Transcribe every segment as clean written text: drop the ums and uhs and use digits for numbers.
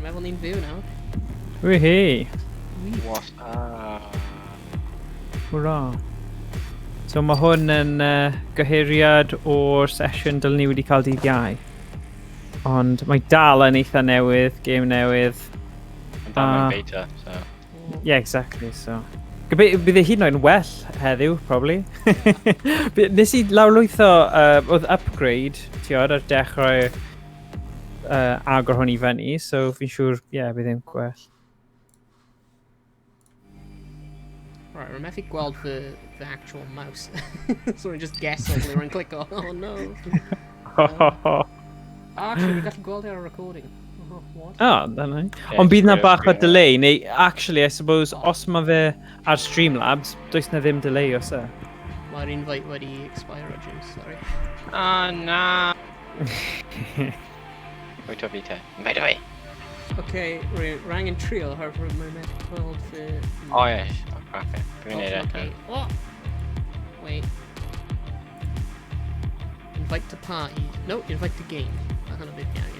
Rwy'n meddwl ni'n fyw nawr. Wihee! What? Hwra. So mae hwn yn gyhuriad o'r sesiwn dylen ni wedi cael dydd Iau. Ond mae dal yn eitha newydd, gêm newydd. Mae'n dal mewn beta, so... Yeah, exactly, so... Bydd e hyd yn oed yn well heddiw, probably. Nes i lawrlwytho, oedd upgrade, ti'n ar dechrau agor hwn i fyny, so fi'n siŵr, ie, yeah, bydd e'n gwell. Right, rwy'n methu gweld the actual mouse. So rwy'n just guess o ble rwy'n clico. Oh no. Actually, rwy'n gallu gweld e ar y recording. Oh, what? Oh, dyna ni. Ond bydd na bach o delay, neu actually, I suppose, os mae fe ar Streamlabs, does na ddim delay os e. Mae'r invite wedi expire, James, sorry. Oh, na. Wait o fi te. Invite o fi. Okay, rwy'n angen trio, oherwydd mae'n methu gweld fy... O ie, oh, crap e. Dwi'n neud e. Okay. Oh! Wait. Invite to party. No, invite to game. Mae hwnna beth fi angen.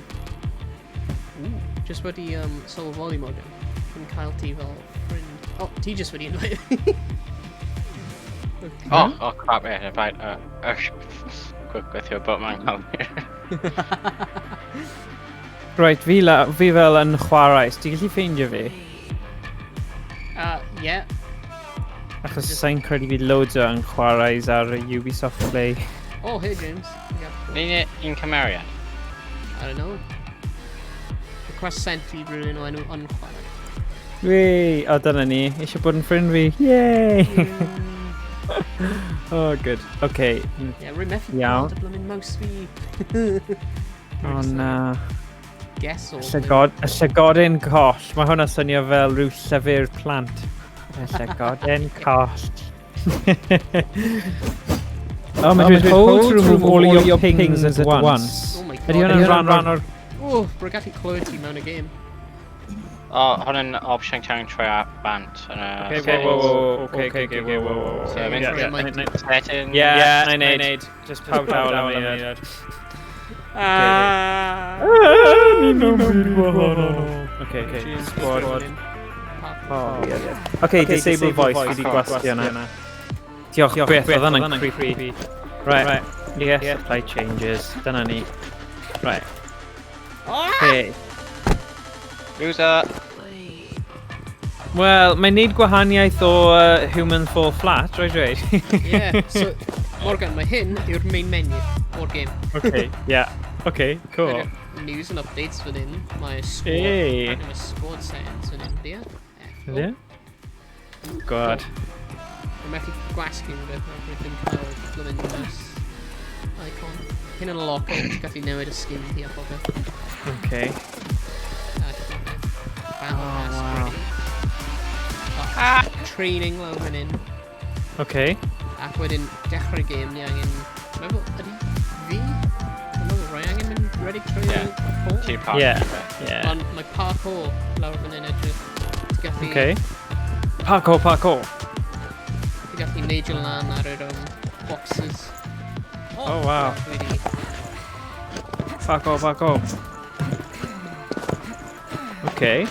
Ooh, just wedi sylweddoli, Morgan. Yn cael ti fel ffrind. Oh, ti just wedi invite. Okay. Oh, oh crap, e. Invite, quick with your butt man come here. Right, fi fel yn chwarae. Ti'n gallu ffeindio fi? Yeah. Achos sa'n credu fydd loads o yn chwarae ar Ubisoft Play. Oh, hey James. Yeah. Ni'n un cymeriad? I don't know. Request sent i rhywun o enw yn chwarae. Wee! O, dyna ni. Eisiau bod yn ffrind fi. Yay! Oh, good. Okay. Yeah, rwy'n methu Iawn. gweld y blymyn mouse fi. O, na. Guess o. Y llygodyn coll. Mae hwnna swnio fel rhyw llyfr plant. Y llygodyn coll. Oh, mae'n dweud hold to remove all your pings at once. Oh my god. Ydy hwnna'n rhan o'r... Oh, rwy'n gallu clywed ti mewn y game. O, hwn yn opsiwn ti angen troi ar bant yn y Okay, settings. whoa, okay, whoa. So, mynd Yeah. settings. Yeah, na i neud. Just pawb dawel am eiliad. Ah! Ni mewn byd gwahanol. Okay, squad. Oh, yeah. Okay, disable voice, fi di gwasgu yna. Diolch byth, oedd hwnna'n creepy. Right, yes, apply changes. Dyna ni. Right. Okay. Loser. Wel, mae'n neud gwahaniaeth o Human Fall Flat, right, right? Yeah, so, Morgan, mae hyn yw'r main menu o'r game. Okay, yeah. Okay, cool. News and updates fan hyn. Mae squad, Hey. apparently mae squad settings fan hyn, yeah? F. Yeah? God. Mae'n methu gwasgu rhywbeth, mae'n ddim cael blymyn mouse icon. Hyn yn lock, ti'n gallu newid y skin ti a popeth. Okay. A Battle Oh, Pass wow. ready. Oh, training lawr fan hyn. Okay. Ac wedyn dechrau'r game, ni angen... Meddwl, ydy fi? Dwi'n meddwl, rwy angen mynd ready trwy parkour? Ti'n parkour. Yeah. Ond mae parkour lawr fan hyn edrych. Ti'n gallu... Okay. Parkour, parkour. Ti'n gallu neidio lan ar yr boxes. Oh, wow. Dwi wedi... Parkour, parkour. Okay.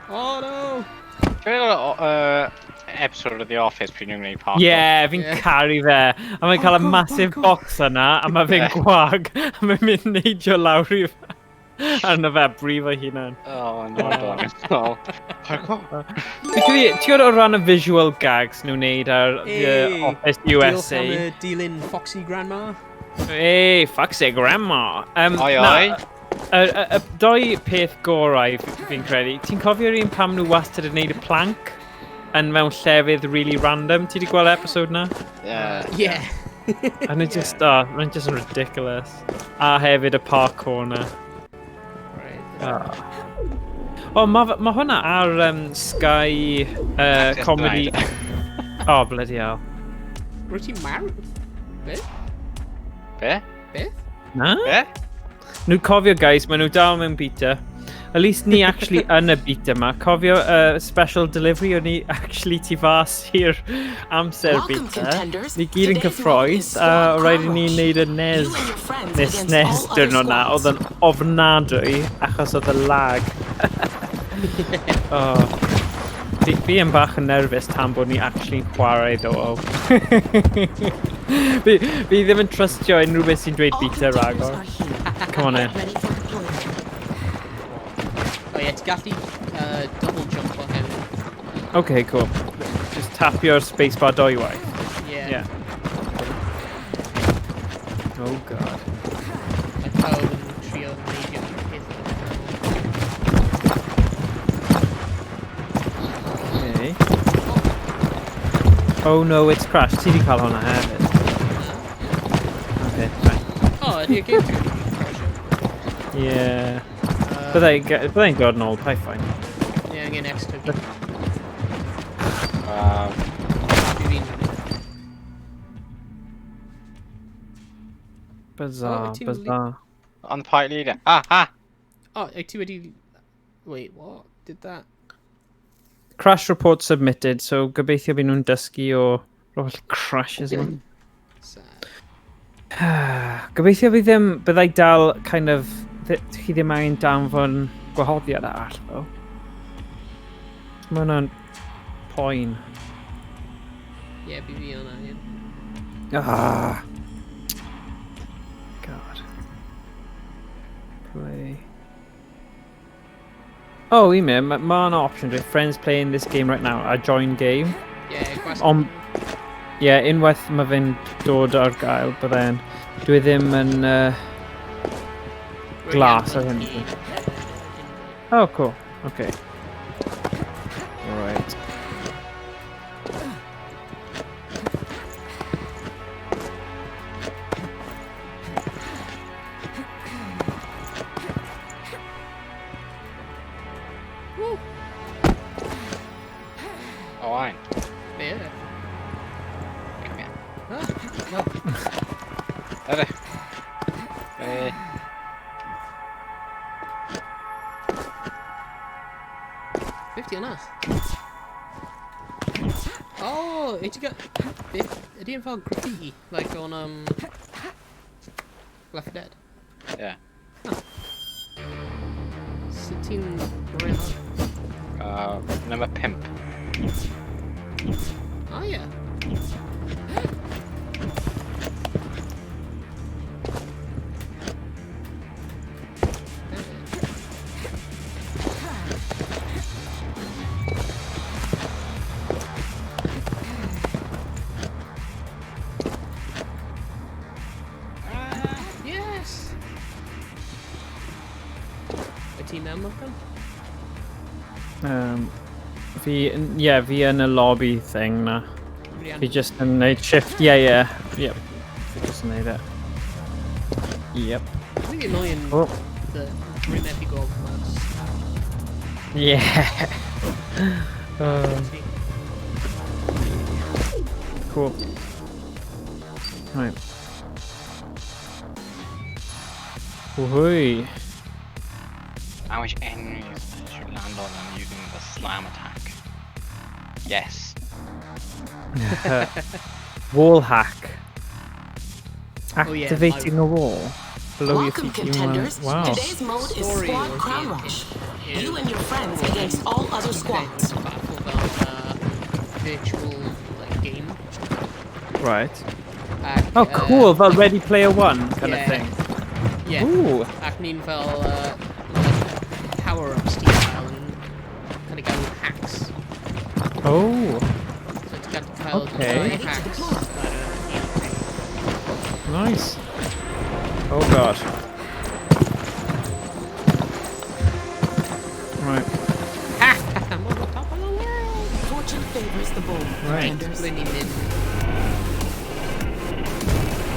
Oh no! Ti'n meddwl episode of The Office pryd nhw'n gwneud parkour? Yeah, fi'n caru fe. A mae'n cael y Parkour, massive parkour. box yna, a mae fe'n gwag, a mae'n mynd neidio lawr i arno fe, brif o'i hunan. Oh, no, no. Parkour. Fi'n credu, ti'n gwybod o ran y visual gags nhw'n neud ar The Hey, Office Diolch USA? am y dilyn Foxy Grandma. Hey, Foxy Grandma. Oi, Na, oi. y doi peth gorau fi'n credu, ti'n cofio'r un pam nhw wastad yn neud y plank yn mewn llefydd really random? Ti wedi gweld episode na? Yeah. Yeah. And it just, oh, mae'n just yn ridiculous. A hefyd y parkour na. Right. Oh, oh mae ma hwnna ar Sky Access Comedy. Denied. Oh, bloody hell. Rwyt ti'n marw? Be? Be? Beth? Na? Be? Nhw'n cofio, guys, maen nhw dal mewn beta. At least ni actually yn y beta yma. Cofio special delivery, o'n ni actually tu fas i'r amser Welcome, beta. contenders. Ni gyd yn Today's mode cyffroes, is a Squad rhaid i ni Crash. wneud y You nes, and your friends nes, against nes all other diwrnod na. squads. Oedd yn ofnadwy achos oedd y lag. Oh. Fi yn bach yn nerfus tan bod ni actually chwarae ddo. Fi ddim yn trustio unrhyw beth sy'n dweud All beta contenders ragor. are here. Come on in. Ready for deployment. O ie, ti'n gallu double jump o hefyd. Okay, cool. Just tapio'r spacebar dwywaith. Yeah. Yeah. Oh god. Mae pawb yn trio neidio i'r peth yna. Okay. Oh no, it's crashed. Ti di cael hwnna hefyd. Okay, fine. O, ydy'r game ti wedi crasio? Yeah. Byddai'n dod nôl, paid fine. Ie, angen extra game. Fi fi'n mynd. Bizarre, Oh, ti'n bizarre. On the party leader. Ah, ah! O, wyt ti wedi... Wait, what? Did that... Crash report submitted, so gobeithio bydd nhw'n dysgu o holl crashes yma. Sad. Gobeithio fi ddim, byddai dal kind of, chi ddim angen danfon gwahoddiad arall, though. Mae hwnna'n poen. Ie, yeah, fi o'na, ie. Ah. God. Play. Oh, i mi, mae ma yna option dweud friends playing this game right now, a join game. Ie, gwas... Ond, ie, yeah, unwaith mae fe'n dod ar gael, byddai'n... Dwi ddim yn glas ar hyn o bryd. Oh, cool. Okay. Alright. Woo! Oh, I. Yeah. Come here. Ah, no. Ydych. Eh, 50 on us. Oh, ydy got... Ydy yn fel graffiti, like on, Left 4 Dead? Yeah. Oh. Sut ti'n rhoi hwn? Number pump. Oh, yeah. Yes! Wyt ti'n mewn, Malcolm? Fi, yeah, fi yn y lobby thing na. Brian. Fi just yn neud shift, yeah. Fi just yn neud e. Yep. Really annoying Oh. the rhywun heb i gweld mas. Yeah. Ti. Cool. Right. Woohoo. I wish enemies should land on them using the slam attack. Yes. Wall hack. Oh, yeah, Activating a wall. Below your Welcome, feet. You contenders. Wow. Today's mode is Story Squad o'r Crown game Rush. yw- You and your friends against all other squads. Battle fel virtual like, game. Right. Ac, Oh, cool. Fel Ready Player One kind yeah. of thing. Yeah. Ooh. Ac ni'n fel like, power-ups ti'n cael yn kind of gael hacks. Oh. So ti'n gallu cael Okay. dau Ready to hacks deploy. ar y un thing. Nice. Oh god. Right. I'm on the top of the world! Fortune favors the bold, Right. contenders. Ble ni'n mynd?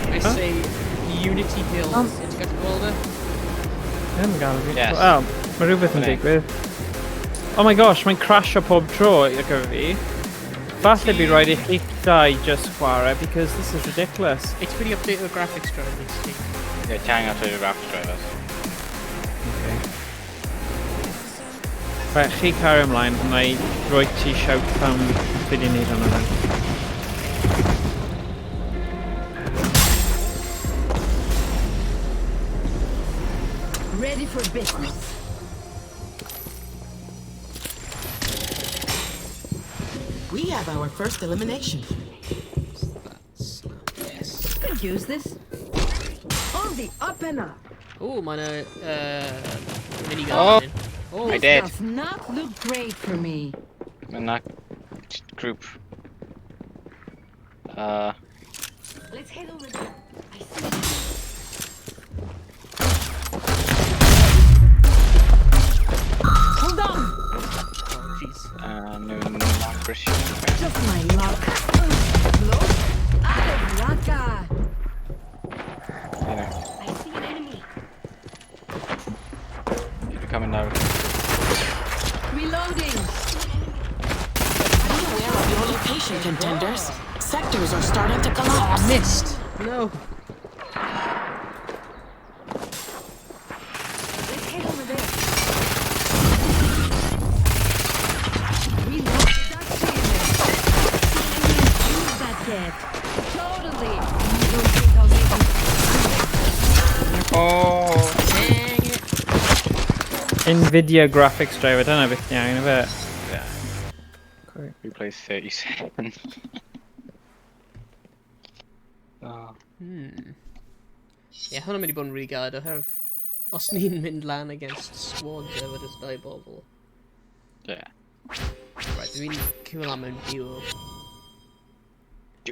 I Huh? say Unity Hills. Ti'n gallu gweld e? Ddim yn gael fi. Yes. Wel, mae rhywbeth yn Hwnna. digwydd. Oh my gosh, mae'n crasio pob tro ar gyfer fi. Falle bydd rhaid i chi dau just chwarae, because this is ridiculous. It's pretty update the graphics drivers ti. Yeah, ti angen to graphics drivers. Okay. Right, chi cario ymlaen, na i roi ti shout pam fi di wneud hwnna then. Ready for business. We have our first elimination. Yes. Could use this. On the up and up. Oh, mae'n minigun. Oh. fan hyn. Oh, I did. Does not look great for me. In that group. Let's head over there. I see. Hold on. Oh, jeez. No, not Christian. Just my luck. Look, Raka. Yeah. I see an enemy. Keep it coming now. Reloading. Be aware of your location, contenders. Sectors are starting to collapse. Missed! No. Let's head over there. Reload. Use that yet. Totally. You don't think I'll make it? Oh! Dang it. Nvidia graphics driver, dyna beth ni angen, ife? Yeah. Great. Replay 30 seconds. Oh. Ie, hwnna'n mynd i bod yn rili galed oherwydd os ni'n mynd lan against squads efo just dau bobl. Yeah. Right, dwi'n cymryd lan mewn duo.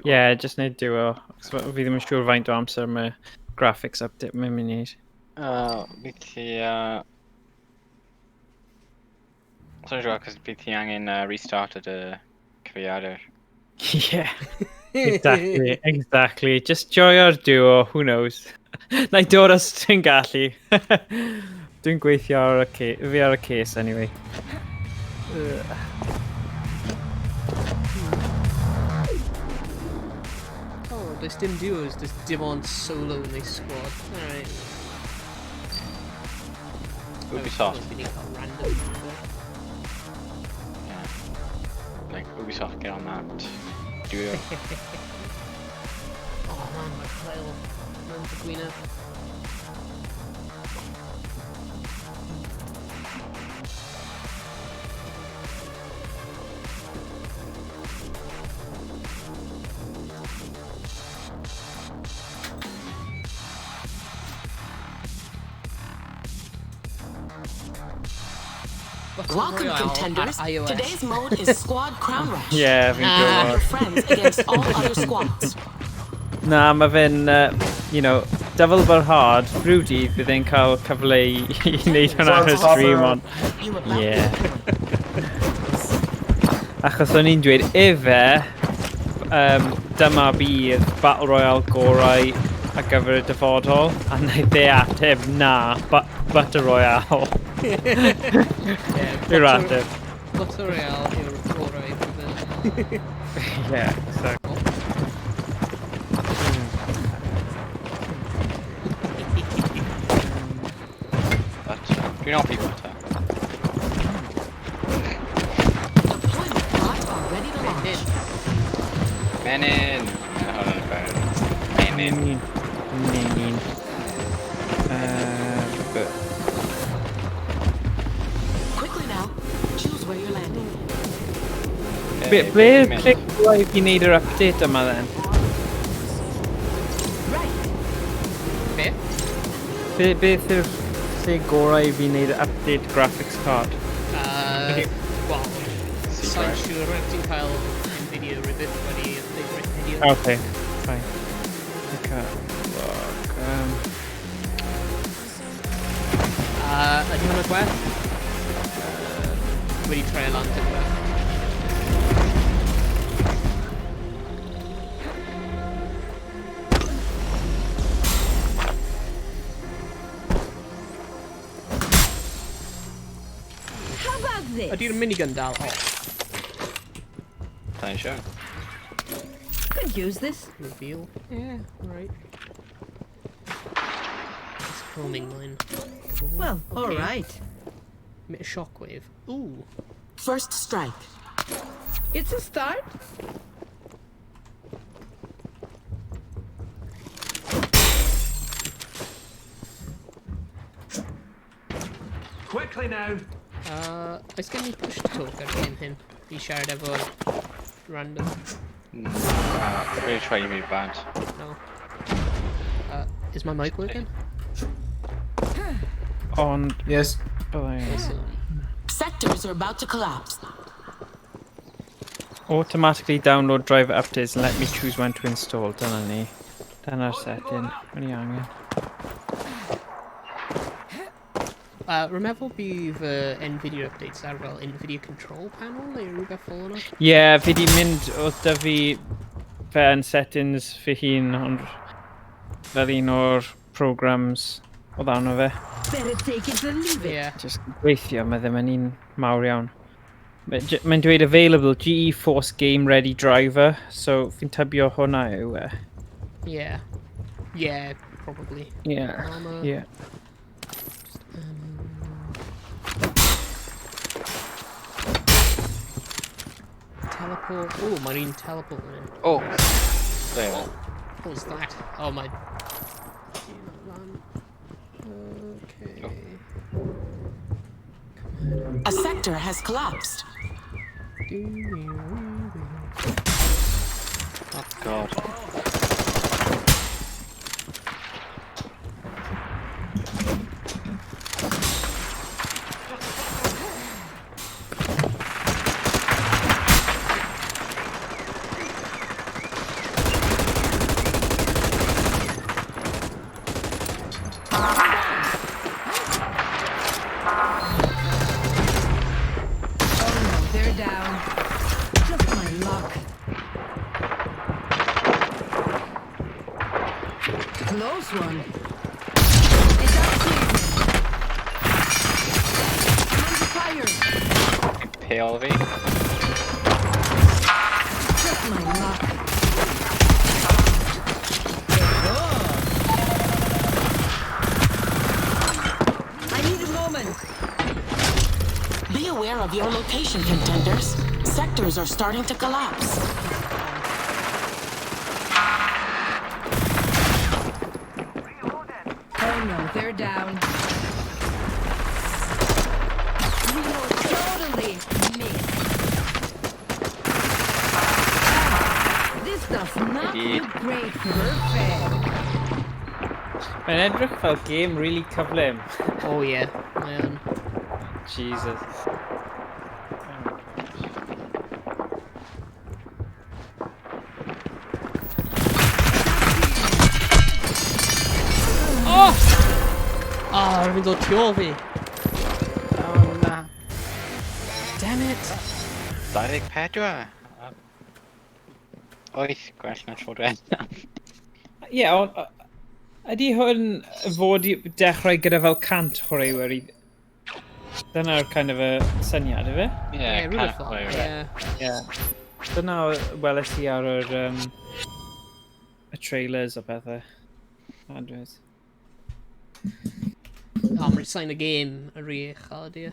Yeah, just neud duo. Achos fi ddim yn siŵr faint o amser mae graphics update mae'n mynd i wneud. Bydd ti... So'n siŵr, cos bydd ti angen restart y cyfrifiadur. Yeah, exactly. Just joio'r duo, who knows. Na i dod os dwi'n gallu. Dwi'n gweithio ar y fi ar y case anyway. Ugh. Oh, does dim duos, does dim ond solo neu squad. Alright. Ubisoft. Fi ni'n cael random. Yeah. Like, Ubisoft, get on that. Duo. Oh man, mae Kyle mewn dy gwyneb. Battle Welcome, Royale ar contenders. iOS. Today's mode is Squad Crown Rush. Yeah, fi'n Ah. Your gwybod. friends against all other squads. Na, mae fe'n, you dyfal barhad, rhyw dydd bydd e'n cael cyfle i wneud hwnna ar y stream, ond... You about Yeah. Achos o'n i'n dweud, ife, dyma bydd Battle Royale gorau ar gyfer y dyfodol, a wnaeth e ateb na, Battle Royale. Yeah, Yw'r ateb. Battle Royale yw'r gorau bydd. Yeah, exactly. But, dwi'n hoffi butter. Deployment pods are ready to launch. Menyn! Hold on, Menyn. Menyn. But Quickly now, choose where you're landing. Be, ble ble ble i wneud yr update yma then? Right. Be? Beth yw'r lle gorau i fi wneud update graphics card? Wel, C sa'n drive. siŵr rhaid ti'n cael Nvidia rhywbeth wedi update Nvidia. Okay, fine. Okay, look, Ydy hwnna gwell? Wedi trio lan tipyn bach. How about this? Ydy'r minigun dal off? Sa'n siŵr. Could use this. Reveal? Yeah, right. It's homing mine. Cool. Well, all Okay. right. Emit a shockwave. Ooh. First strike. It's a start. Quickly now. Oes gen i push to talk ar game hyn? I siarad efo random. Pretty sure you made bad. No. Is my mic working? Ond... Yes. Byddai... Awesome. Sectors are about to collapse. Automatically download driver updates and let me choose when to install. Dyna ni. Dyna'r setting. O'n i angen. Rwy'n meddwl bydd Nvidia updates ar fel Nvidia control panel neu rhywbeth fel yna. Ie, yeah, fi di mynd, oedd da fi fe yn settings fy hun, ond fel un o'r programs oedd arno fe. Better take it than leave it. Yeah. Just gweithio, mae ddim yn un mawr iawn. Mae'n dweud available GeForce Game Ready Driver, so fi'n tybio hwnna yw e. Yeah. Yeah, probably. Yeah. Armor. Yeah. Just ammo. Teleport. Oh, mae'n un teleport yn. Oh! There. What was that? Oh, my... Okay. A sector has collapsed. Oh, God. Oh no, they're down. Just my luck. Close one. It's up to you. I'm under fire. Impale fi. Just my luck. I need a moment. Be aware of your location, contenders. Sectors are starting to collapse. Oh no, they're down. Reload totally missed. This does not Indeed. look great. Perfect. Mae'n edrych fel game really cyflym. Oh yeah, mae yn. Jesus. Oh my gosh. Oh! Ah, rwy'n dod tu ôl fi. Oh na. Damn it. 24. Wyth, gwell na tro diwethaf. Ie, yeah, ond ydy hwn fod i dechrau gyda fel 100 chwaraewyr i... Dyna'r kind of y syniad, yfe? Ie, Yeah, rhywbeth fel. chwaraewyr. Yeah. Ie. Dyna weles i ar yr... Y trailers a pethau. Advert. Oh, mae'n sign y game yn rhy uchel ydi.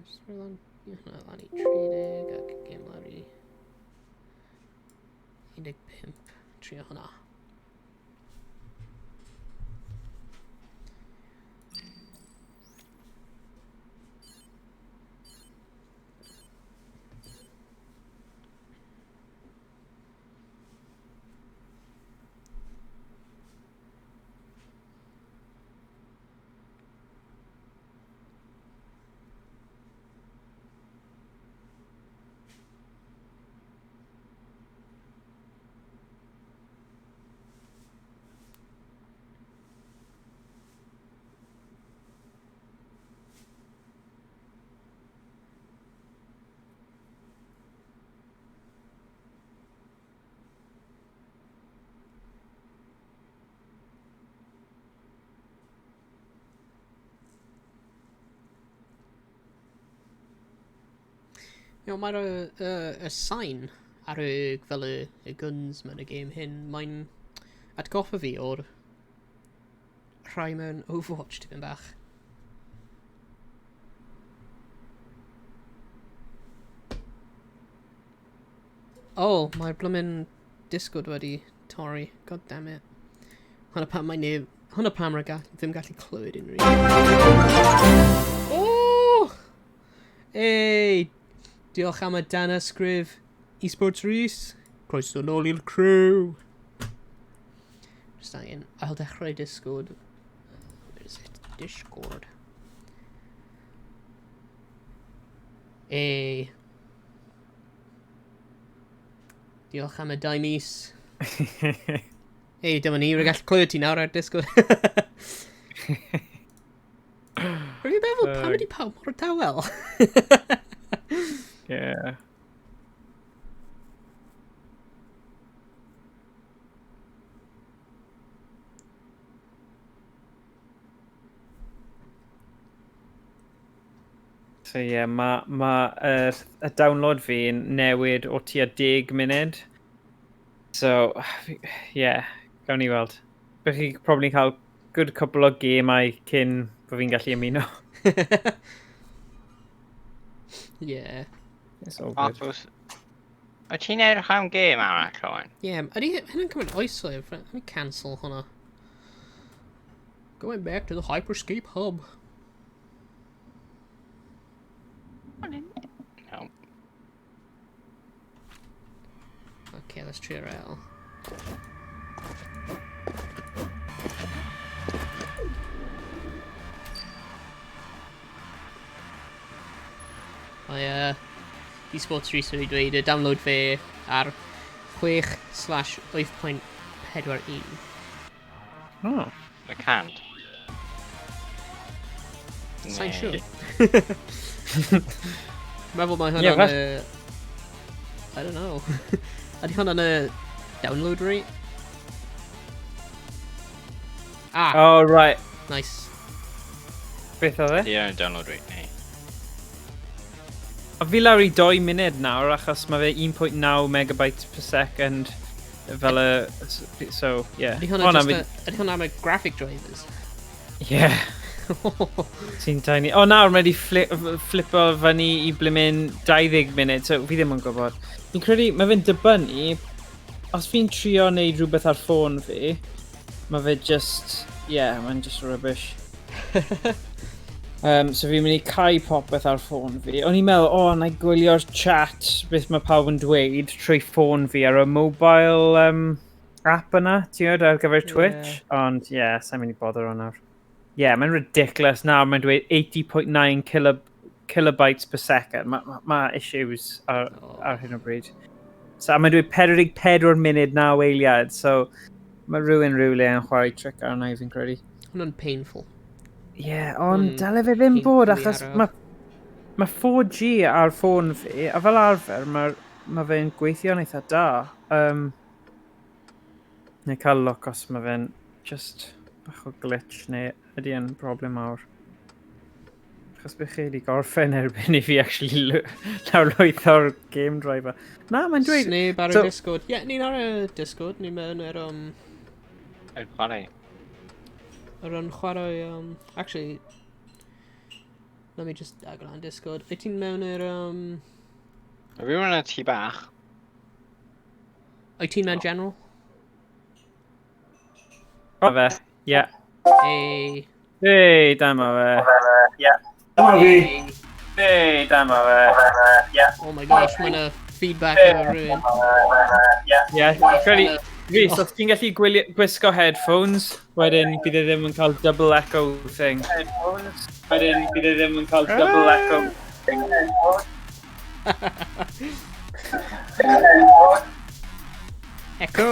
Just rhoi lan, ie, hwnna lan i 30 ac game lawr i 15. Trio hwnna. You know, mae'r y sain ar y, fel y guns mewn y game hyn, mae'n atgoffa fi o'r rhai mewn Overwatch tipyn bach. Oh, mae'r blymyn Discord wedi torri. God damn it. Hwna pam mae neb... Hwna pam rhaid gall, ddim gallu clywed unrhyw. Oh! Hey! Diolch am y danysgrif. Esports Rhys. Croeso nôl i'r crew. Just angen ail dechrau Discord. Where is it? Discord. Hey. Diolch am y 2 mis. Hey, dyma ni, rwy'n gallu clywed ti nawr ar Discord. Rwy'n meddwl, pam ydi pawb mor dawel? Yeah. So ie, yeah, mae y download fi'n newid o tua 10 munud. So, yeah, gawn ni weld. Bych chi probably cael good couple o gemau cyn bod fi'n gallu ymuno. Yeah. It's all good. Arthur, wyt ti'n edrych am gêm arall, Owen? Yeah, ydy hynny'n cymryd oesoedd? Let me cancel hwnna. Going back to the Hyperscape Hub. No. Okay, let's try it. Mae eSports Rhys wedi dweud y download fe ar 6/8.41. Oh. I can't. Sa'n Nee. siŵr. Meddwl mae Ie, hwnna'n I don't know. Ydy hwnna'n y download rate? Ah, Oh, right. Nice. Beth oedd e? Di o'n download rate ni. A fi lawr i 2 munud nawr achos mae fe 1.9 megabytes per second fel y... So, yeah. Ydy hwnna O, na, just ydy hwnna am y graphic drivers? Yeah. Sy'n tiny. O, nawr mae wedi flipo fyny i blimyn 20 munud, so fi ddim yn gwybod. Fi'n credu, mae fe'n dibynnu, os fi'n trio neud rhywbeth ar ffôn fi, mae fe just, yeah, mae'n just rubbish. So fi'n mynd i cau popeth ar ffôn fi. O'n i'n meddwl, o, na i gwylio'r chat, beth mae pawb yn dweud, trwy ffôn fi ar y mobile app yna, ti'n gwybod, ar gyfer Twitch. Ie. Ond, ie, yeah, sa'n mynd i bother o nawr. Ie, yeah, mae'n ridiculous nawr, mae'n dweud 80.9 kilobytes per second. Mae ma issues ar hyn o bryd. So, a mae'n dweud 44 munud 9 eiliad, so mae rhywun rhywle yn chwarae trick arna i, fi'n credu. Hwnna'n painful. Ie, yeah, ond dyle fe ddim bod, painfully achos araf. mae 4G ar ffôn fi, a fel arfer, mae fe'n gweithio'n eitha da. Neu cael look os mae fe'n just bach o glitch, neu ydy e'n broblem mawr. Achos bych chi wedi gorffen erbyn i fi actually lawrlwytho'r game driver. Na, mae'n dweud... Sneb ar y Discord. Ie, yeah, ni'n ar y Discord. Ni'n mewn yr, Yn chwarae. Yr yn chwarae, actually, let me just agor lan Discord. Wyt ti'n mewn yr, Mae rhywun yn y tŷ bach. Wyt ti'n mewn general? O fe, ie. Yeah. Hey. Hey, dyma fe. Hey. Hey, dyma fe. Oh my gosh, mae'n y feedback efo rhywun. Ie, yeah, credu... Rhys, os ti'n gallu gwisgo headphones, wedyn bydd e ddim yn cael double echo thing. Headphones, wedyn bydd e ddim yn cael double echo thing. Echo!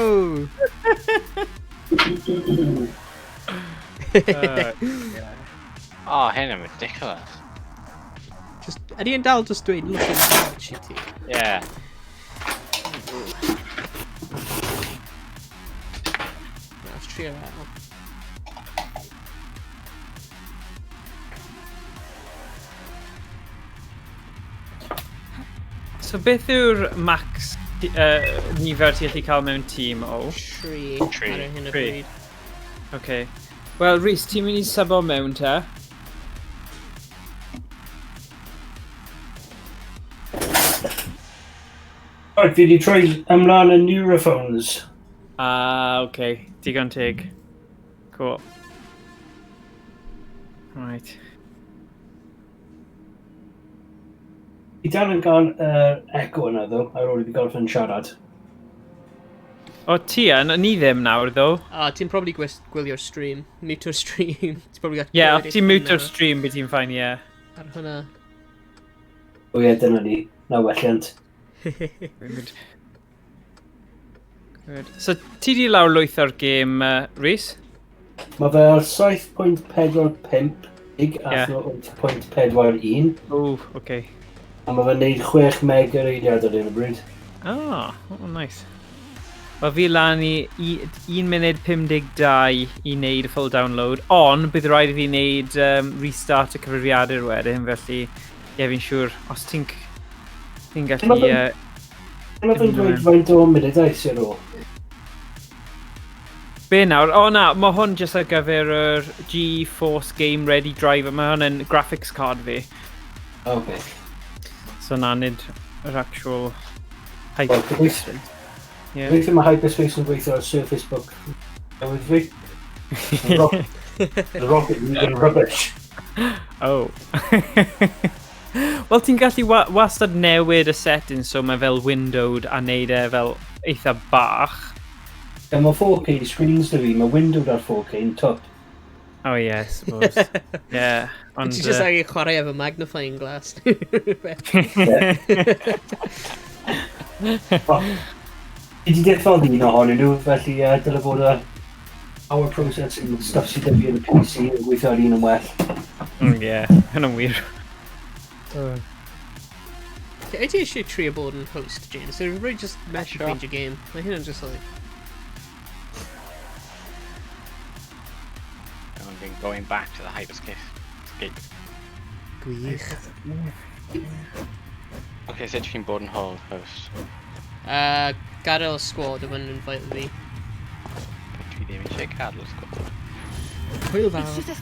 Oh, hyn yn ridiculous. Just, ydy e'n dal just dweud looking watch i ti? Yeah. Na, let's trio fe. So beth yw'r max nifer ti allu cael mewn tîm o? Tri. Tri. Ar hyn o Tri. bryd. Okay. Wel, Rhys, ti'n mynd i sybo mewn te? Right, fi wedi troi ymlaen y Neurophones. Ah, okay. Digon teg. Cool. Right. Fi dal yn cael echo yna, ddo, ar ôl i fi gorffen siarad. O, ti yn? Ni ddim nawr, ddo. Ah, ti'n probably gwylio'r stream. Mute o'r stream. Ti'n probably got Ie, yeah, clywed os ti'n mute o'r hwnna stream, bydd ti'n fine, ie. Yeah. Ar hwnna. O ie, dyna ni. Na welliant. Good. Good. So, ti di lawrlwytho'r gêm, Rhys? Mae fe ar 7.45 gig Ie. allan o 8.41. O, okay. A mae fe'n neud 6 meg yr eiliad ar hyn o bryd. Ah, oh, nice. Wel, fi lan i 1 munud 52 i wneud y full download, ond bydd rhaid i fi wneud restart y cyfrifiadur wedyn, felly ie, fi'n siŵr, os ti'n ti'n gallu... Dyma fe'n dweud faint o munudau sy'n ôl. Be nawr? O na, mae hwn jyst ar gyfer yr GeForce Game Ready Driver, mae hwn yn graphics card fi. Okay. So na, nid yr actual Wel, hyperspace. Yeah. Gobeithio mae Hyperspace yn gweithio ar Surface Book newydd fi. The Rocket League yn rubbish. Oh. Wel, ti'n gallu wastad newid y settings so mae fel windowed a neud e fel eitha bach. Ie, mae 4K screens da fi, mae windowed ar 4K yn top. Oh yeah, I suppose. Yeah, ond... Ti just angen chwarae efo magnifying glass. Fi wedi diffodd un ohonyn nhw, felly dyle fod y power processing stuff sydd 'da fi yn y PC yn gweithio ar un yn well. Yeah, hynna'n wir. Wyt ti eisiau trio bod yn host, James? So really just methu Sure. ffeindio game. Mae hynna'n just like... I've been going back to the hyperscape. Escape. Gwych. Okay, sut fi'n bod yn host? Gadael y squad yma'n invite fi. Dwi ddim eisiau gadael y squad. Hwyl fawr. It's just a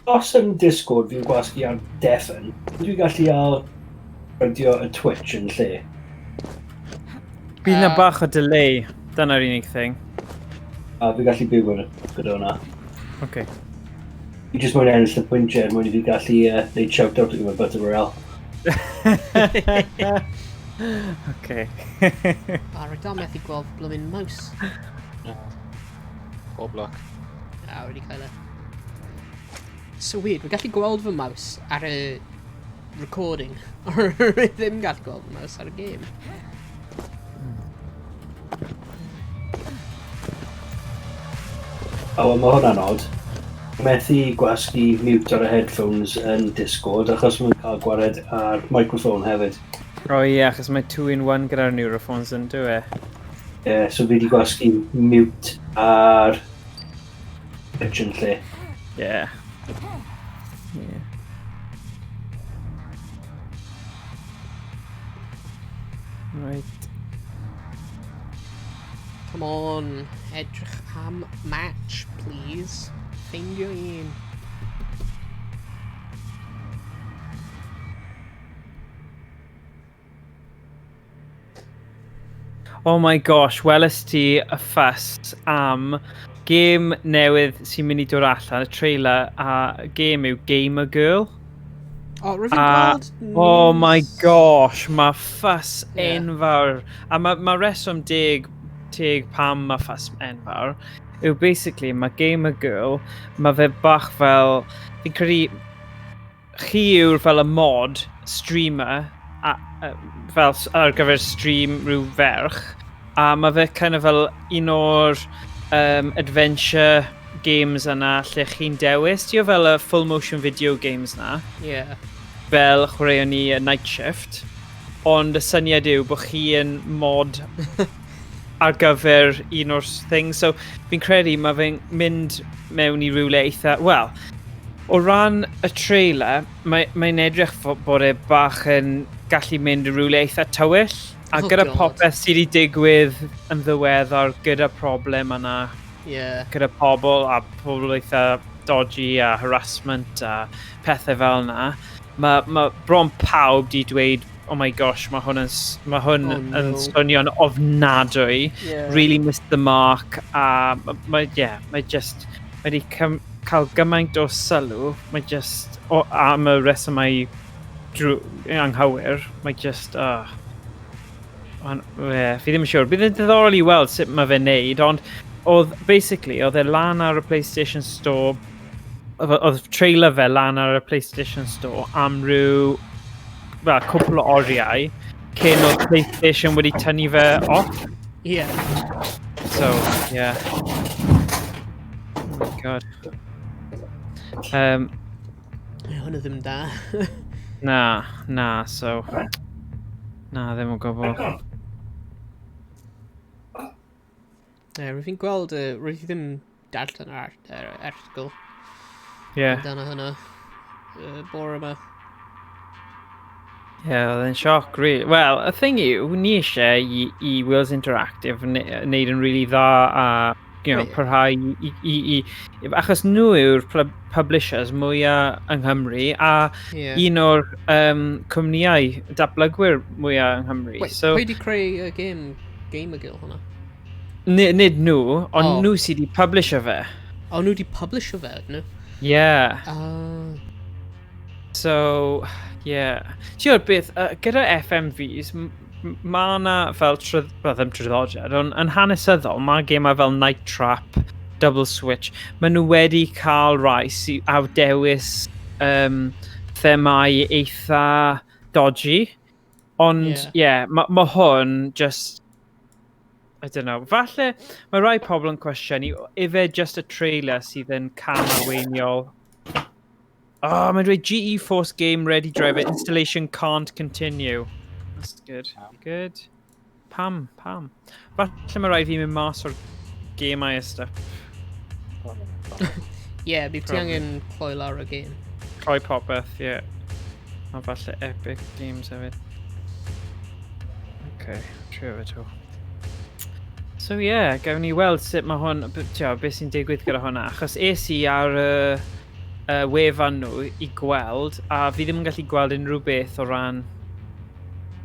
Os yn Discord fi'n gwasgu ar deafen, dwi'n gallu al radio y Twitch yn lle. Bydd na bach o delay, dyna'r unig thing. A fi'n gallu byw gyda hwnna. Okay. Fi jyst mwyn ennill y pwyntiau er mwyn i fi gallu neud shout-out i gyfer Butter Royale. Okay. Ah, rhaid dal methu gweld blymyn mouse. Pob luck. Ah, wedi cael e. So weird, rwy'n gallu gweld fy mouse ar y recording. Rwy ddim gallu gweld fy mouse ar y game. O, wel, mae hwnna'n odd. Methu gwasgu mute ar y headphones yn Discord achos mae'n cael gwared ar microphone hefyd. O ie, achos mae 2 in 1 gyda'r Neurophones yn dyw e. Yeah, so fi wedi gwasgu mute ar Twitch yn lle. Yeah. Yeah. Right. Come on, edrych am match, please. Ffeindio un. Oh my gosh, weles ti y fuss am gêm newydd sy'n mynd i dod allan, y trailer, a gêm yw Gamer Girl. O, rwy'n fi'n gweld Oh my news. gosh, mae fuss enfawr. A mae ma reswm teg pam mae fuss enfawr yw basically mae Gamer Girl, mae fe bach fel, fi'n credu, chi yw'r fel y mod streamer a fel ar gyfer stream rhyw ferch, a mae fe kind of fel un o'r adventure games yna lle chi'n dewis, ti'n fel y full motion video games na, fel chwaraeon ni y Night Shift, Ond y syniad yw bod chi yn mod ar gyfer un o'r things. So fi'n credu mae fe'n mynd mewn i rywle eitha... Wel, o ran y trailer, mae'n edrych bod e bach yn gallu mynd i rywle eitha tywyll. A Oh gyda God. popeth sydd wedi digwydd yn ddiweddar, gyda problem yna, gyda pobl a pobl eitha dodgy a harassment a pethau fel yna, mae bron pawb di dweud, "Oh my gosh, mae hwn Oh, yn no. swnio'n ofnadwy," really missed the mark, a mae, yeah, mae just, mae wedi cael gymaint o sylw, mae just, o, am y resymau anghywir, mae just, Ond, yeah, fi ddim yn siŵr. Bydd yn diddorol i weld sut mae fe'n neud, ond oedd, basically, oedd e lan ar y PlayStation Store, oedd trailer fe lan ar y PlayStation Store am ryw, wel, cwpl o oriau, cyn oedd PlayStation wedi tynnu fe off. So, yeah. Oh my God. Mae hwnna ddim da. Na, so... Na, ddim o gwbl. Ie, rwy'n fi'n gweld, rwy'n fi ddim darllen yr erthygl amdano hwnna bore yma. Yeah, oedd e'n sioc, really. Wel, y thing yw, ni eisiau i Wales Interactive wneud yn really dda a parhau i, achos nhw yw'r publishers mwyaf yng Nghymru a un o'r cwmnïau datblygwyr mwyaf yng Nghymru. Wait, So, pwy di creu y game, Gamer Girl hwnna? Nid nhw, ond Oh. nhw sydd wedi publisher fe. O, nhw di publisher fe, nhw? Yeah. Ah. So, yeah. Ti'n gwybod beth, gyda FMVs, mae yna fel, well, ddim traddodiad, ond yn hanesyddol, mae gemau fel Night Trap, Double Switch, maen nhw wedi cael rai sy'n aw dewis themau eitha dodgy. Ond, ie, yeah, mae ma hwn just... I don't know. Falle, mae rai pobl yn cwestiynu, ife just y trailer sydd yn cam arweiniol? Oh, mae'n dweud GE Force Game Ready Driver installation can't continue. That's good. Good. Pam, pam. Falle mae rhaid fi mynd mas o'r gemau a stuff. Ie, bydd ti Probably. angen cloi lawr y game. Troi popeth, ie. Yeah. A falle Epic Games hefyd. Okay, trio fe to. So ie, yeah, gawn ni weld sut mae hwn, tio, beth sy'n digwydd gyda hwnna, achos es i ar y wefan nhw i gweld, a fi ddim yn gallu gweld unrhyw beth o ran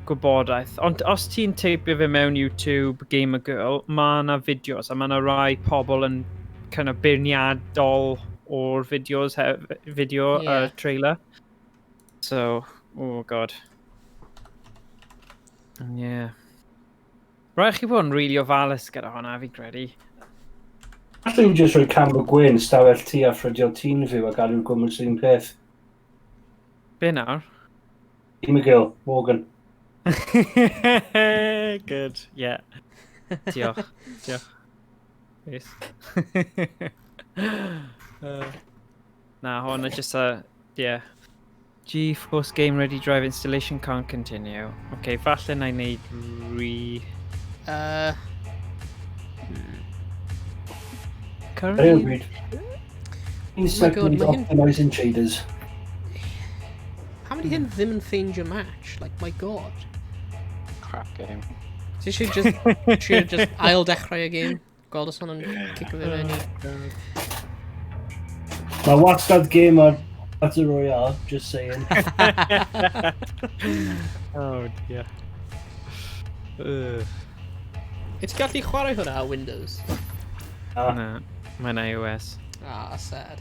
gwybodaeth. Ond os ti'n teipio fe mewn YouTube Gamer Girl, mae yna fideos, a mae yna rai pobl yn kind of beirniadol o'r fideos, fideo trailer. So, oh God. Yeah. Rhaid chi bod yn really ofalus gyda hwnna, fi'n credu. Allwn ni jyst rhoi camera gwyn stafell ti a ffrydio ti'n fyw a gadw'r gwmws un peth. Be nawr? Gamer Girl, Morgan. Good, yeah. Diolch, diolch. Yes. Na, hwn just a, yeah. GeForce Game Ready Drive installation can't continue. Okay, falle na i wneud re... Ar hyn o Currently? bryd. Un Oh my God, second mae hyn- optimising shaders. Pam ydi hyn ddim yn ffeindio match? Like, my God. Crap game. Ti eisiau just, trio just ail dechrau y game? Gweld os hwnna'n cicio fe mewn i. Mae wastad game ar Battle Royale, just saying. Oh dear. Ugh. Ti'n gallu chwarae hwnna ar Windows? Ah. Na, mae'n iOS. Ah, sad.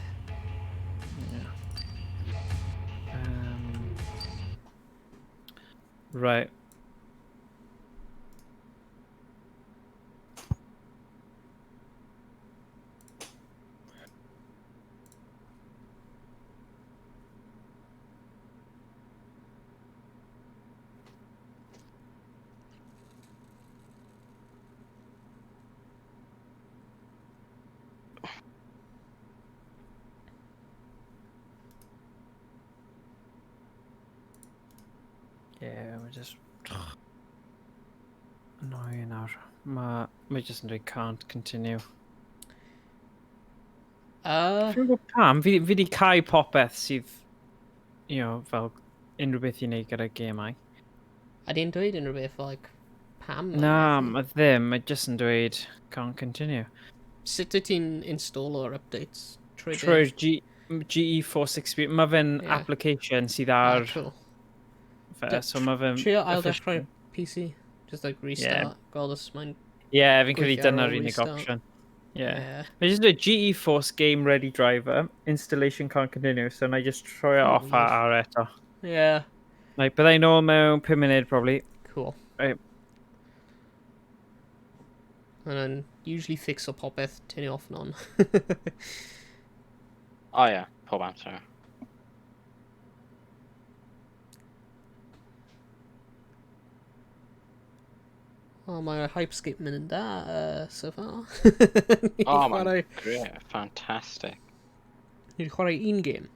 Right. Yeah, we're just Annoying nawr. Mae jyst yn dweud can't continue. Fi'n gwybod pam, fi di cau popeth sydd, fel unrhyw beth i wneud gyda gemau. A di'n dweud unrhyw beth, like, pam? Na, mae ddim, mae jyst yn dweud can't continue. Sut wyt ti'n installo'r updates? Trwy beth? Trwy'r GeForce Experience, mae fe'n application sydd ar Cool. fe, so mae fe'n Trio ail-ddechrau PC, just like restart, gweld os mae'n Ie, fi'n credu gweithio ar dyna'r ôl unig restart. option. Yeah. Yeah. Mae jyst yn dweud GeForce Game Ready Driver, installation can't continue, so na i just troi e off a ar eto. Yeah. Like, byddai nôl mewn 5 munud, probably. Cool. Right. And then usually fix o popeth, turn it off and on. Oh yeah, pob amser. Oh, mae Hypescape mynd yn da so far. Oh, mae'n great, fantastic. Ni wedi chwarae un game.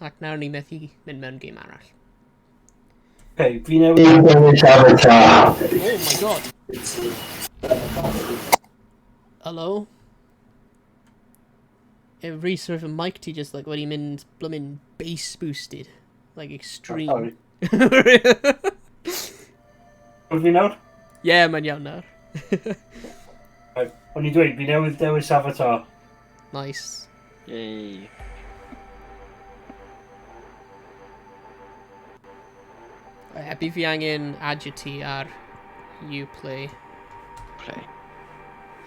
Ac nawr ni methu mynd mewn game arall. Okay, fi newydd dewis avatar. Oh my god! Hello? Rhys, roedd fy mic ti just like wedi mynd blymyn bass boosted. Like extreme. Sorry. Oedd fi nawr? Yeah, mae'n iawn nawr. Right. O'n i'n dweud, fi newydd dewis avatar. Nice. Yay. Bydd fi angen adio ti ar Uplay. Play.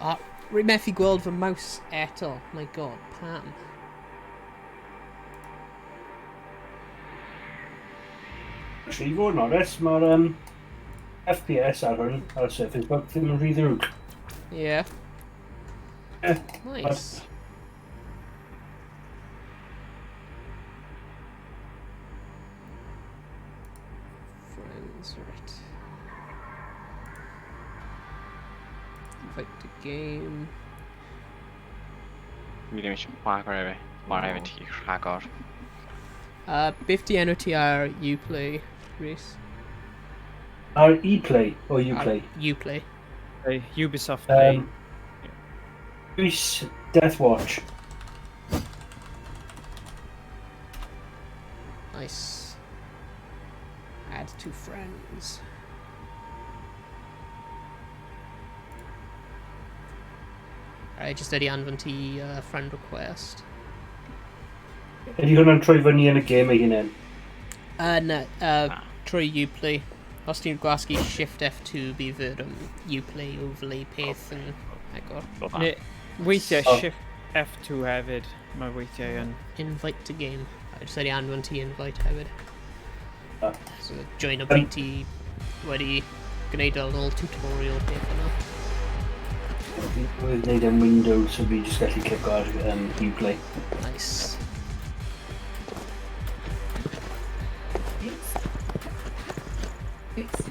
A, rwy methu gweld fy mouse eto. My god, pam? Actually, i fod yn onest, mae'r FPS ar hwn, ar Surface Book, ddim yn rhy ddrwg. Yeah. Yeah. Nice. Friends, right. Invite to game. Fi ddim eisiau chwarae efo ti rhagor. Beth di enw ti ar Uplay, Rhys? Ar ePlay o Uplay? Ar Uplay. Hey, Ubisoft Play. Rhys Deathwatch. Nice. Add to friends. Alright, just wedi anfon ti friend request. Ydy hwnna'n troi fyny yn y game ei hunain? Na, trwy Uplay. Os ti'n gwasgu Shift F2 bydd yr Uplay overlay peth yn agor. Ne, weithiau Oh. Shift F2 hefyd, mae weithiau yn. Invite to game. I just wedi anfon ti invite hefyd. Ah. So join o bryd ti wedi gwneud y little tutorial peth yna. Fi newydd wneud yn Windows, so fi jyst gallu clico ar Uplay. Nice. Oops.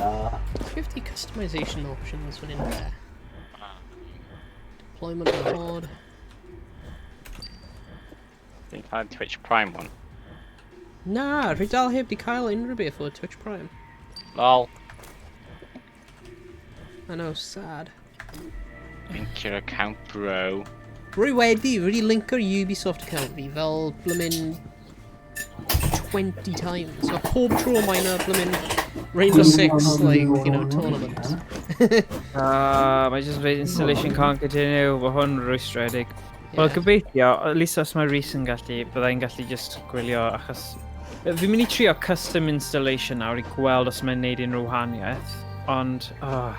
Ah, 50 customization options when in there. Deployment mod. Fi'n cael Twitch Prime one. Na, rwy dal heb di cael unrhyw beth o Twitch Prime. Lol. I know, sad. Link your account, bro. Rwy wedi linko'r Ubisoft account fi fel blymyn 20 times. So pob tro mae'n a blymyn Rainbow Six, like, tournament. Mae jyst yn dweud installation can't continue, mae hwn yn rwystredig. Wel, Yeah. gobeithio, at least os mae Rhys yn gallu, byddai'n gallu just gwylio, achos fi'n mynd i trio custom installation nawr i gweld os mae'n neud unrhyw wahaniaeth, ond oh.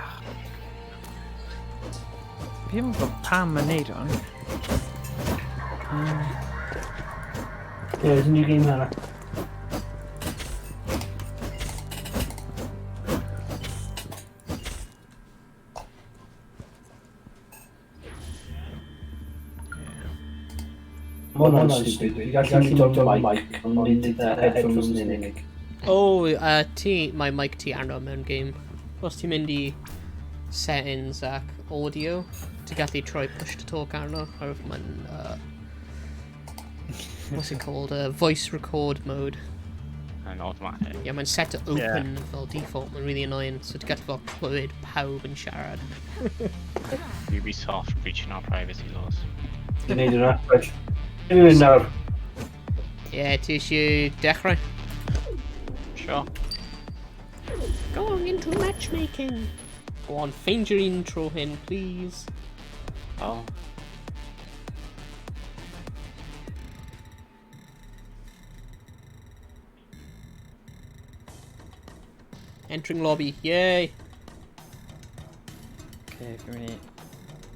Fi ddim yn gwybod pam mae'n neud hwn. Yeah, there's a new game arall. Mae hwnna'n stupid. Dwi'n gallu mynd o'r mic, ond nid y headphones yn unig. Oh, ti, mae mic ti arno mewn game. Os ti'n mynd i settings ac audio, Ti'n gallu troi push to talk arno, oherwydd mae'n... What's it called? Voice record mode. Yn automatic. Yeah, mae'n set to open fel default, mae'n really annoying, so ti'n gallu fel clywed pawb yn siarad. Ubisoft breaching our privacy laws. Dwi'n neud yna. Right. Dwi'n mynd nawr. Ie, ti eisiau dechrau? Sure. Going into matchmaking! Go on, find your intro hyn, please. Oh. Entering lobby, yay! Okay, fi'n mynd i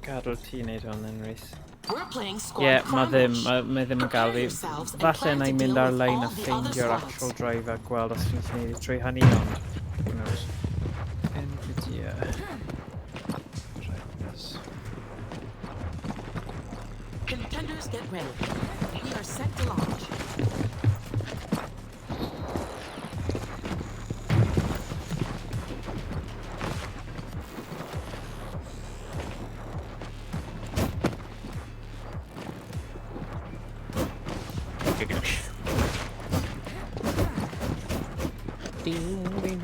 gadael ti wneud hwn then, Rhys. We're playing squad Ie, yeah, mae ddim, Crime Rush. mae ddim yn gael Prepare fi. yourselves and Falle plan na to i mynd deal with ar-lein a all the other ffeindio'r squads. actual drive a gweld os ti'n gallu neud i trwy hynny, ond who knows. Nvidia. Drivers. Contenders, get ready. We are set to launch. Ding, ding.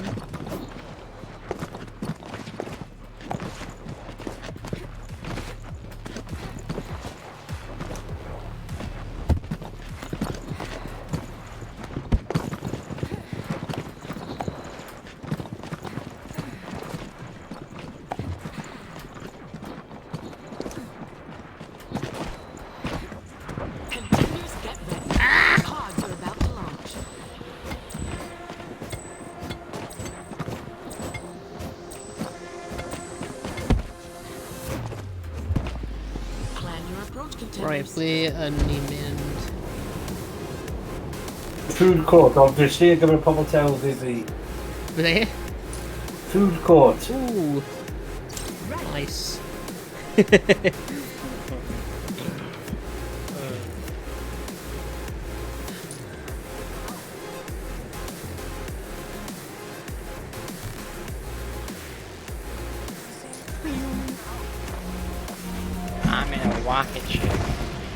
Contenders, get ready. Pods are about to launch. Plan your approach, contenders. Right, ble yn ni'n mynd? Food court, obviously, ar gyfer pobl tew fi. Ble? Food court. Ooh. Nice. I'm in a rocket ship.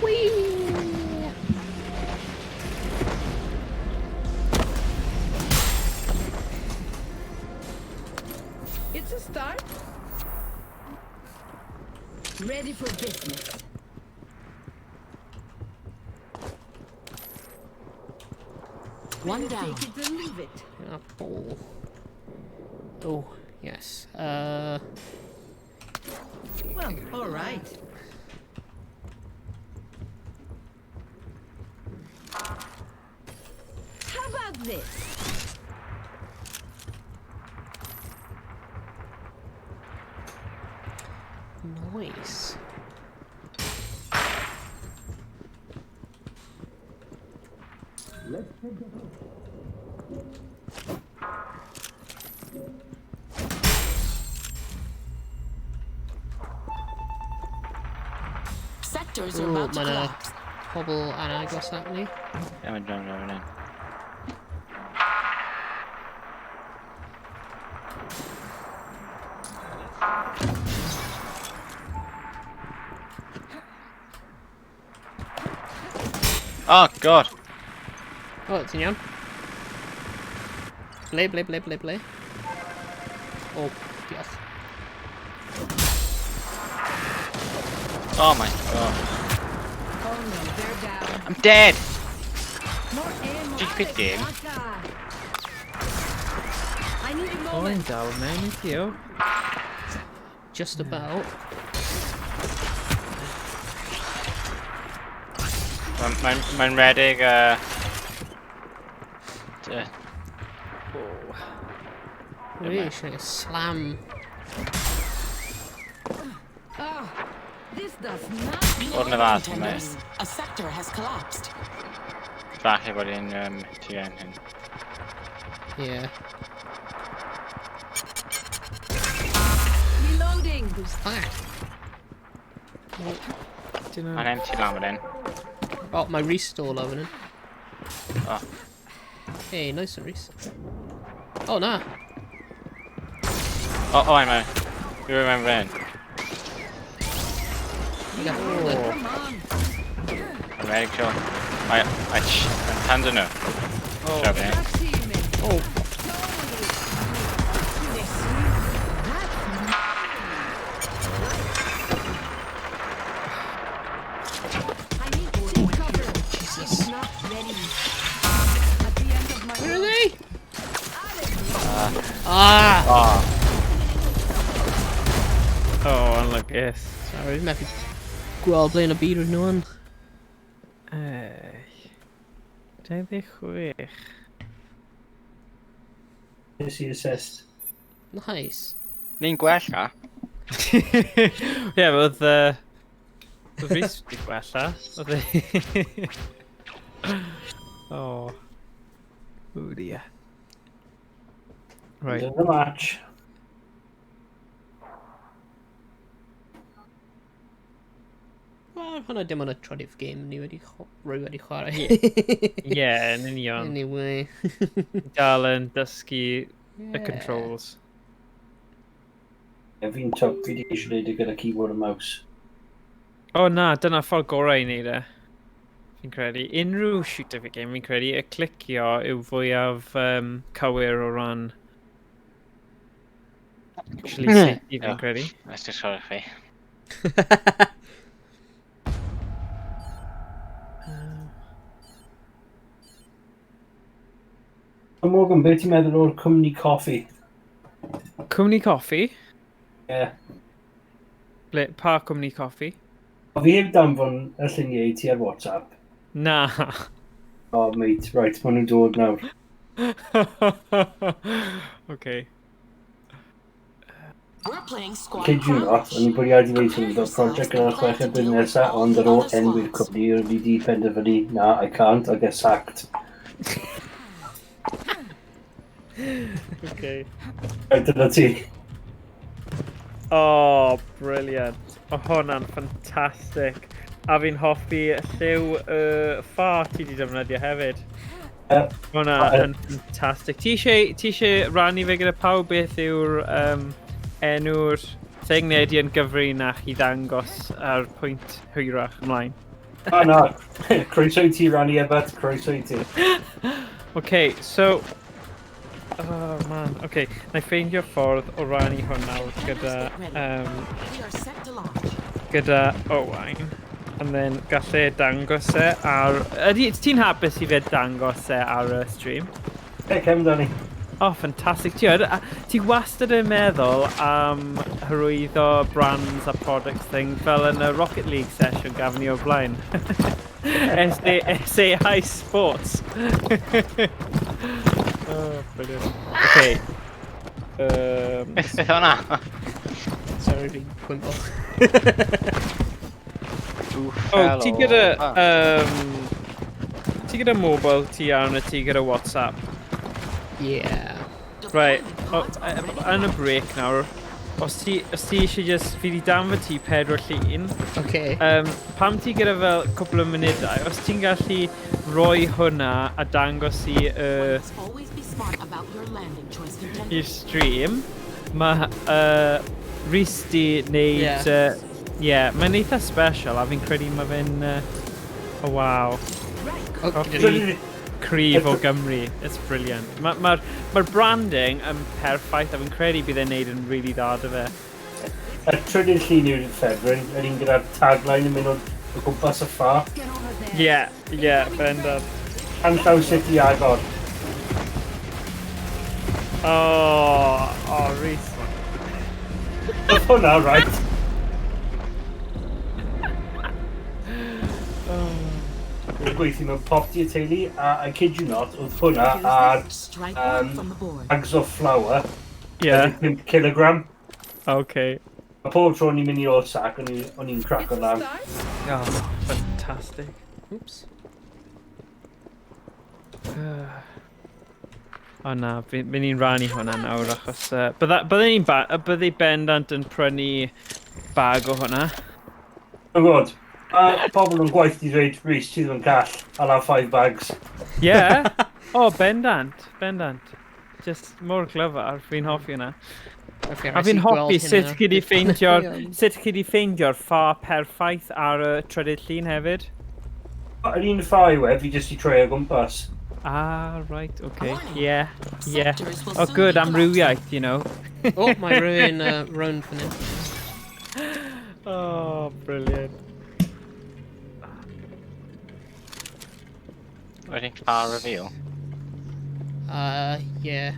Whee! It's a start. Ready for business. One down. Take it or leave it. Apple. Oh, yes. Well, all right. How about this? Nice. Sectors are Ooh, about to mae 'na collapse. pobl yn agos at ni. Ie, mae'n drone drone in. Oh god! O, ti'n iawn? Ble, ble, ble, ble, ble? O, diolch. Oh my god. Oh no, they're down. I'm dead! More ammo. Stupid game. I need a O, moment. yn dal mewn i ti o. Just about. Mae'n mae redeg... Oh. Really eisiau slam. Ah, this does not. Be Bod yn aware, y fath, contenders. A sector has collapsed. Falle bod un ti yn hyn. Yeah. Reloading. Who's that? Dyn nhw... Mae'n empty lan fan hyn. Oh, mae Rhys stôl o fan hyn. Oh. Hey, nice one, Rhys. Oh, na. Oh, oh, I'm a... You remember hyn? Oh. Medic kill. Mae... Mae... Tons o nhw. Oh. Siarad Oh. Jesus. Where are they? Ah! Oh. Oh, unluckiest. Sorry, methu gweld ble yn y byd roedd nhw yn. Ei. 26. Nes i assist. Nice. Ni'n gwella. Ie, oedd... Oedd Rhys wedi gwella. Oedd e... Oh. Oh dear. Right. The match. Wel, hwnna dim ond y trydydd game ni wedi, rwy wedi chwarae. Ie, yn union. Anyway. Dal yn dysgu y Yeah. controls. Ie, fi'n top, fi di eisiau gwneud e gyda keyboard a mouse. O na, dyna ffordd gorau i wneud e. Fi'n credu. Unrhyw shooter fi game, fi'n credu, y clicio yw fwyaf cywir o ran actually saethu, fi'n credu. Let's just sort fi. So Morgan, beth ti'n meddwl o'r cwmni coffi? Cwmni coffi? Ie. Yeah. Ble, pa cwmni coffi? O, fi heb danfon y lluniau i ti ar WhatsApp. Na. Oh, mate, right, maen nhw'n dod nawr. Okay. We're playing squad Kid you not, crouch. o'n i'n bwriadu wneud Prepare hwn fel yourselves project gyda'r and plan chweched to blwyddyn deal with nesaf, all ond the ar ôl other enwi'r squads. cwmni, o'n i wedi penderfynu, na, I can't, I get sacked. Okay. Right, dyna ti. Oh, brilliant. O, hwnna'n ffantastig. A fi'n hoffi lliw y ffa ti wedi defnyddio hefyd. Ie. Hwnna A- yn ffantastig. Ti eisiau rannu fe gyda pawb beth yw'r enw'r thing neu ydy yn gyfrinach i ddangos ar pwynt hwyrach ymlaen? O, na, croeso i ti rannu ebet, croeso i ti. Okay, so... Oh, man. Okay, na i ffeindio ffordd o rannu hwn nawr gyda, We are set to launch. gyda Owain. And then gallai dangos e ar... Ydy, ti'n hapus i fe dangos e ar y stream? Ie, cefn Dani. Oh, ffantastig. Ti, ti wastad yn meddwl am hyrwyddo brands a products thing fel yn y Rocket League session gafon ni o'r blaen. SAI Sports. Oh, brilliant. Okay. Beth hwnna? Sorry, fi'n cwympo. Oh, ti gyda... Ti gyda mobile ti arno ti gyda WhatsApp? Yeah. Right, Deployment oh, pods are ready. yn y break nawr, os ti eisiau just, fi di danfon ti pedwar llun, Okay. Pam ti gyda fel cwpl o munudau, os ti'n gallu rhoi hwnna a dangos i One must always be smart about your landing choice, contenders. i'r stream, mae Rhys di wneud... Yeah. Yeah, mae'n eitha special a fi'n credu mae fe'n... Oh, wow. Oh, Coffi cryf o Gymru. It's brilliant. Mae'r ma, ma branding yn perffaith a fi'n credu bydd e'n neud yn really dda dy fe. Y trydydd llun yw'r ffefryn, yr un gyda'r tagline yn mynd o gwmpas y ffa. Yeah, bendant. Canllaw sut i agor. Oh, Rhys. Oedd hwnna, right? Dwi'n gweithio mewn popty y teulu, a I kid you not, oedd hwnna ar Strike one from the board. bags of flour, 5 kilogram. Okay. A pob tro o'n i'n mynd i o'r sac, o'n i'n craco lan. Oh, fantastic. Oops. O na, fi ni'n rannu hwnna nawr achos... Bydde ni'n bydde bendant yn prynu bag o hwnna. Oh god. A pobl yn gwaith di dweud, "Rhys, ti ddim yn call, I'll have 5 bags." Yeah. Oh, bendant, bendant. Just mor glyfar, fi'n hoffi hwnna. Okay, A fi'n hoffi sut chi di ffeindio'r sut chi di ffeindio'r ffa perffaith ar y trydydd llun hefyd. Yr un ffa yw e, fi jyst i troi o gwmpas. Ah, right, okay. Warning. Yeah. Sectors will Oh, soon good, be amrywiaeth, you know. Oh, mae rhywun round fan hyn. Oh, brilliant. Wedyn far reveal. Yeah.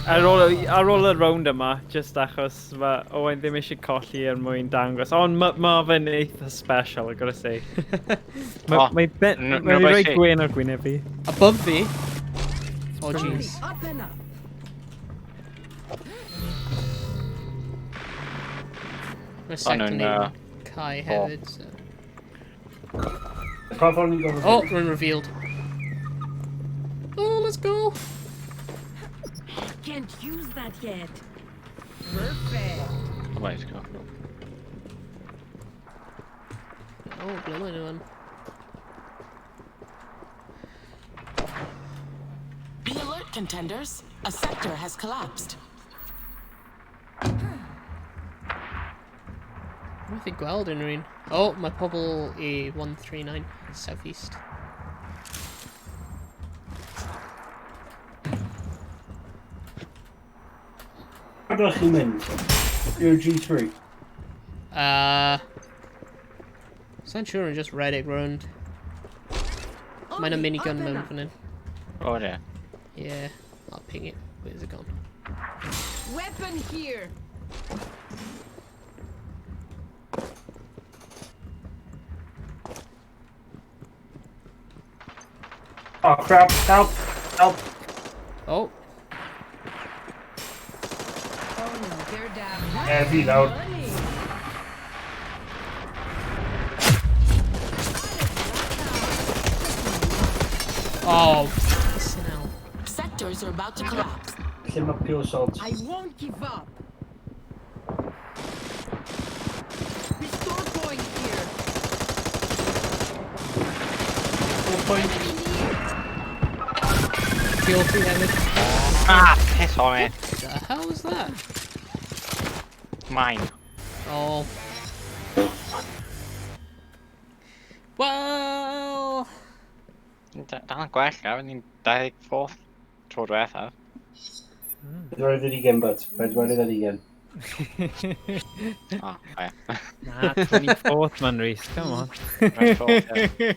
Ar ôl, ar ôl y round yma, just achos mae Owain ddim eisiau colli er mwyn dangos. Ond mae ma fe'n eitha special, I gotta say. Mae Oh, mae ben- no, mae fi rhoi see. gwên ar gwyneb fi. Above fi. Oh, jeez. Up and up. Mae sector nhw'n, ni'n cau hefyd, so... Pa ffordd ni'n gorfod Oh, rwy'n revealed. Oh, let's go! Can't use that yet. Perfect. Wait, go. Oh, ble mae nhw yn? Be alert, contenders. A sector has collapsed. Methu gweld unrhyw un. Oh, mae pobl i 139 southeast. Pa ydych chi'n mynd? I'r G3. Sa'n siŵr yn just redeg round. Mae'n a Only minigun up and mewn up. fan hyn. Oh, yeah. Yeah, I'll ping it. Where's it gone? Weapon here. Oh crap, help, help. Oh, Oh no, they're down. Yeah, fi lawr. Money. Oh, pissing hell. Sectors are about to collapse. Lle mae pure salt? I won't give up. Restore point here. Point. Enemy near. Fuel 3 hefyd. Ah, piss on it. The hell was that? Mine. Oh. Well... Dal yn gwella, ni'n 24th tro diwethaf. 40, but. 40. Ah, oh, yeah. Na, 24th man, Rhys, come on. 24th, yeah.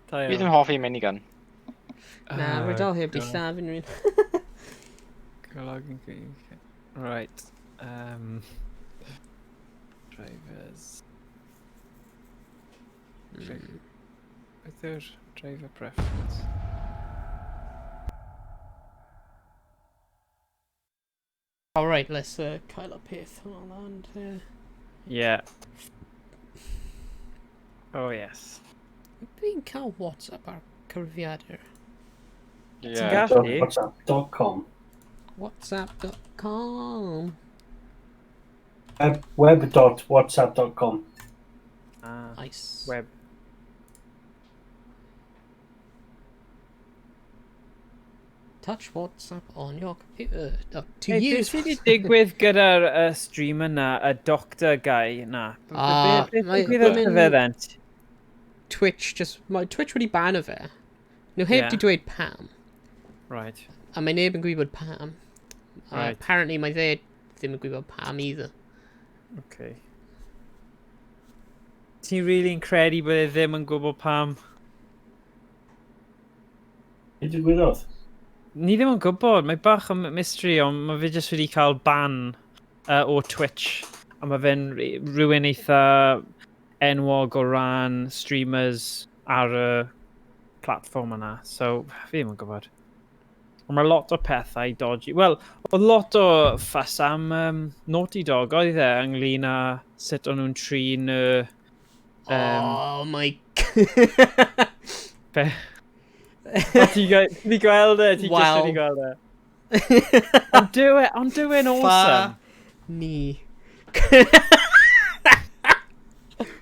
Da Fi iawn. ddim hoffi minigun. Na, Oh, rwy dal heb di God. lladd unrhyw un. Right. Drivers. Beth yw'r driver preference? Alright, let's cael y peth hwnna lan. Yeah. Oh yes. Fi'n cael WhatsApp ar cyfrifiadur. Yeah. gallu? WhatsApp.com. WhatsApp.com. Web, web.whatsapp.com. Ah, Nice. web. Touch WhatsApp on your computer. Oh, to Hey, use. beth sydd wedi digwydd gyda'r streamer na, y doctor guy na? Ah, Beth digwyddodd mae'n- fe then? Twitch just... Mae Twitch wedi ban fe. Nhw heb Yeah. di dweud pam. Right. A mae neb yn gwybod pam. A Right. apparently mae fe ddim yn gwybod pam either. Okay. Ti'n really yn credu bod e ddim yn gwybod pam? Be digwyddodd? Ni ddim yn gwybod, mae bach o mystery, ond mae fe jyst wedi cael ban o Twitch. A mae fe'n rhywun eitha enwog o ran streamers ar y platform yna. So, fi ddim yn gwybod. Ond mae lot o pethau dodgy. Wel, oedd lot o fuss am Naughty Dog, oedd e, ynglyn â sut o'n nhw'n trin y... Oh my... Be? O, ti di gweld e? Ti just Wel. wedi gweld e? Ond dyw e, ond dyw e'n awesome. Fa ni.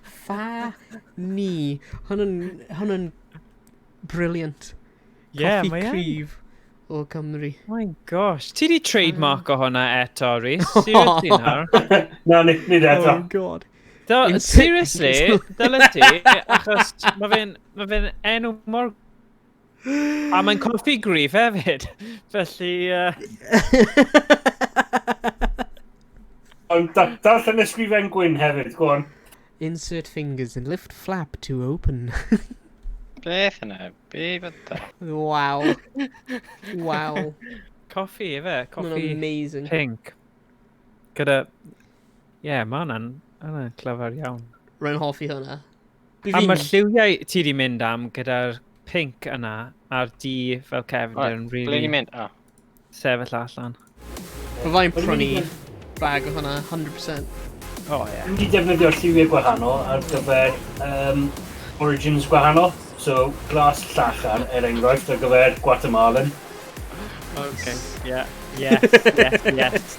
Fa ni. Hwnnw'n brilliant. Yeah, Coffi mae e'n. cryf. o Cymru. My gosh, ti di trademark o hwnna eto, Rhys? Seriously nawr? Na, nid eto. Oh god. Seriously, dyle ti, achos mae fe'n ma fe enw mor... A mae'n coffi grif hefyd, felly... Ond darllen ysgrifen gwyn hefyd, go on. Insert fingers and lift flap to open. Beth yna? Be fydda? Wow. Wow. Coffi, efe? Mae'n Coffi amazing. pink. Gyda... Ie, yeah, mae hwnna'n clyfar iawn. Rwy'n hoffi hwnna. A mae'r lliwiau ti di mynd am gyda'r pink yna a'r du fel cefndir yn Ble really ni'n mynd? Oh. sefyll allan. Byddai'n prynu bag o hwnna, 100%. O, ie. Dwi'n wedi defnyddio lliwiau gwahanol ar gyfer origins gwahanol. So, glas llachar, er enghraifft, ar gyfer Guatemalan. Okay, yeah, yes, yes, yes.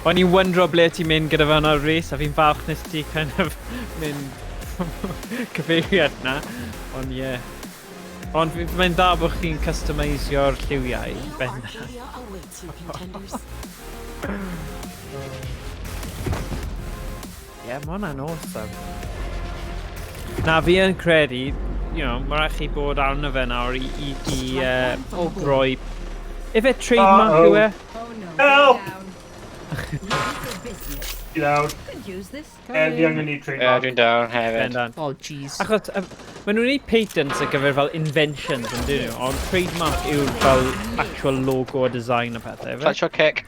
O'n i'n wyndro ble ti'n mynd gyda fe yna, Rhys, a fi'n falch nes ti kind of mynd cyfeiriad na. Ond ie. Yeah. Ond mae'n dda bod chi'n customisio'r lliwiau. Neo Ben. Arcadia awaits you, contenders. Ie, yeah, mae hwnna'n awesome. Na, fi yn credu, mae rhaid chi bod arno fe nawr i roi... Ife trademark yw e? Oh no. Help! Down. Ready for business. I lawr. Could use this. Fi angen i Ie, trademark. dwi'n down hefyd. Bendant. Oh, jeez. Achos maen nhw'n gwneud patents ar gyfer fel inventions yn dyn nhw, ond trademark yw'r fel actual logo a design a pethau, ife? Fletcher kick.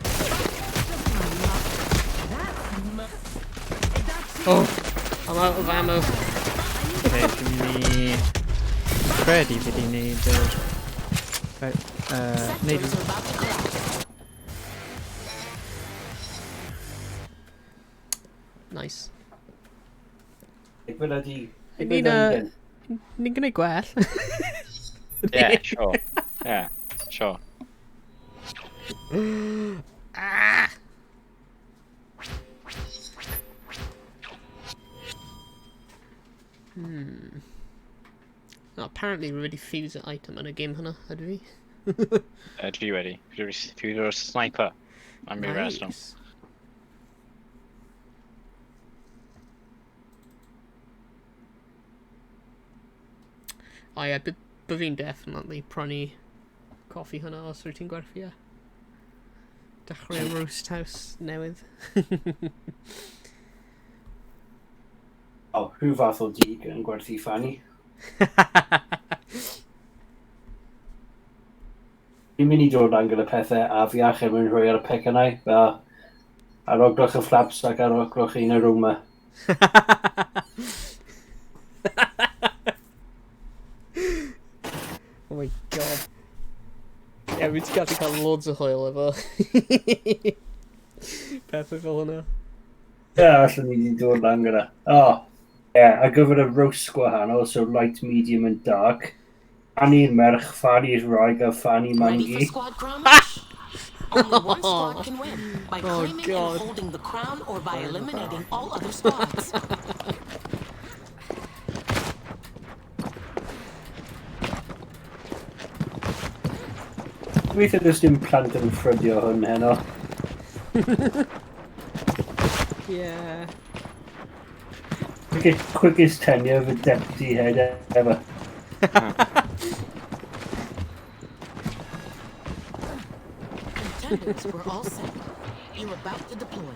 Oh, I'm out of ammo. Okay, dwi'n mynd i... Credu fi di wneud yr... Right, neud Sectors are about to collapse. Nice. Fel ydi... Ni'n gwneud gwell. Yeah, sure. Yeah, sure. Ah! Oh, apparently we wedi fuse item yn y game hwnna, ydw i? Dwi wedi. Dwi wedi sniper. I'm really nice. Nice. O ie, by fi'n definitely prynu coffi hwnna os wyt ti'n gwerthu e. Dechrau roast house newydd. O, rhyw fath o dig yn gwerthu ffani. Fi'n mynd i dod lan gyda pethau afiach er mwyn rhoi ar y pecynnau, fel aroglwch y flaps ac aroglwch un aroma. Oh my god. Ie, yeah, fi wedi gallu cael loads o hwyl efo pethau fel hwnna. Ie, allan ni wedi dod lan gyda. O, ie, ar gyfer y roast gwahanol, so light, medium and dark. Fanny'r merch, Fanny'r wraig a Fanny Ready for Mangi. squad crunch? Only one squad can win by Oh, claiming God. and holding the crown or by eliminating all other squads. Gobeithio does dim plant yn ffrydio hwn heno. Yeah. Quickest tenure of a deputy head ever. Contenders, we're all set. You're about to deploy.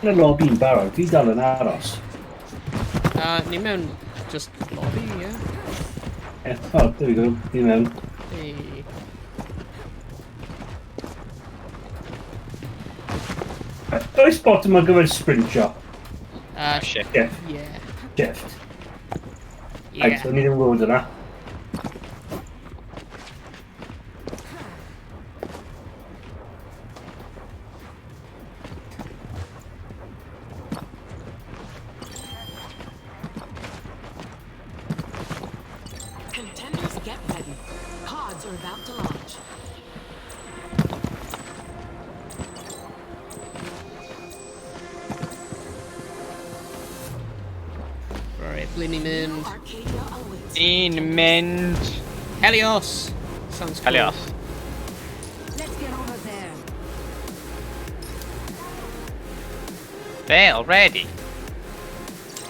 Yn y lobby'n barod, fi dal yn aros. Ni mewn just lobby, yeah. Yeah, oh, there we go, fi mewn. Hey. Oes bottom ar gyfer sprintio? Shift. Shift. Yeah. Shift. Yeah. Right, o'n i ddim yn gwybod yna. Contenders, get ready. Pods are about to launch. Right, ble ni'n mynd? Arcadia awaits. Ni'n mynd... Helios! Sounds cool. Helios. Let's get over there. There already.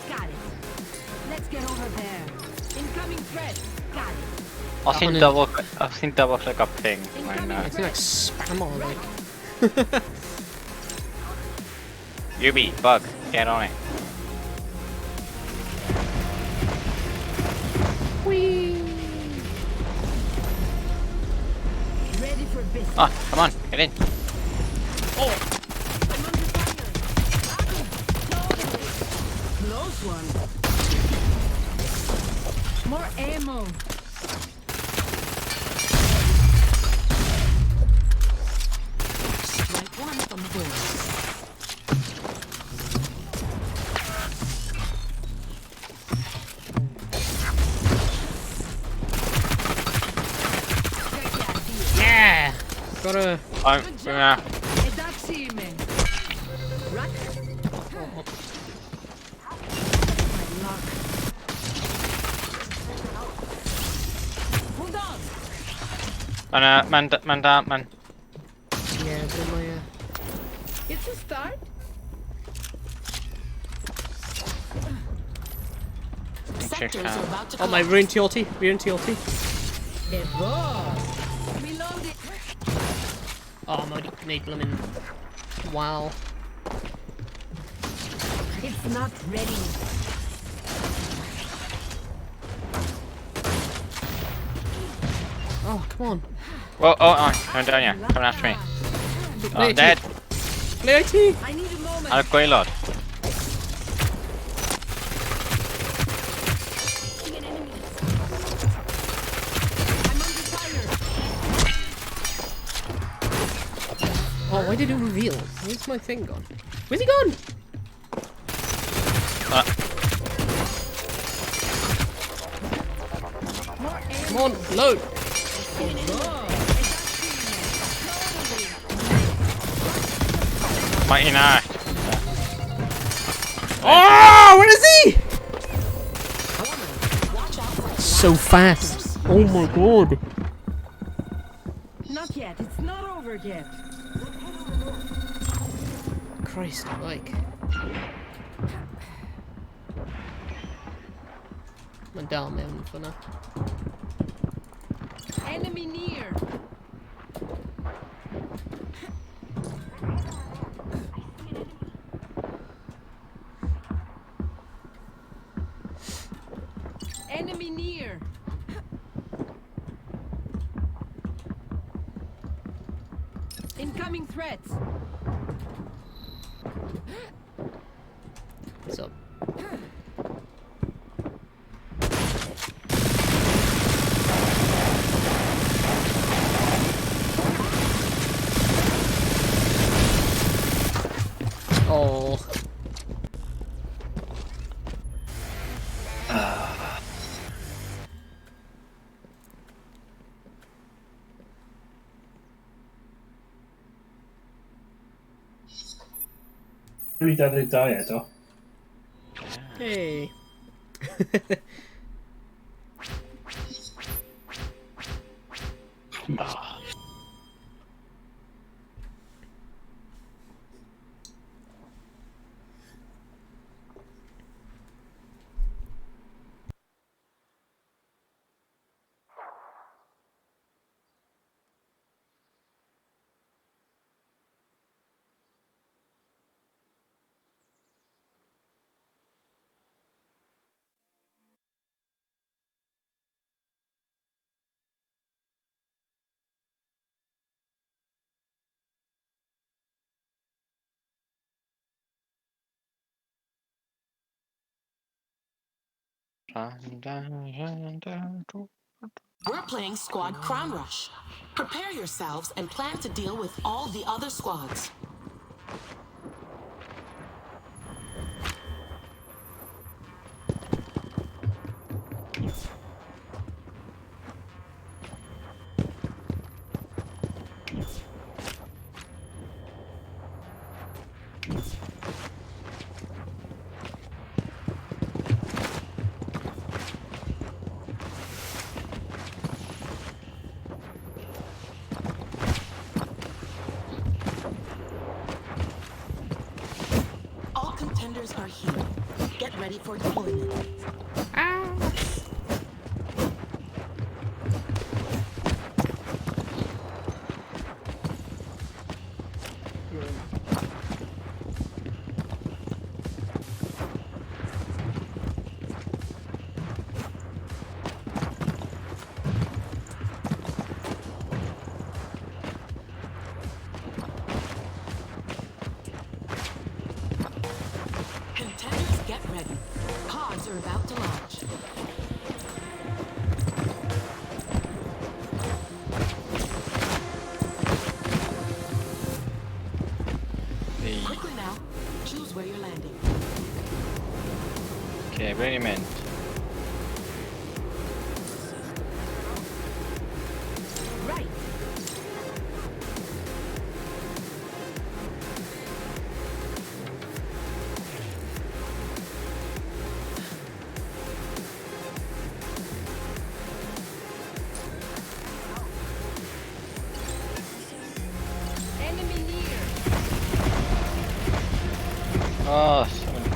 Got it. Let's get over there. Incoming threat. Got it. Os ti'n Hwn yn- double, os ti'n double click up thing, mae'n... I think like spam on like. Yubi, bug, get on it. Whee! Ready for business. Oh, come on, get in. I'm under fire. Totally. Close one. More ammo. Strike one from the board. Yeah! Gotta. I'm, yeah. Εντάξει είμαι. Right. My luck. Hold on. Mae'n, mae'n, mae'n da, mae'n... Yeah, ble mae e? It's a start. Sectors are about to Oh, mae collapse. rhywun tu ôl ti. Rhywun tu ôl ti. Evo. Reloading. Oh, mae wedi gwneud blymyn. Wow. It's not ready. Oh, come on. Whoa, oh, I'm down here. Coming after me. Oh, I'm dead. Ble wyt ti? I need a moment. Ar y gwaelod. An enemy. I'm under fire. Oh, why did it reveal? Where's my thing gone? Where's he gone? More ammo. Come on, load. Mae un arall. Oh, where is he? Watch out for So fast. Oh my god. Not yet. It's not over yet. Christ, like. Mae'n dal mewn fyna. Enemy near. Enemy near. Incoming threats. What's up? Oh. Dwi 22 eto. Hey. We're playing Squad Crown Rush. Prepare yourselves and plan to deal with all the other squads. Ready for deployment. Contenders, get ready. Pods are about to launch. The... Quickly now, choose where you're landing. Okay, ble ni'n mynd? Right. Enemy near. Oh, so many...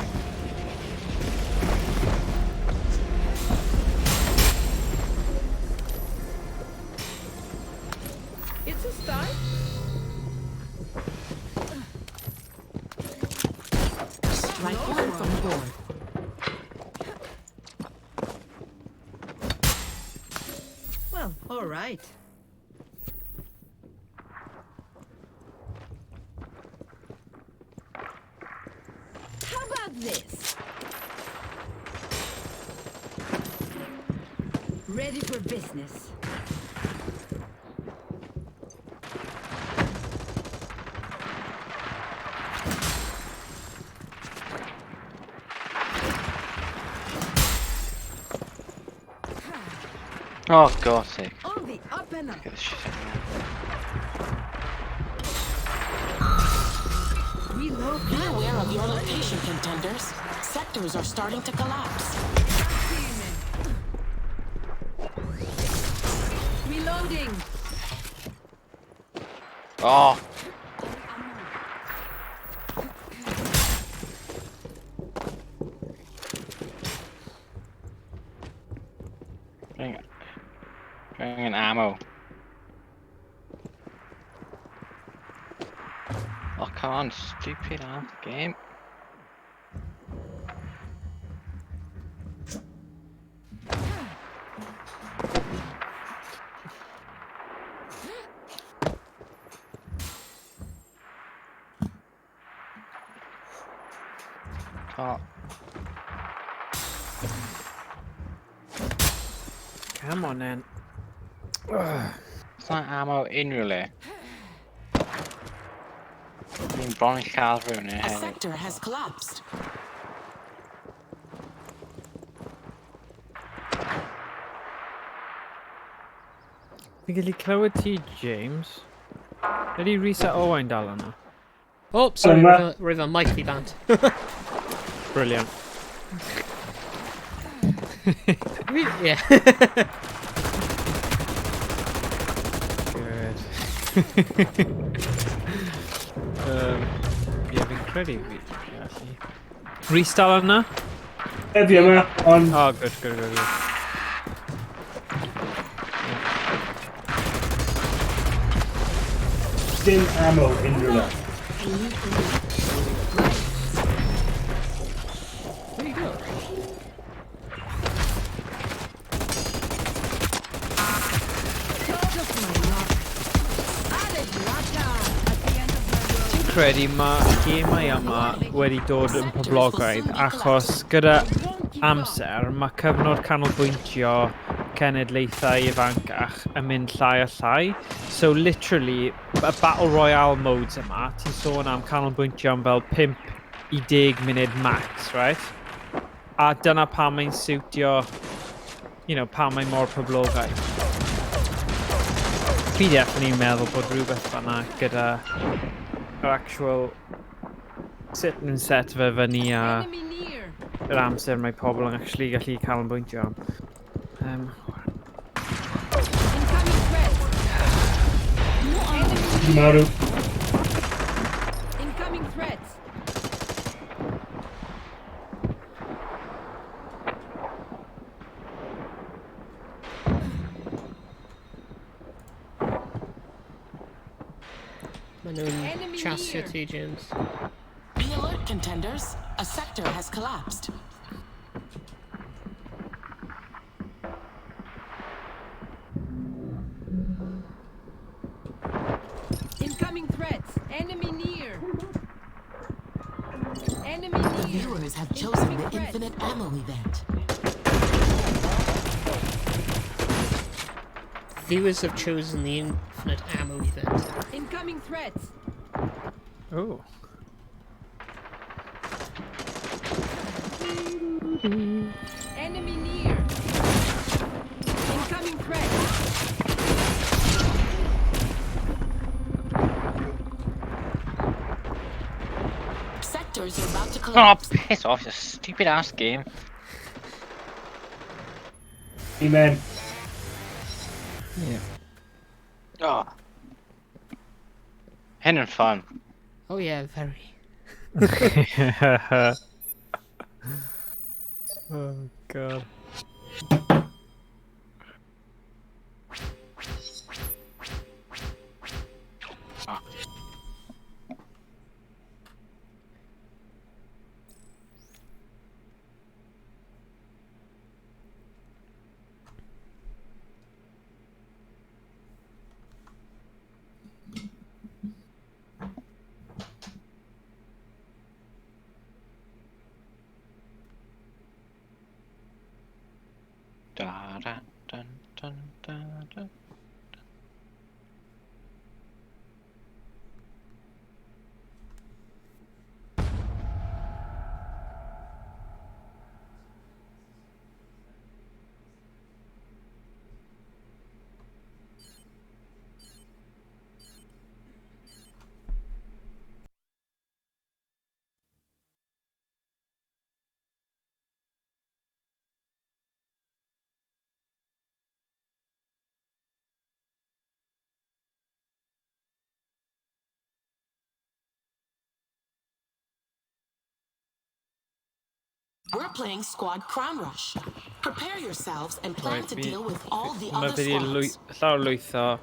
It's a start. Strike one from the board. Well, all right. How about this? Ready for business. Oh, God's sake. On the up and up. Get this shit out of here. Reload. Be aware of your location, contenders. Sectors are starting to collapse. Reloading. Oh! Bring, bring an ammo. Oh, come on, stupid ass game. Can't. Come on then. It's not ammo unrhyw le. Fi'n bron i lladd rhywun A hefyd. sector has collapsed. Fi'n gallu clywed ti, James. Ydy Rhys a Owain dal yna? Oh, sorry, Yma. roedd o'n mic fi bant. Brilliant. Yeah. Good. Ie, fi'n credu fi allu. Rhys dal yna? Ie, fi yma, ond Oh, good, good, good, good. dim ammo unrhyw le. Where you go? Just my luck. Added laka at the end of my road. Fi'n credu mae gemau yma wedi dod yn poblogaidd achos gyda Won't give up. amser mae cyfnod canolbwyntio cenedlaethau ifancach yn mynd llai a llai. So literally, y Battle Royale modes yma, ti'n sôn am canolbwyntio am fel 5 i 10 munud max, right? A dyna pam mae'n siwtio, you know, pam mae'n mor poblogaidd. Fi definitely yn meddwl bod rhywbeth fan'na gyda yr actual sut nhw'n set fe fyny a Enemy near. yr amser mae pobl yn actually gallu canolbwyntio am. Incoming threat. Enemy Fi marw. Incoming threats. Maen nhw'n Enemy chasio near. ti, James. Be alert, contenders. A sector has collapsed. Incoming threats. Enemy near. Enemy near. Viewers have chosen Incoming the threats. infinite ammo event. Viewers have chosen the infinite ammo event. Incoming threats. Oh. Enemy near. Incoming threats. Sectors are about to Oh, collapse. piss off, you stupid ass game. Amen. Yeah. Oh. Hyn yn fun. Oh yeah, very. Oh god. Ah. Da da dun dun dun dun. We're playing Squad Crown Rush. Prepare yourselves and plan Right, to fi- deal with all the Mae other fi wedi squads. llawer lwytho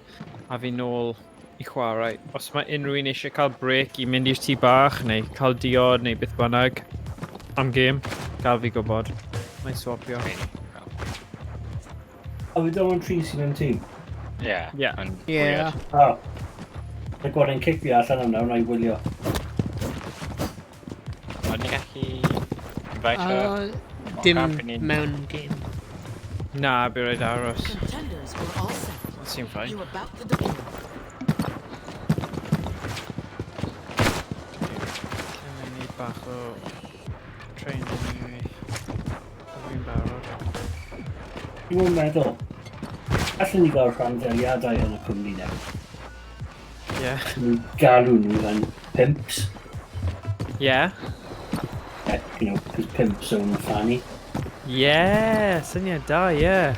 a fi nôl i chwarae. Os mae unrhyw un eisiau cael break i mynd i'r tŷ bach neu cael diod neu beth bynnag am gêm, gael fi gwybod. Mae'n swapio. O, fi ddim yn tri sy'n mewn tîm. Yeah. Yeah. Yn Yeah. weird. O. Mae gwared yn cic fi allan am nawr, na i wylio. Ond ni'n gallu invite her. Dim Ond ni'n- mewn game. Na, bydd rhaid aros. Contenders, we're all set. Sy'n fine. You're about to deploy. Can I need bach o training anyway. Fi'n barod. Dwi'n mwyn meddwl. Allen ni gael rhanddeiliadau yn y cwmni newydd. Yeah. Ni galw nhw yn pimps. Yeah. You know, because pimps own Fanny. Yeah, syniad da, yeah.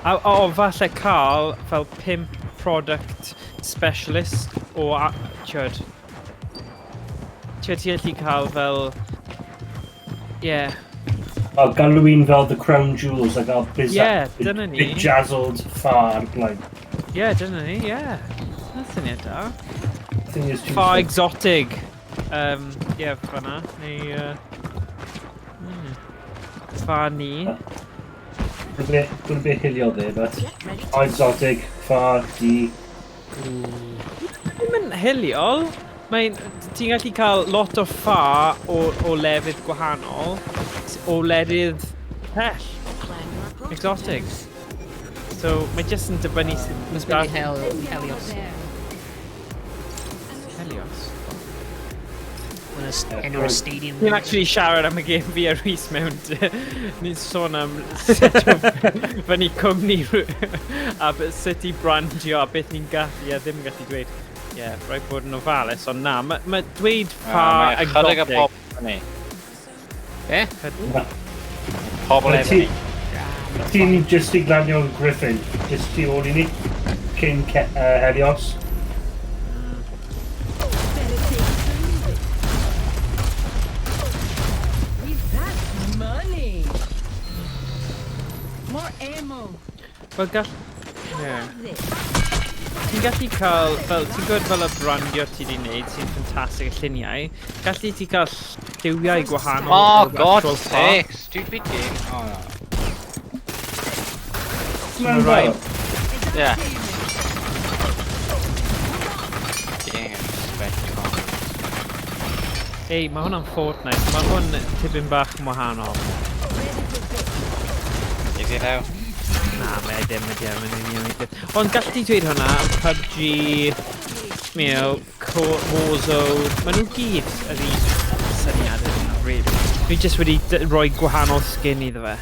A, o, falle cael fel pimp product specialist o, a, ti'od, ti'od ti allu cael fel, yeah, O, galw un fel The Crown Jewels a gael biz Yeah, dyna ni. Bejazzled far blaen. Yeah, dyna ni, yeah. Na syniad da. Thing is, Far exotic. Yeah, fanna. Neu, Far ni. Gwyd a bit hiliol there, but Get ready to far exotic, far di. Ddim yn hiliol. Mae'n... Ti'n gallu cael lot o ffa o lefydd gwahanol, o wledydd pell, plan your approach. exotic. So, mae jyst yn dibynnu sut Must be Hel Helios. There. Helios. Mae'n enw'r stadium. Ni'n actually siarad am y gêm fi a Rhys mewn... Ni'n sôn am sut o fyny cwmni a sut i brandio a beth ni'n gallu a ddim yn gallu dweud. Ie, yeah, rhaid bod yn ofalus, ond na, mae ma dweud ffa Mae chydig o exotic. pobl ni. Be? Pobl efo ni. Ti'n just i glanio'n Griffin, just tu ôl i ni, cyn Helios. Better take it or leave it. With that money. More ammo. Wel, gall... How Yeah. about this? Ti'n gallu cael, fel, ti'n gwybod fel y brandio ti di wneud sy'n ffantastig y lluniau, gallu ti cael lliwiau gwahanol Oh, o'r God's actual part. sake, stupid game. Oh, no. Mae'n Right. fel. Yeah. Game, spectacle. Ei, mae hwnna'n Fortnite, mae hwn tipyn bach yn wahanol. Is it though? Na, mae e ddim ydi e, mae'n union un peth. Ond gallu ti dweud hwnna am PUBG, you know, Warzone, maen nhw gyd yr un syniad yna, really. Fi jyst wedi rhoi gwahanol skin iddo fe.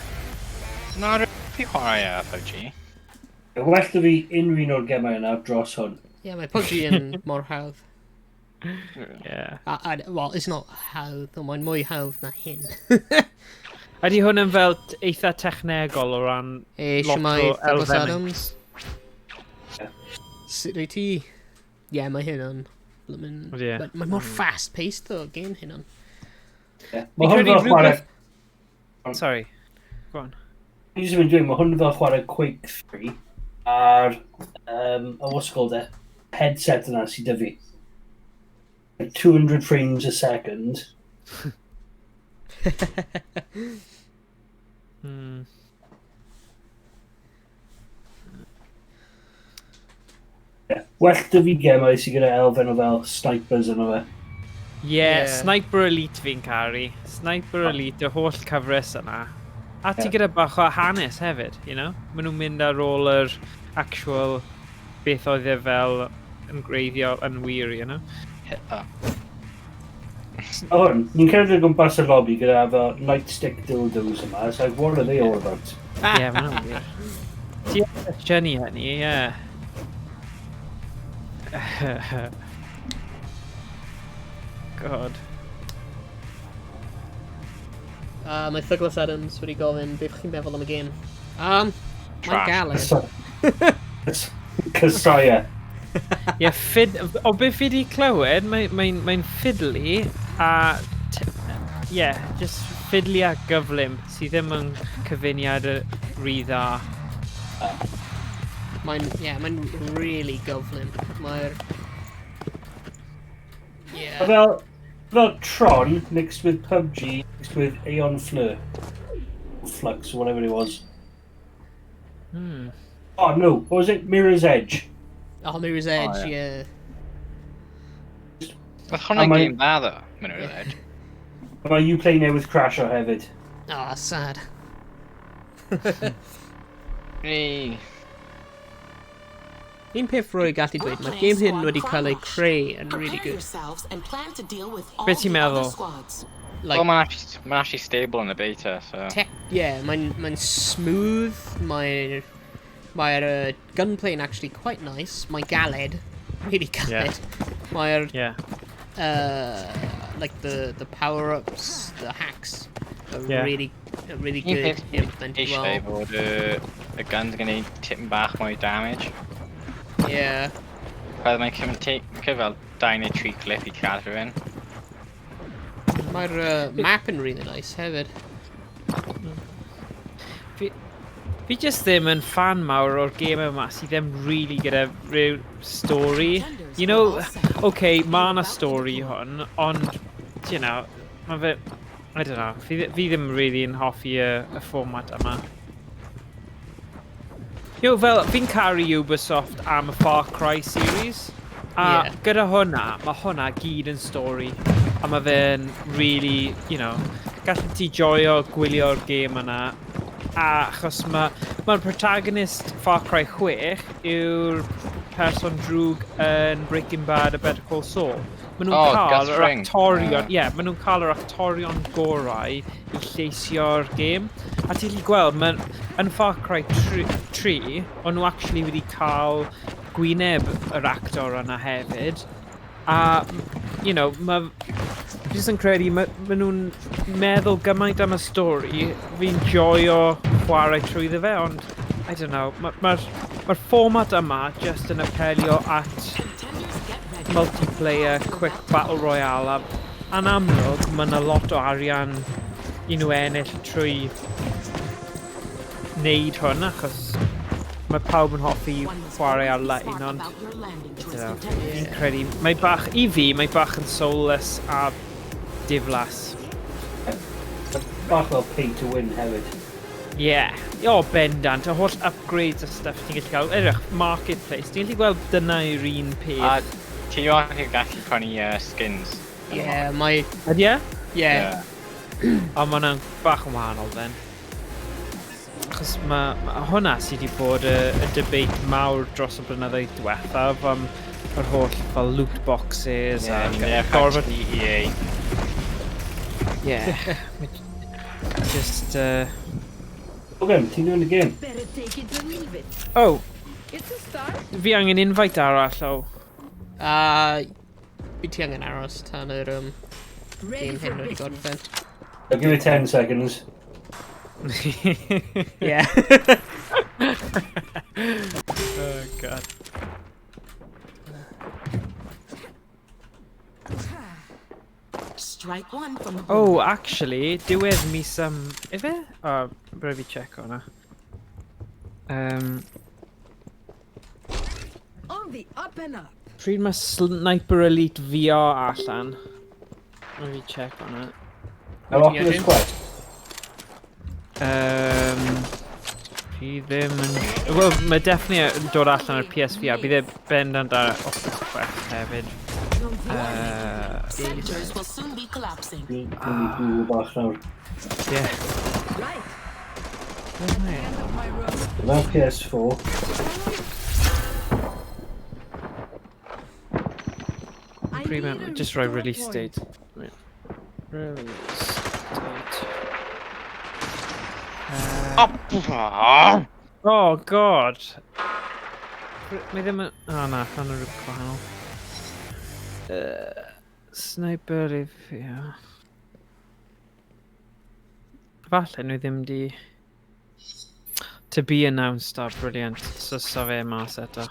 Na, fi chwarae PUBG. Well da fi unrhyw un o'r gemau yna dros hwn. Yeah, mae PUBG yn mor hawdd. Yeah. Well, it's not hawdd, ond mae'n mwy hawdd na hyn. Ydy hwn yn fel eitha technegol o ran E, lot siwmai o Douglas elfennau? Adams. Ie. Sut wyt ti? Ie, mae hyn yn bloomin'. Ydy e? Mae mor fast-paced though, game hyn yn. Yeah. Fi'n Mae hwn credu fel chwarae... Sorry. Go on. Fi jyst yn mynd dweud, mae hwn fel chwarae Quake 3 a'r, oh, what's it called it? Headset yna sydd 'da fi. Like 200 frames a second. Yeah. Well 'da fi gemau sydd gyda elfen o fel snipers yno fe. Yeah, Yeah. Sniper Elite fi'n caru. Sniper Elite, y holl cyfres yna. A ti Ie. gyda bach o hanes hefyd, you know? Maen nhw'n mynd ar ôl yr actual beth oedd e fel yn gwreiddiol yn wir, you know? Hit that. A hwn, ni'n cerdded o gwmpas y lobby gyda fel nightstick dildos yma. It's like, what are they all about? Ie, maen nhw'n wir. Ti yn cwestiynu hynny, ie. God. Mae Douglas Adams wedi gofyn beth chi'n meddwl am y game. Mae'n Trash. galed. Casaia. Ie, yeah, o beth fi wedi clywed, mae'n mae fiddly a... Ie, yeah, just fiddly a gyflym sydd ddim yn cyfuniad y rhy dda. Mae'n, yeah, mae'n really gyflym. Mae'r... Yeah. Fel Tron mixed with PUBG mixed with Aeon Fleur. Flux, or whatever it was. Oh no, what was it? Mirror's Edge. Oh, Mirror's Edge, Oh, yeah. Oedd hwnna'n A mae- game dda, though, Mirror's Edge. Mae you play newydd crasho hefyd. Oh, sad. Hey. Un peth rwy gallu dweud, mae'r We're game playing hyn wedi Squad cael ei Crown Rush. creu yn really Prepare good. yourselves and plan to deal with all Be ti'n the other meddwl? squads. Like, Well, mae'n actually, ma actually stable in the beta, so... tech, yeah, mae'n smooth, mae'r gunplay yn actually quite nice, mae galed, really galed. Mae'r, like the power-ups, the hacks are really Un good, peth implemented eisiau well. fod y guns yn gwneud tipyn bach mwy damage. Yeah. Fel mae'n cymryd fel 2 neu 3 clip i lladd rhywun. Mae'r map yn really nice hefyd. Fi just ddim yn fan mawr o'r game yma sydd ddim really gyda rhyw story. Contenders You are know, all set. okay, ma' 'na About to story deploy. hwn, ond, you know, ma' fe, I don't know, fi ddim really yn hoffi y format yma. You know, fel, fi'n caru Ubisoft am y Far Cry series, a gyda hwnna, mae hwnna gyd yn stori, a mae fe'n really, you know, gallu ti joio gwylio'r gêm yna, a achos mae'r protagonist Far Cry 6 yw'r person drwg yn Breaking Bad a Better Call Saul. Maen nhw'n Oh, cael Gus yr Fring. actorion, Ie. ie, maen nhw'n cael yr actorion gorau i lleisio'r gêm. A ti'n gallu gweld, maen, yn Far Cry 3, o'n nhw actually wedi cael gwyneb yr actor yna hefyd. A, you know, ma, fi jyst yn credu, ma nhw'n meddwl gymaint am y stori, fi'n joio chwarae trwyddo fe, ond, I don't know, ma format yma just yn apelio at Contenders get ready. multiplayer, quick battle royale, a yn amlwg, mae yna lot o arian i nhw ennill trwy wneud hwn, achos Mae pawb yn hoffi One must chwarae always be ar-lein, smart ond about your landing choice, Dunno. contenders. Fi'n credu, mae bach, i fi, mae bach yn soulless a diflas. Bach fel pay to win hefyd. Yeah. O, bendant, y holl upgrades a stuff ti'n gallu cael. Edrych, marketplace, ti'n gallu gweld dyna yw'r un peth. A ti yw gallu prynu skins. Yeah, mae... Ydy e? Yeah. Ond mae hwnna'n bach yn wahanol then. Achos mae ma hwnna sydd wedi bod y debate mawr dros y blynyddoedd diwethaf am yr holl fel loot boxes Yeah, a ni'n edrych gorfod. at EA. Yeah. Just, Okay, ti'n doing the game. Better take it than leave it. Oh, It's a start. fi angen invite arall, oh. Fi ti angen aros tan yr Ready game for hyn wedi business. gorffen. I'll give it 10 seconds. Yeah. Oh, God. Strike one from the Oh, actually, diwedd mis. Ife? O, rhaid fi check hwnna. On the up and up. Pryd mae Sniper Elite VR allan? Rhaid fi check hwnna. Ar Oculus James? Quest. Fi ddim yn. Wel, mae definitely yn dod allan ar PSVR. Bydd e bendant ar Oculus Quest hefyd. Sectors will soon be collapsing. Dwi'n Google bach nawr. Yeah. Right. Ble End of my road. Dyna PS4. I Pryd need mae a just rhoi restore release point. date. Yeah. Release date. Oh, Oh, God. Mae ddim yn. Oh, na, hwnna'n rhywbeth gwahanol. Sniper VR. Falle nhw ddim di. To be announced, oh, brilliant. So, sa fe mas eto.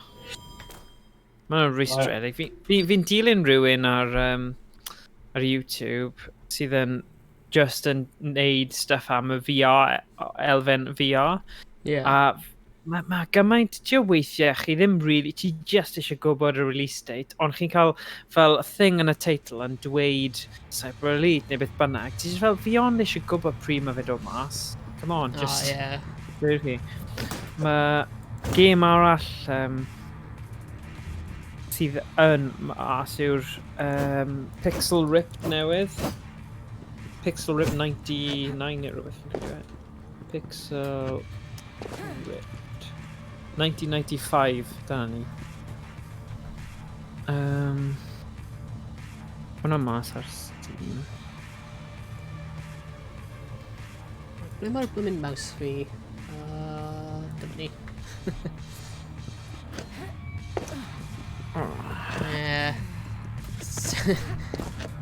Mae'n rwystredig. Fi'n dilyn rhywun ar YouTube sydd yn just yn neud stuff am y VR, elfen VR. Yeah. A mae gymaint, ti'n weithiau, chi ddim really, ti just eisiau gwybod y release date, ond chi'n cael fel thing yn y teitl yn dweud Sniper Elite neu beth bynnag. Ti just fel, fi ond eisiau gwybod pryd mae fe dod mas. Come on, just Oh, yeah. dweud chi. Mae game arall sydd yn mas yw'r Pixel Ripped newydd. Pixel Ripped 99 neu rhywbeth fi'n credu. Pixel Ripped 1995, dyna ni. Hwna mas ar Steam. Ble mae'r blooming mouse fi? Dyma ni.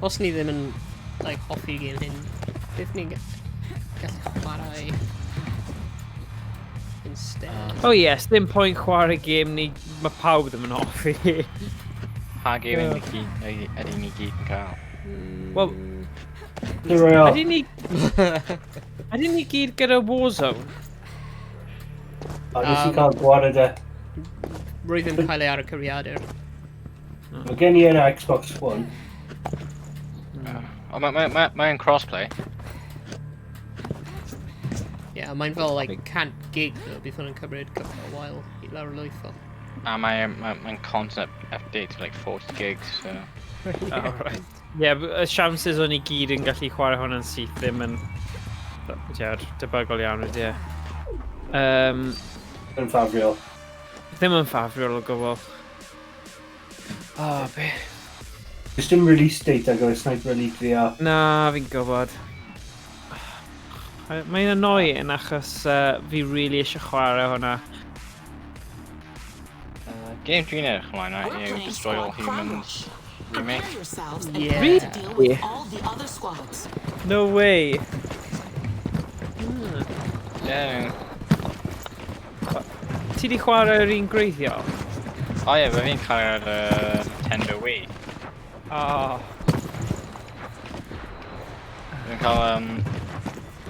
Os ni ddim yn like, hoffi game hyn, beth ni'n gallu chwarae instead? Oh yes, ddim pwynt chwarae game ni, mae pawb ddim yn hoffi. Pa game ydy ni gyd yn cael? Wel, The Royale. Ydyn ni gyd gyda Warzone? A nes i cael gwared e. Rwy ddim cael ei ar y cyfrifiadur. Mae gen i yn Xbox One. O, mae'n ma, ma crossplay. Yeah, mae'n fel like 100 gig though, bydd hwn yn cymryd couple o while i lawr lwytho. A mae'n ma content update to like 40 gigs, so. Oh, right. Yeah, but y chances o'n i gyd yn gallu chwarae hwnna'n syth ddim yn, yeah, debygol iawn ydy e. Yn ffafriol. Ddim yn ffafriol o gwbl. Oh, be. Does dim release date ar gyfer Sniper Elite VR. Na, fi'n gwybod. Mae'n annoying achos fi really eisiau chwarae hwnna. Game dwi'n edrych ymlaen at We're yw playing Destroy All Squad Crown Humans Rush. remake. Prepare yourselves and Yeah. prepare to deal with all the other squads. No way. Yeah. Ti di chwarae'r un gwreiddiol? O ie, fe fi'n cael ar Nintendo Wii. Oh. Fi'n cael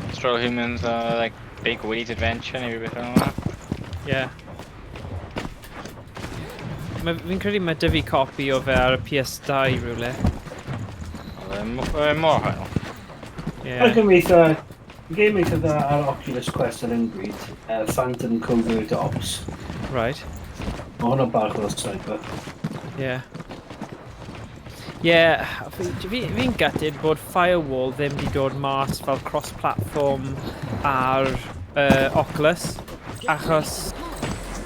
Destroy All Humans, like Big Willie's Adventure neu rhywbeth fel yna. Yeah. Fi'n credu mae 'da fi copi o fe ar y PS2 rhywle. Oedd e'n mor hwyl. Yeah. Mae'n gêm eitha... Game eitha dda ar Oculus Quest ar un bryd, Phantom Covert Ops. Mae hwnna bach fel sniper. Yeah. Yeah, fi'n gutted bod Firewall ddim di dod mas fel cross-platform ar Oculus, achos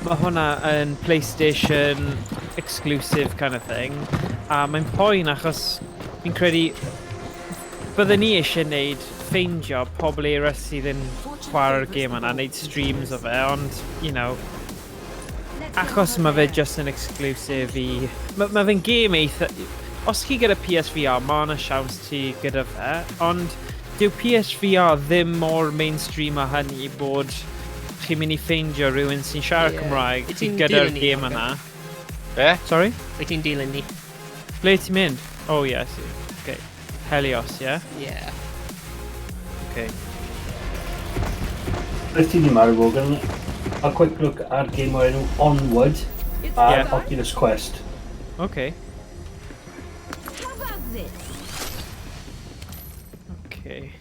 mae hwnna yn PlayStation exclusive kind of thing, a mae'n poen achos fi'n credu bydden ni eisiau gwneud ffeindio pobl eraill sydd yn chwarae'r gêm yna, wneud streams o fe, ond, achos mae fe just yn exclusive i... Mae fe'n gêm eitha... Os chi gyda PSVR, mae yna siawns ti gyda fe, ond dyw PSVR ddim mor mainstream â hynny bod chi'n mynd i ffeindio rhywun sy'n siarad Cymraeg Wyt ti'n gyda'r dilyn ni, gêm ocê? yna. Be? Sorry? Wyt ti'n dilyn ni? Ble ti'n mynd? Oh, yes. Okay. Helios, yeah? Yeah. Okay. Beth ti'n marw, Morgan? A quick look ar game o'r enw Onward ar Oculus Quest. Okay. How about this? Okay.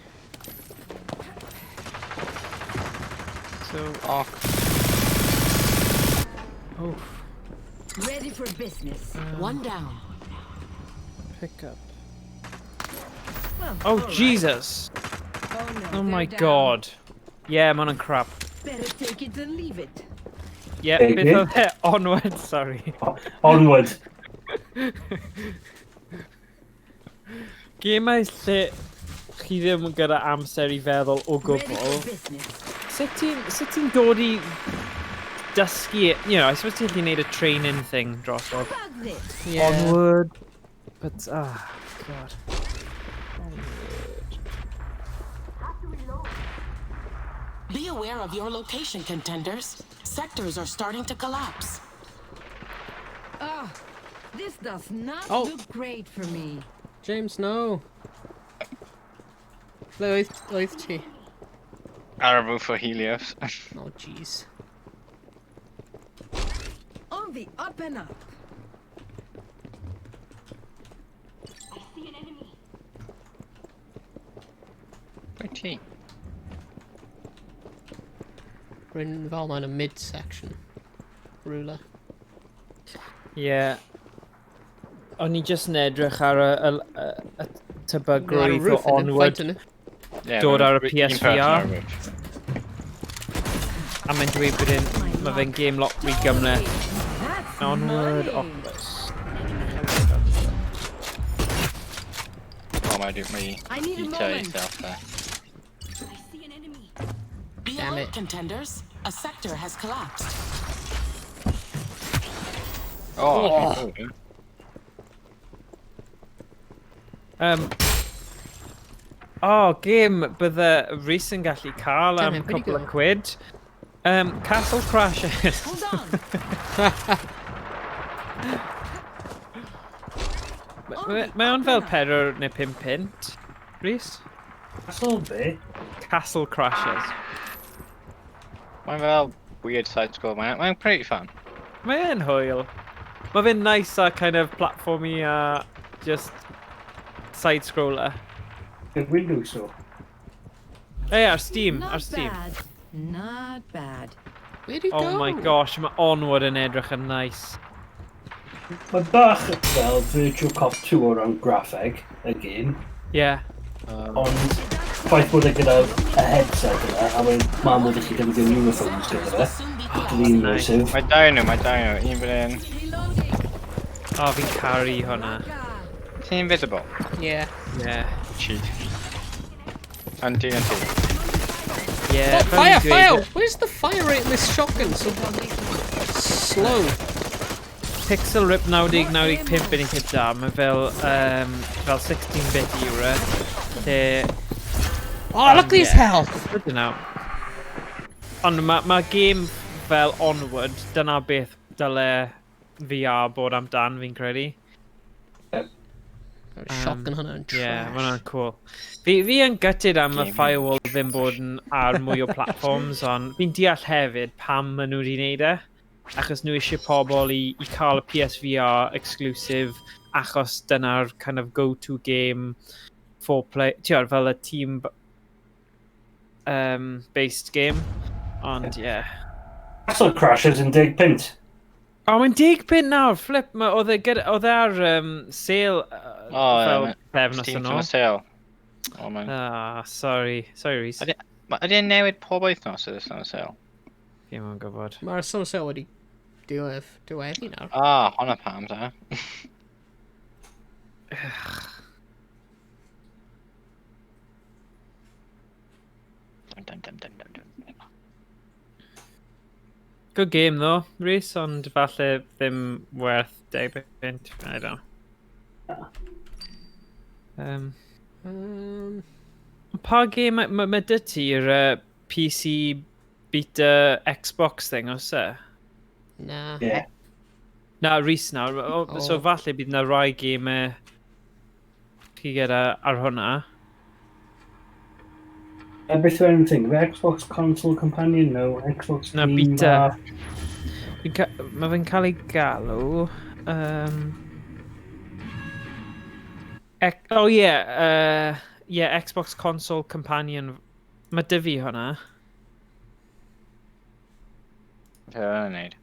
So, Oh, oh, Ready for business. One down. Pick up. Well, Oh, all right. Jesus! Oh, no, Oh my they're down. God. Yeah, mae hwnna'n crap. Better take it than leave it. Yeah, Hey, beth beth? oedd e? Onward, sorry. Onward. Gemau lle chi ddim gyda amser i feddwl o Ready gwbl. for business. Sut ti'n dod i dysgu, I suppose ti'n gallu neud y training thing drosodd. How about this? Yeah. Onward. But, ah, God. Onward. Be aware of your location, contenders. Sectors are starting to collapse. Ah, this does not Oh. look great for me. James, no. Ble oedd ti? Ar y roof o Helios. Oh, jeez. On the up and up. I see an enemy. Pwy ti? Rwy'n fel mewn y mid-section. Rhywle. Yeah. O'n i just yn edrych ar y tebygrwydd o roof, yn Onward fight yn y. Yeah, dod ar y un person PSVR. ar y roof. A mae'n dweud bod mae fe'n game lot rhy gymhleth. That's Onward money. Oculus. Oh, mae mae I need a heater moment. yourself there. I see an enemy. Be Damn alert, it. contenders. A sector has collapsed. Oh, oh. Oh, game bydde Rhys yn gallu cael am Damn it, where'd he couple of go? quid. Castle Crashers. Hold on. Mae o'n fel 4 neu 5 punt. Rhys? Castle be? Castle Crashers. Mae'n fel weird side scroll. Mae'n pretty fun. Mae e'n hwyl. Mae fe'n nice a kind of platformy a just side scroller. Y Windows o. Ei, ar Steam, Not ar Steam. bad. Not bad. Where'd he Oh go? my gosh, mae Onward yn edrych yn nice. Mae bach fel Virtua Cop 2 o ran graffeg, y game, Ond ffaith bod e gyda y headset yna, a wedyn ma' modd i chi defnyddio earphones gyda fe. Soon be Really immersive. Mae dau nhw, mae dau nhw. Un fan hyn. Reloading. O, fi'n caru hwnna. Ti'n invisible. Yeah. Yeah. Cheat. Anti, anti. Yeah. Oh, fel ni'n fire, dweud- fire! Where's the fire rate in this shotgun so slow? Pixel Rip 90, 95 yn eitha da. Mae fel 16-bit era. Lle Oh, look at his health! I don't know. Ond mae game fel Onward, dyna beth dyle VR bod amdan, fi'n credu. Shotgun hwnna yn trash. Yeah, mae hwnna'n cool. Fi yn gutted am y Game Firewall ddim bod yn ar mwy o platforms, ond fi'n deall hefyd pam maen nhw wedi wneud e. Achos nhw eisiau pobl i cael y PSVR exclusive, achos dyna'r kind of go-to game for play, ti'n fel y team based game. Ond, ie. Yeah. Castle Crashers yn 10 punt. O, oh, mae'n 10 punt nawr, flip. Oedd e ar sale O, ie, fel pythefnos Steam yn ôl. Summer Sale. O, mae'n. Ah, sorry. Sorry, Rhys. Ydy e'n newid pob wythnos ydy Summer Sale? Fi'n yn gwybod. Mae'r Summer Sale wedi diweddu nawr. Ah, hwnna pam, ta. Dum, dum, dum, dum, dum, dum. Good game though, Rhys, ond falle ddim werth 10 punt. I don't know. Pa game mae dy ti'r PC beta Xbox thing, oes e? Na. Yeah. Na, Rhys nawr. O, O. so falle bydd na rai gemau chi gyda ar hwnna. Beth yw'r enw thing? Fe Xbox Console Companion? No, Xbox Na, Game beta. Pass. Mae fe'n cael ei galw. Oh yeah, yeah, Xbox Console Companion. Mae dy fi hwnna. Beth yw e'n neud?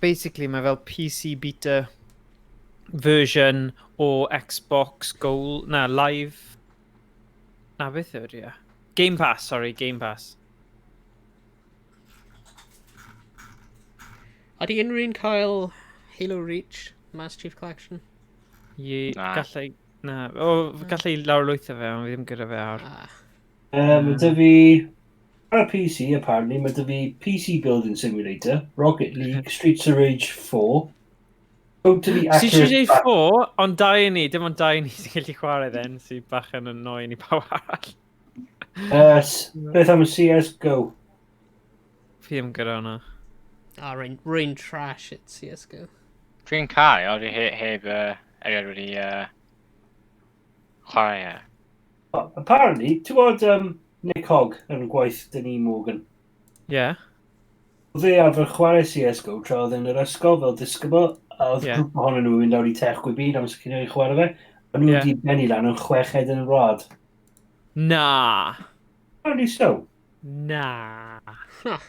Basically, mae fel PC beta version o Xbox Gold... Na, Live... Na, beth yw'r ie? Game Pass, sorry, Game Pass. Ydy unrhyw un cael Halo Reach Master Chief Collection? Ie, Na. gallai... Na, o, gallai lawrlwytho fe, ond fi ddim gyda fe ar. Ah. Mae dy fi... Ar y PC, apparently, mae dy fi PC Building Simulator, Rocket League, Streets of Rage 4, Totally Streets of Accurate. Rage 4, ond dau i ni, dim ond dau i ni sy'n gallu chwarae then, sy'n bach yn annoying i pawb arall. Beth am y CSGO? Fi ddim gyda hwnna. Ah, rwy'n trash at CSGO. Dwi'n cael, ond dwi heb erioed wedi chwarae e. Oh, apparently, ti'n gwybod Nick Hogg yn gwaith Denis Morgan? Yeah. Oedd e arfer chwarae CSGO tra oedd yn yr ysgol fel disgybl, a oedd Ie. grŵp ohonyn nhw yn mynd lawr i Tech Gwybyd am sicr i chwarae fe. A nhw wedi bennu lan yn chweched yn y wlad. Na. Apparently so. Na. Huh.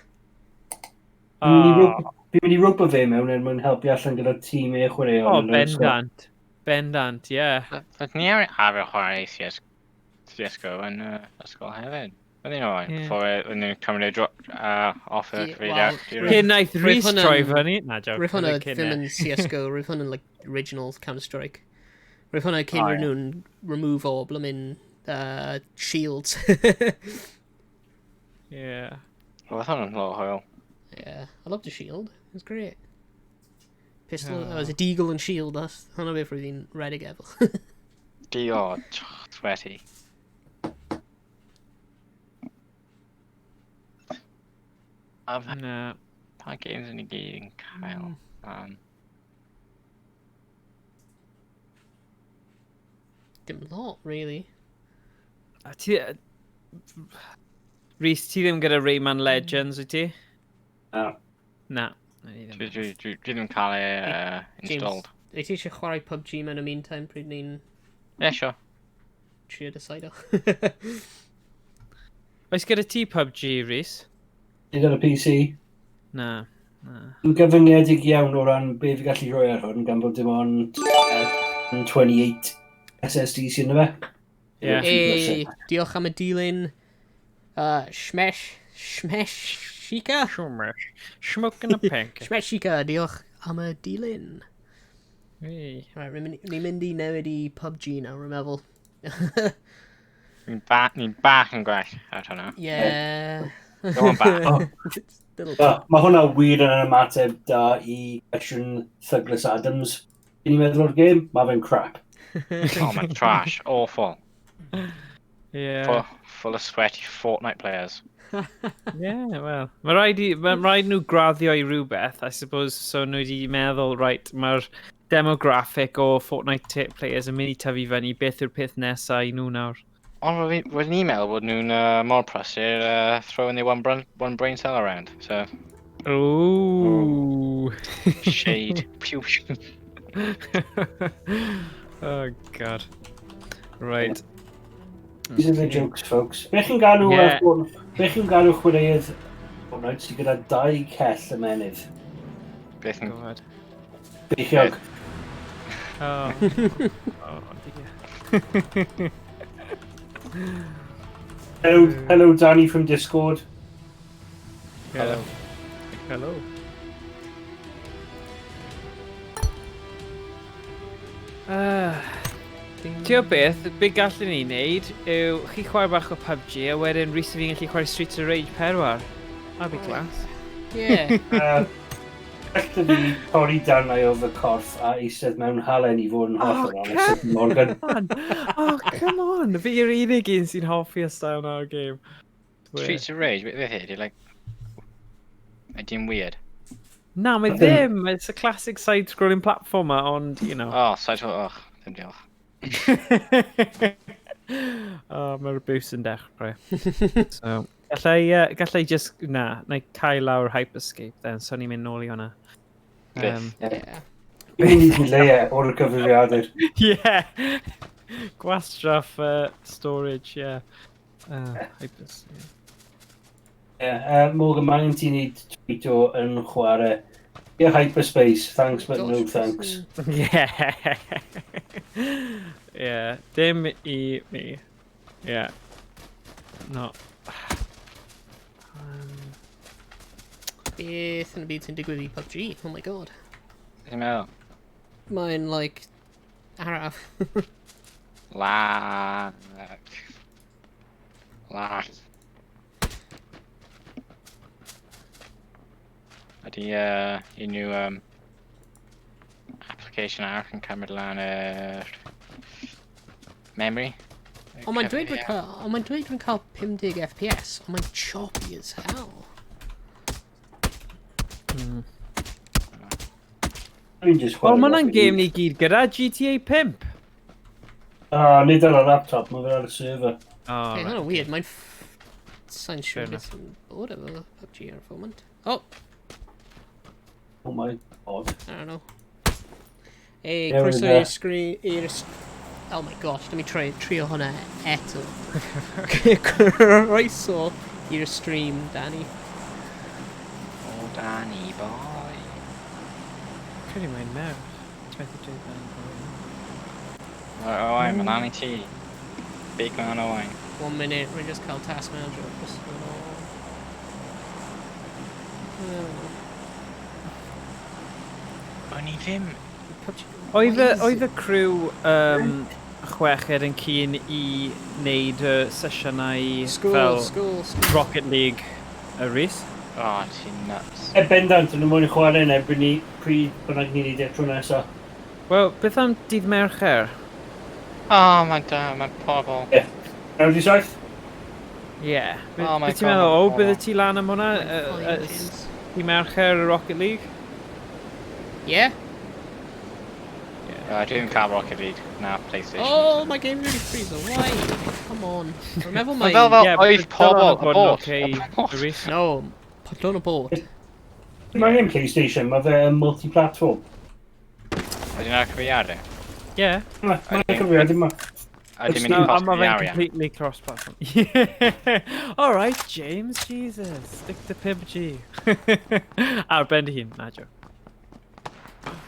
Fi'n mynd i Oh, fi'n mynd i ropo fe mewn er mwyn helpu allan gyda'r tîm e chwaraeon. Oh yn yr ysgol. bendant. Bendant, yeah. But ni ar arfer chwarae CSGO yn ysgol hefyd. But you know, before when nhw'n cymryd e off y Ie, cyfeiriad. wel, Cyn naeth Roedd Rhys hwnna'n- troi fyny. Na, joke. Roedd hwnna oedd e cyn ddim e. yn CSGO, roedd hwnna'n like original Counter-Strike. Roedd hwnna cyn O, ie. nhw'n remove o bloomin' shields. Yeah. Roedd hwnna'n lot o hwyl. Yeah, I loved the shield. It was great. Pistol, Oh. oh. it was a deagle and shield. That's hwnna beth roedd hi'n rhedeg efo. Dio, sweaty. A Na. pa games yn i gyd yn cael? Dim lot, really. A ti... Rhys, ti ddim gyda Rayman Legends, wyt ti? Na. Na. Na, ni ddim. Dwi ddim cael ei James, installed. Wyt ti eisiau chwarae PUBG mewn y meantime pryd ni'n Yeah, sure. trio decide o? Oes gyda ti PUBG, Rhys? Ti gyda PC. Na. Na. Yn gyfyngedig iawn o ran be fi gallu rhoi ar hwn, gan bod dim ond 28 SSD sy'n yna fe. Yeah. Hey, diolch am y dilyn. Shmesh Shika? Smoke. Smoking a pink. Shmesh Shika, diolch am y dilyn. Hey. Right, ni'n mynd i newid i PUBG nawr, rwy'n meddwl. Ni'n ba ni bach yn gwell ar hwnna. Yeah. Go on bach. Oh. Little Mae hwnna wir yn ymateb da i cwestiwn Douglas Adams. Fi'n meddwl o'r game, mae fe'n crap. Oh, man, trash. Awful. Yeah. Full of sweaty Fortnite players. Yeah, well, mae rhaid nhw graddio i rhywbeth, I suppose, so nhw wedi meddwl, right, mae'r demographic o Fortnite players yn mynd i tyfu fyny, beth yw'r peth nesaf i nhw nawr? Ond roedd ni'n meddwl bod nhw'n mor prysur throwing their one brain cell around. So, Ooh. Shade. Pew pew. Oh, God. Right. These are the jokes, folks. Be chi'n galw, Yeah. Be chi'n galw chwaraeedd Fortnite sydd gyda dau cell ymenydd? Beth yn... God. Beichiog. Oh. Oh, dear. Hello, hello Danny from Discord. Hello. Hello. Ti'n gwybod beth, be gallwn ni wneud yw chi chwarae bach o PUBG a wedyn Rhys a fi'n gallu chwarae Streets of Rage 4. That'd be class. Yeah. Gallwn fi torri darnau o fy corff a eistedd mewn halen i fod yn hollol honest, Morgan. On. Oh, come on. Fi yw'r unig un sy'n hoffi y style na o'r game. Streets of Rage, beth ydy, like... Ydy'n weird. Na, mae ddim. It's a classic side-scrolling platformer, ond, you know. Oh, side oh, ddim diolch. Oh, mae'r abuse yn dechrau. So, gallai just, na, na i cael lawr Hyperscape then, so ni'n mynd nôl i hwnna. Byth. Yeah. Dwi'n mynd i leia o'r gyfrifiadur. Yeah. Gwastraff storage, yeah. Hyperscape. Yeah, Morgan, mae angen ti wneud tweet o yn chwarae. Yeah, Hyperspace, thanks but no Gosh, thanks. Yeah. Yeah, dim i mi. Yeah. No. Beth yn y byd sy'n digwydd i PUBG? Oh my God. Beth i'n meddwl? Mae'n, like, araf. Lag. Lag. Ydy unrhyw application arall yn cymryd lan yr memory? Ond mae'n dweud rwy'n cael, ond mae'n dweud rwy'n cael 50 FPS, ond mae'n choppy as hell. Dwi'n just Wel, chwarae mae hwnna'n Rocket game League. ni gyd gyda GTA 5. Ah, nid ar y laptop, mae fe ar y server. Oh, Okay, right. hwnna'n weird, mae'n... Sa'n siŵr Fair beth sy'n bod efo PUBG ar y foment. Oh, Oh my God. I don't know. Hey, There we croeso go. i'r screen... i'r... Oh my gosh, let me try, trio hwnna eto. Croeso i'r stream, Danny. Oh, Danny boy. Credu mae'n merch. Ti'n methu dweud Danny boy. Oh, Owain, mae'n anni ti. Big man Owain. One minute, rwy'n just cael task manager. Just Oh. O'n i ddim. PUBG. Oedd y, Why is oedd it- y criw chweched yn keen i wneud y sesiynau School, fel school, school. Rocket League y Rhys? Oh, ti'n nuts. E bendant, yn nhw mwyn chwarae yn erbyn ni pryd bynnag ni'n neud e tro nesa. Wel, beth am dydd Mercher? Oh, mae da, mae pobl. 97? Yeah. Be, Oh my be ti'n God, meddwl? O, ma' bydde pobl. ti lan am hwnna? Mae'n fine, James. Dydd Mercher, y Rocket League? Yeah? Dwi'n cael Rocket League na PlayStation. Oh, my game really freeze. Why? Come on. Rwy'n meddwl Mae mae... fel fel Yeah, oedd bydd pobl, dylan y bod yn bot, ocê, y bot. Rhys. No, don't abort. Mae angen PlayStation, mae fe yn multi-platform. Ydy na'r cyfrifiadur? Yeah. Mae'n cyfrifiadur yma. Ydy mynd No, i a cost mae fi fe'n arian. completely cross-platform. Yeah. All right, James, Jesus. Stick to PUBG. Ar ben dy hun, na joke.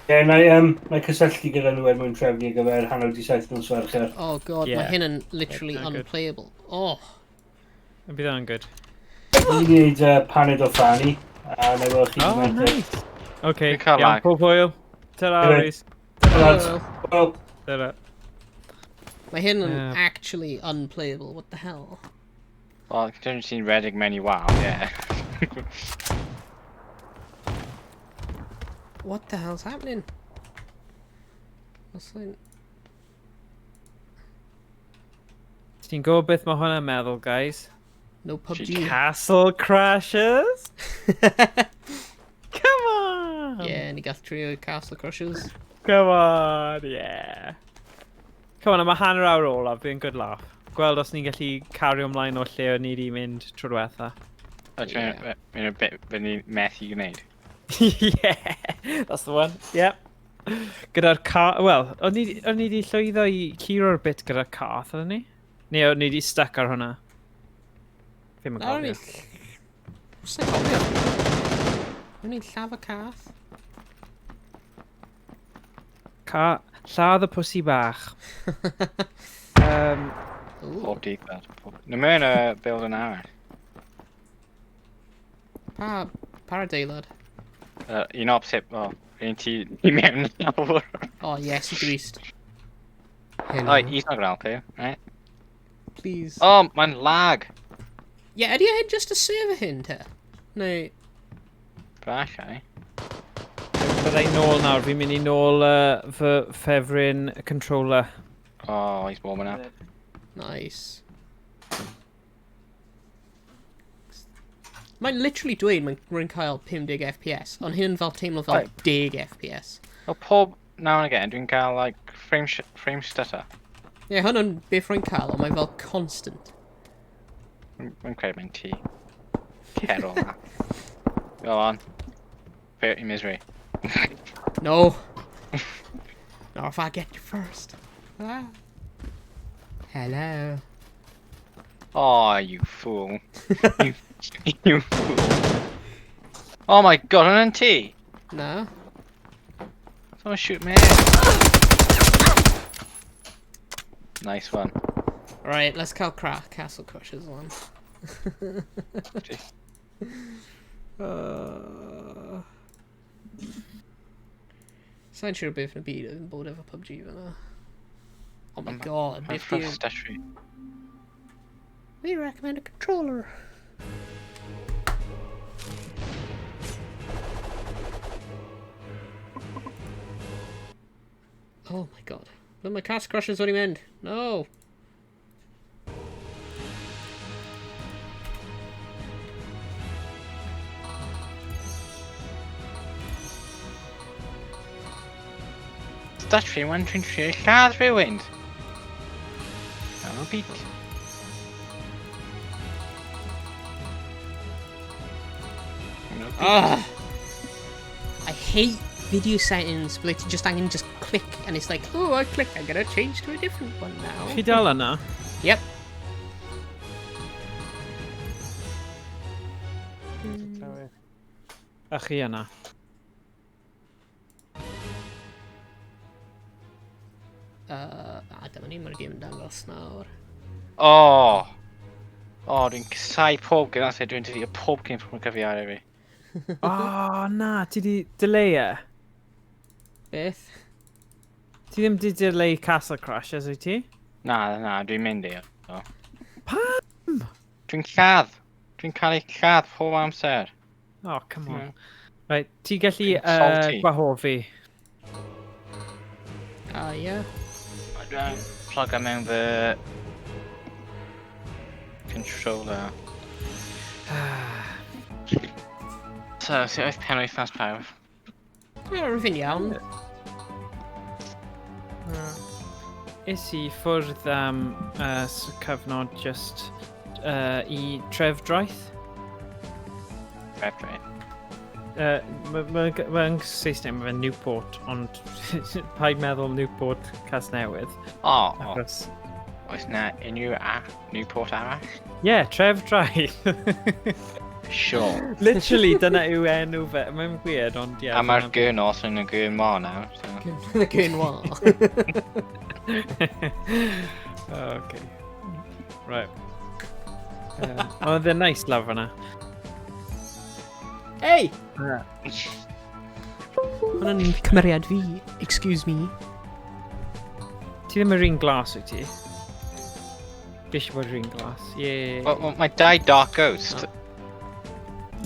Ie, na i, na i cysylltu gyda nhw er mwyn trefnu ar gyfer 6:30 nos Fercher. Oh God, Yeah. mae hyn yn literally Yeah, good. unplayable. Oh. Bydd hwnna'n good. Dwi'n gwneud paned o Fanny, a na i weld chi Oh, dydd Mercher. nice. Okay, Dwi'n cael iawn, lag. pob hwyl. Ta-ra, Anyway. Rhys. Lads, wel, Ta-ra. Mae hyn yn Yeah. actually unplayable. What the hell? Wel, considering ti'n redeg mewn i wal, yeah. What the hell's happening? What's like... Ti'n gwybod beth mae hwnna'n meddwl, guys? No PUBG. Castle Crashers? Come on! Yeah, ni gath trio Castle Crushers. Come on, yeah. Come on, am y hanner awr olaf, bydd yn good laugh. Gweld os ni'n gallu cario ymlaen o lle o'n ni wedi mynd tro diwetha. O, ti'n mynd bit fy ni methu gwneud. Yeah, that's the one. Yep. Gyda'r car... Wel, o'n ni wedi llwyddo i curo'r bit gyda'r cath, oedden ni? Neu o'n ni wedi stuck ar hwnna? Ddim yn Na, o'n i... cofio. Sa'n cofio. O'n i'n lladd y cath. Lladd y pussy bach. Ooh. Pob dydd that. No, mewn y build yn arall. Pa adeilad? Un opposite, well, un ti i mewn nawr. Oh, yes, Grist. Hello. Oh, he's not gonna help you, right? Please. Oh, mae'n lag. Yeah, ydy e hyn just y server hyn, te? Neu... Falle. Bydda i nôl nawr, fi'n mynd i nôl fy ffefryn controller. Oh, he's warming up. Nice. Mae'n literally dweud mae'n rwy'n cael 50 FPS, ond hyn fel teimlo fel Right. 10 FPS. Well, pob now and again, dwi'n cael, like, frame stutter. Ie, yeah, hwn yn beth rwy'n cael, ond mae'n fel constant. Mae'n credu mae'n ti. Cer o na. Go on. Put your misery. No. Not if I get you first. Ah. Hello. Oh, you fool. You fool. Oh my god, hwnna'n ti? Na. Someone shoot me. Nice one. Alright, let's cael Castle Crushers on. Sa'n siŵr beth yn y byd yn bod efo PUBG fyna. Oh my god, Mae'n beth yw... statue. We recommend a controller. Oh my god. Look, my Castle Crushers wedi mynd. No! Statue, one, two, three, lladd rhywun. Now repeat. Ah! I hate video settings, but like, just I can just click and it's like, oh, I click, I'm gonna change to a different one now. Chi dal yna? Yep. A chi yna? A dyma ni, mae'r game yn dangos nawr. Oh! Oh, dwi'n casau pob game, that's it, dwi'n delete pob game from cyfrifiadur fi. Oh, na, ti di delay e? Beth? Ti ddim di delay Castle Crashers, wyt ti? Na, na, dwi'n mynd i. So. Pam? Dwi'n lladd. Dwi'n cael ei lladd pob amser. Oh, come on. Yeah. Right, ti gallu Dwi'n salty. gwahodd fi. Ah, yeah. Dwi'n plug mewn fy controller. So, sut oedd penwythnos pawb? Yeah, everything iawn. Es i ffwrdd am cyfnod just i Trefdraeth. Trefdraeth. Mae'n Saesneg, mae fe'n Newport, ond paid meddwl Newport Casnewydd. O, oh, Achos... oes na unrhyw Newport arall? Ie, yeah, Trefdraeth. Sure. Literally, dyna yw enw fe. Mae'n weird, ond ie. A mae'r gyrnos yn y gyr ma nawr. So. The Gyrnoir. Oh, okay. Right. Oedd e'n nice lawr fyna. Hey! Hwna'n cymeriad fi. Excuse me. Ti ddim yr un glas wyt ti? Fi eisiau bod yr un glas. Yeah. Well, mae dau Dark Ghost.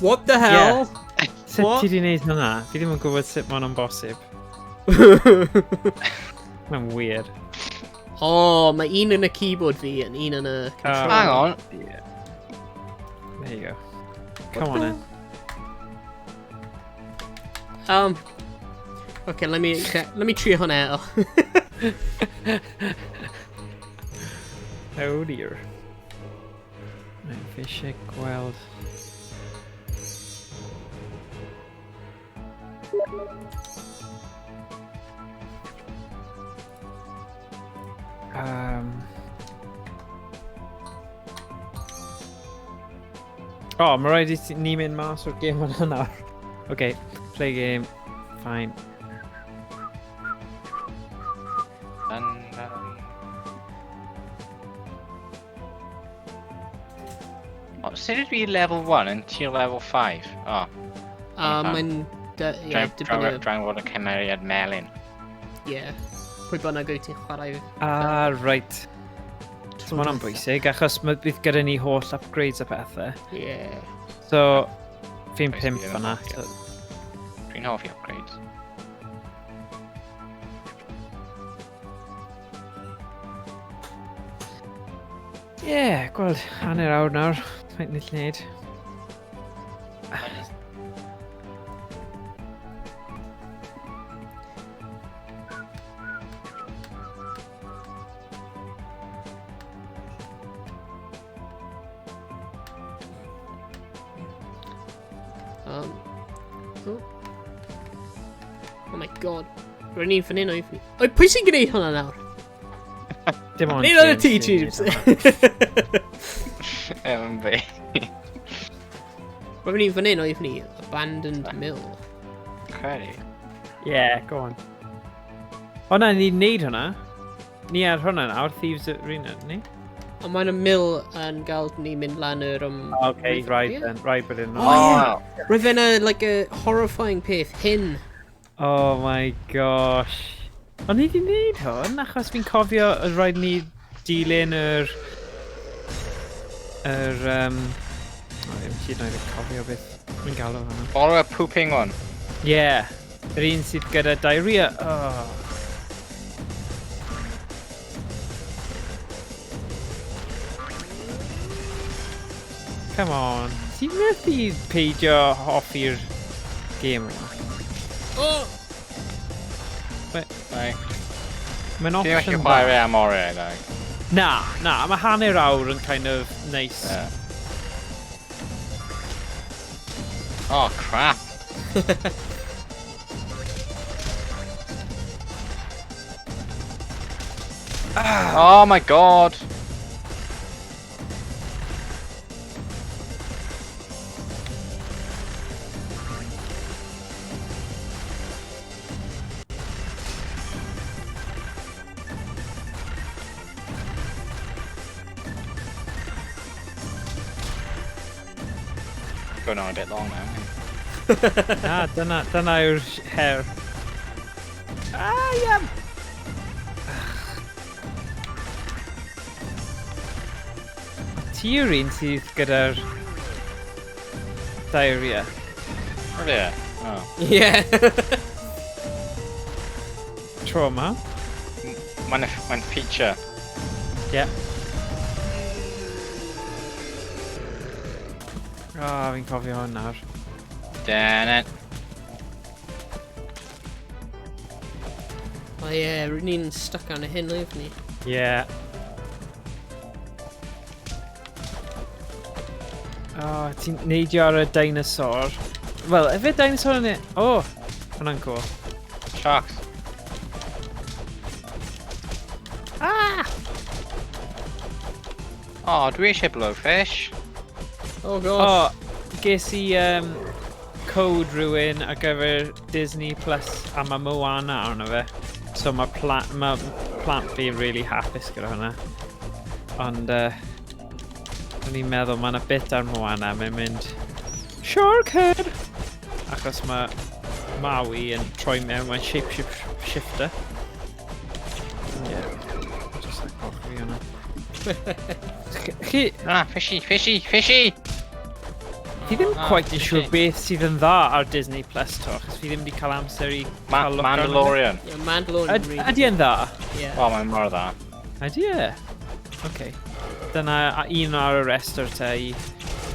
What the hell? Yeah. Sut What? ti di wneud hwnna? Fi ddim yn gwybod sut mae hwnna'n bosib. Mae'n weird. Oh, mae un yn y keyboard fi and un yn y controller. Hang on. Yeah. There you go. Come on in. Okay, let me trio hwnna eto. Oh dear. Right, fi eisiau gweld... Oh, mae rhaid i ni mynd mas o'r gêm hwnna nawr. OK, play game. Fine. Dun, dun. O, sut ydw i level 1 yn ti level 5? O, A mae'n... Ie, dibynnu... Dwi'n fod y cymeriad melyn. Ie. Pwy bynnag wyt ti'n chwarae. Ah, right. So mae hwnna'n bwysig, achos mae bydd gyda ni holl upgrades a pethau. Ie. So, fi'n 5 fanna. So, Dwi'n hoffi upgrades. Ie, yeah, gweld hanner awr nawr. Faint ni'n gwneud. Oh. Oh my god. Rwy'n ni'n fan hyn o'n. Oi, pwy sy'n gwneud hwnna nawr? Dim ond Neud hwnna ti, James James. sy'n gwneud hwnna. Efo fi. Rwy'n ni'n fan hyn o'n ni. Abandoned Mill. Credu. Yeah, go on. O na, ni'n neud hwnna. Ni ar hwnna nawr, Thieves Arena, ni? Ond mae'n y mill yn gael ni mynd lan yr... Okay, right then, right bod yn. Oh, yeah. Roedd fe'n a, like a horrifying peth, hyn. Oh my gosh. Ond ni wedi wneud hwn, achos fi'n cofio y rhaid ni dilyn yr... Yr... O, ddim hyd yn oed yn cofio beth fi'n galw hwnna. Follow a pooping one. Yeah, yr un sydd gyda diarrhea. Oh. Come on. Ti'n methu peidio hoffi'r gêm yma? Oh! Like, Mae'n Ti'n gallu opsiwn dda. chwarae am oriau, like. Na, na, mae hanner awr yn kind of nice. Yeah. Oh, crap. Oh my god. Going on a bit long now. Na, dyna yw'r her. Ah, iawn! Ti yw'r un sydd gyda'r diarrhea. Really? Oh. Yeah. Tro yma. Mae'n feature. Yeah. Oh, fi'n cofio hwn nawr. Damn it. O ie, rydyn ni'n stuck arno hyn, oedd ni. Yeah. Oh, ti'n neidio ar y dinosaur. Wel, efe dinosaur yn e? Oh, hwnna'n cool. Sharks. Ah! Oh, dwi eisiau blowfish. Oh gosh. Oh, ges i code rhywun ar gyfer Disney Plus a mae Moana arno fe. So mae ma plant fi really hapus gyda hwnna. Ond, o'n i'n meddwl mae yna bit ar Moana, mae'n mynd Shark head! Achos mae Maui yn troi mewn, mae'n shape shifter. Yeah. Just like hoffi hwnna. Chi, Ah, fishy, fishy, fishy! Fi ddim Ah, quite yn siŵr fishy. beth sydd yn dda ar Disney Plus to, achos fi ddim wedi cael amser i cael look arno fe. Mandalorian. Yeah, Mandalorian really. Ydy e'n dda? Yeah. Oh, mae'n mor dda. Ydy e? Okay. Dyna un ar y restr te i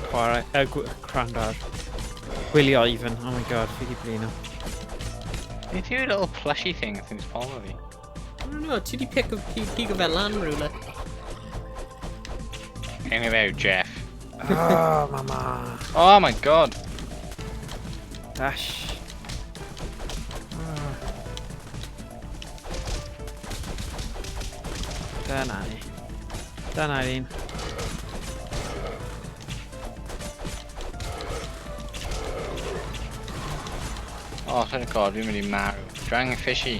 chwarae, gwrando ar. Gwylio even. Oh my god, fi di blino. Beth yw'r little plushy thing sy'n follow fi? I don't know, ti di pigo fe lan rhywle. Anyway, Jeff. Oh, mama. Oh my god. Dash. Dyna ni. Dyna'r un. Oh, thank God, fi'n mynd i marw. Dwi angen fishy.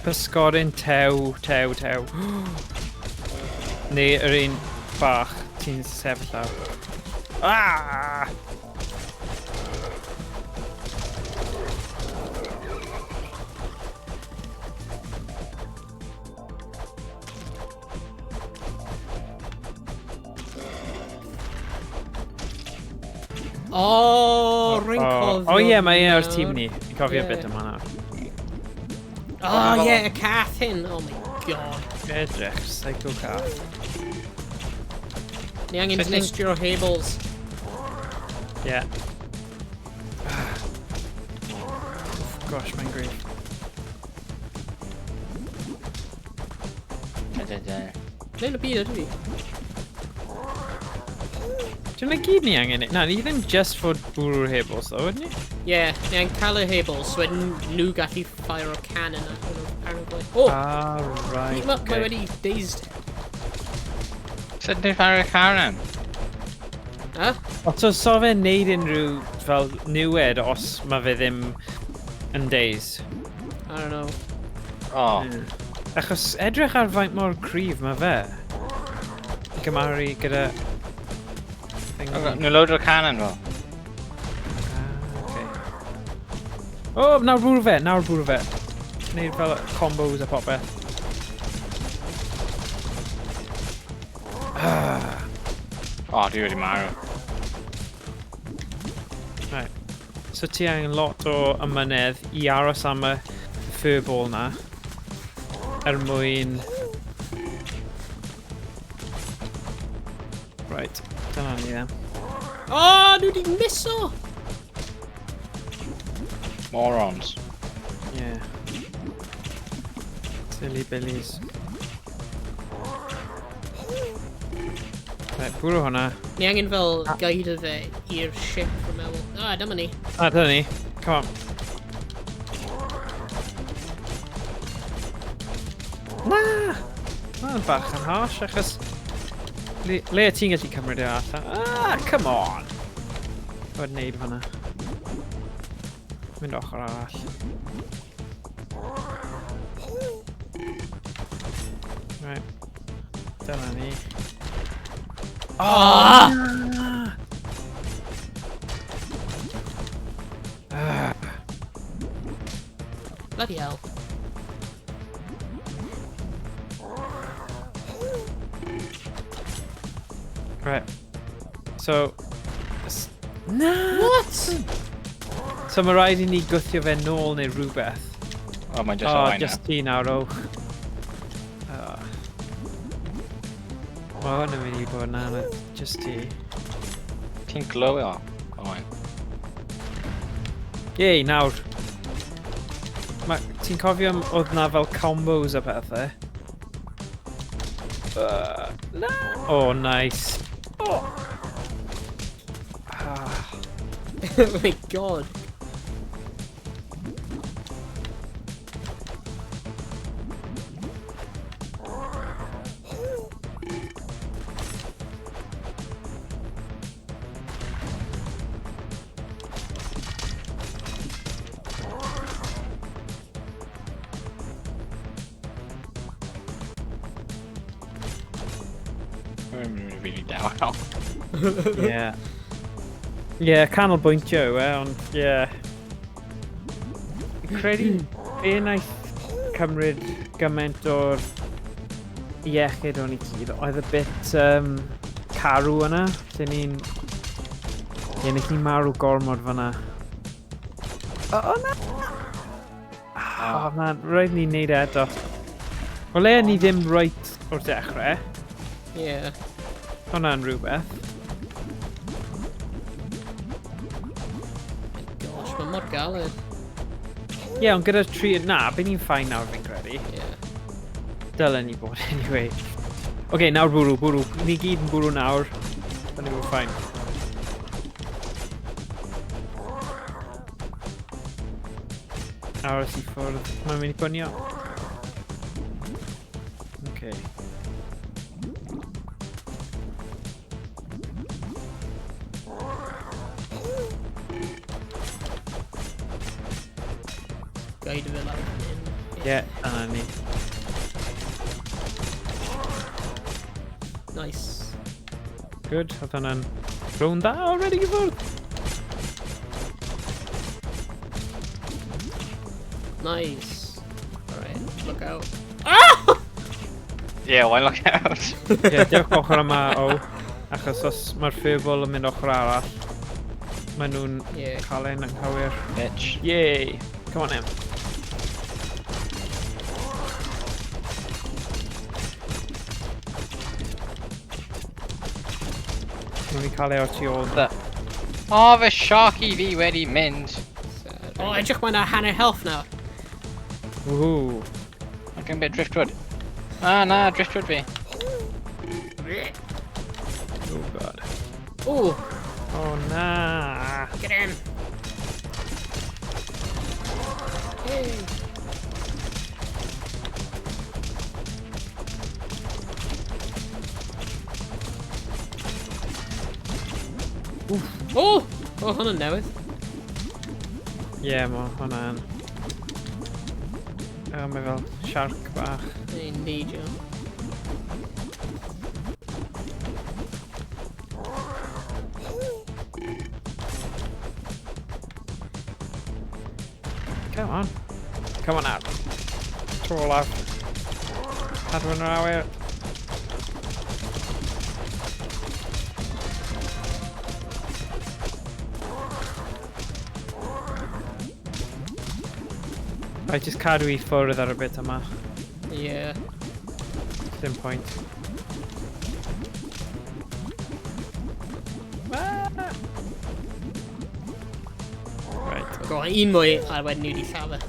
Pysgodyn tew, tew, tew. Neu yr un bach ti'n sefyll ar. Ah! O, rwy'n cofio. O ie, mae e o'r nawr. tîm ni. Fi'n cofio Ie. bit yma nawr. Oh, ie, y cath hyn. Oh my God. Edrych, psycho cath. Ni angen Sut ti'n- dinistrio Hables. Ie. Gosh, mae'n gryf. Da, da, da. Ble yn y byd ydw i? Dwi'n na gyd ni angen... Na, ni ddim just fod bwrw'r hebos, ddo, ydyn ni? Ie, yeah, ni angen cael y Hables, so wedyn nhw gallu fire o cannon arno fo. Oh! Ah, right, Mae okay. wedi dazed. Sut ni'n ffario cannon? Ha? Ond so, so fe'n neud unrhyw fel niwed os mae fe ddim yn dazed? I don't know. Oh, Yeah. Achos edrych ar faint mor cryf mae fe. I Gymharu gyda... thing oh nhw'n load o'r cannon fel. Ah, okay. Oh, nawr bwrw fe, nawr bwrw fe. Neud fel combos a popeth. Ah, Oh, dwi wedi marw. right. So ti angen lot o ymynedd i aros am y furball na. Er mwyn... Right, dyna ni then. Oh, nhw wedi miso! Morons. Yeah. Silly billies. Right, bwrw hwnna. Ni angen fel guide fe i'r ship, rwy'n meddwl. Ah, dyma ni. Ah, dyna ni. Come on. Na! Mae'n bach yn harsh, achos... Le, le ti'n gallu cymryd e allan? Ah, come on! Fod wneud fan'na. Mynd ochr arall. Right. Dyna ni. Ah! Ah! Bloody hell. Right. So... Na! What? So mae rhaid i ni gwthio fe nôl neu rhywbeth. Oh, mae'n just Oh, oh, just ti nawr, o. Oh. Mae hwn yn mynd i bod yn anodd, just ti. Ti'n glywio? Owen. Yay, nawr. Ti'n cofio oedd na fel combos a pethau? Na! Oh, nice. Oh! Ah. Oh my God. Mae'n really dawel. Yeah. Yeah, canolbwyntio yw e, ond yeah. Fi'n credu be wnaeth cymryd gymaint o'r iechyd o'n i gyd, oedd y bit carw yna, lle ni'n... Ie, wnaeth ni marw gormod fyna. O, o na! Oh, man, rhaid ni wneud e eto. O leia ni ddim right o'r dechrau. Yeah. Hwnna'n rhywbeth. My gosh, mae mor galed. Ie, yeah, ond gyda'r tri... Na, bydd ni'n fine nawr fi'n credu. Yeah. Dylen ni bod, anyway. Oce, okay, nawr bwrw, bwrw. Ni gyd yn bwrw nawr. Dylen ni bod fine. Aros i ffwrdd. Mae'n mynd i bynio. Okay. Guide fe lawr fan hyn. Ie, dyna ni. Nice. Good, oedd hwnna'n round dda already i ffwrdd. Nice. Alright, look out. Ah! Yeah, why look out? Ie, diolch ochr yma, o. Achos os mae'r furball yn mynd ochr arall, maen nhw'n cael ein anghywir. Bitch. Yay! Come on, Em. Nhw'n i cael ei o'r tu ôl. O, fy sharky fi wedi mynd. O, edrych, mae'n hanner health nawr. Woohoo! Mae'n gen bit driftwood. Ah, na, driftwood fi. Oh god. Ooh. Oh na! Get in! Hey. Oof. Oh! Oh, hwnna'n newydd. Ie, yeah, mae hwnna'n... Oh, mae fel shark bach. Neu neidio. Come on. Come on out. Tro olaf. Cadw yn yr awyr. Rhaid just cadw i ffwrdd ar y bit yma. Yeah. Dim point. Ah! Right. Go on, un mwy, a wedyn ni wedi lladd e.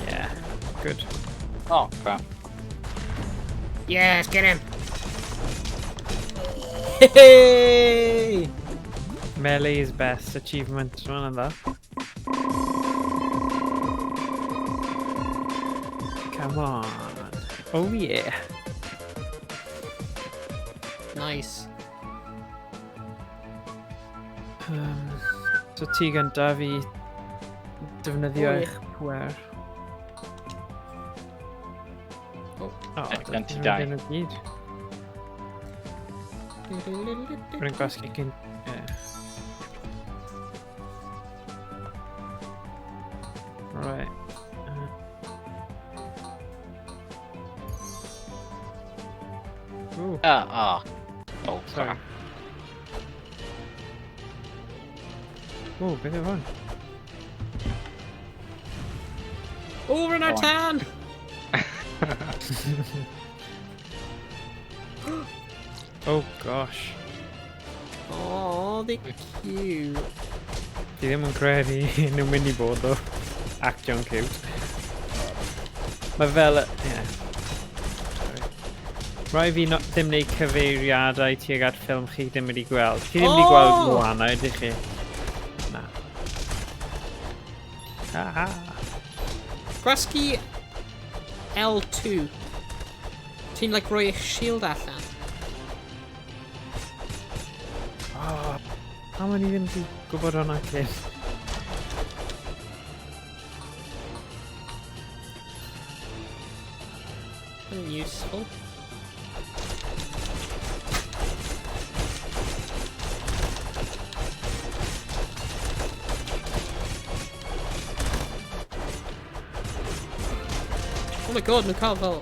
Yeah. Good. Oh, crap. Yes, get him! Hey! Melee is best achievement. Mae'n dda. Come on. Oh yeah. Nice. So ti gyntaf i defnyddio O, ie. eich pwer. Oh. Oh, Gen ti dyna dau. ddim y gyd. Rwy'n gwasgu cyn... Ie. Right. Ooh. Ah, oh. Oh, Sorry. crap. Ooh, beth yw hwn? Over in our Go on. town! Oh gosh. Oh, they're cute. Ti ddim yn credu nhw'n mynd i bod o. Actio'n cute. Mae fel... Ie. Sorry. Rhaid fi no, ddim wneud cyfeiriadau tuag at ffilm chi ddim wedi gweld. Chi ddim wedi gweld Oh! Moana, ydych chi? Na. Aha. Gwasgu L2. Ti'n like rhoi eich shield allan. Oh, pam o'n i ddim wedi gwybod hwnna cyn? Useful. Oh my god, mae'n cael fel...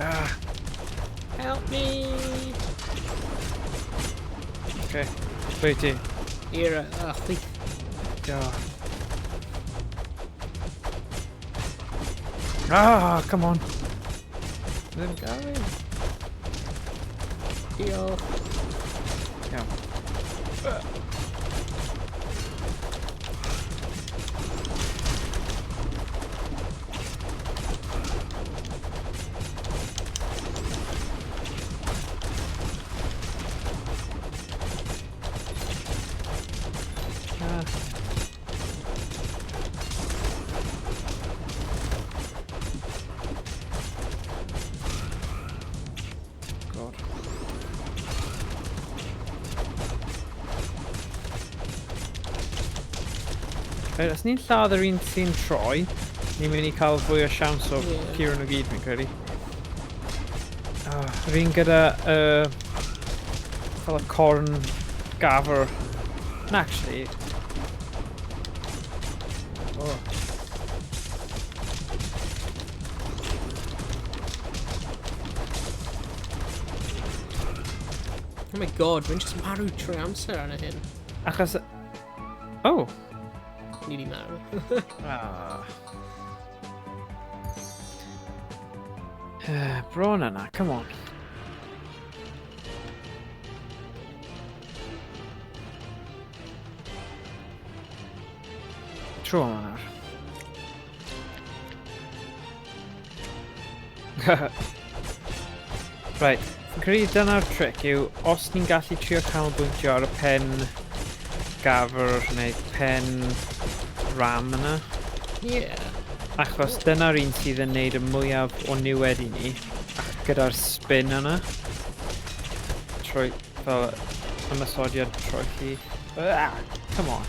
Ah. Help me! Okay. Pwy ti? I'r chwith. Yeah. Ah, come on. Ddim gael fi. Diolch. Iawn. Ah. God. Right, os ni'n lladd yr un sy'n troi, ni'n mynd i cael fwy o siawns o Ie. curo nhw gyd, fi'n credu. Ah, yr un gyda fel y corn gafr. Na, actually. Oh. Oh my god, rwy'n just marw trwy amser arno hyn. Achos... Oh! Ni di marw. Ah. Bron yna, come on. Tro yma nawr. Right, fi'n credu dyna'r trick yw, os ni'n gallu trio canolbwyntio ar y pen gafr neu pen ram yna. Yeah. Achos dyna'r un sydd yn neud y mwyaf o niwed i ni, gyda'r spin yna. Troi, fel ymosodiad troelli. Ah, come on.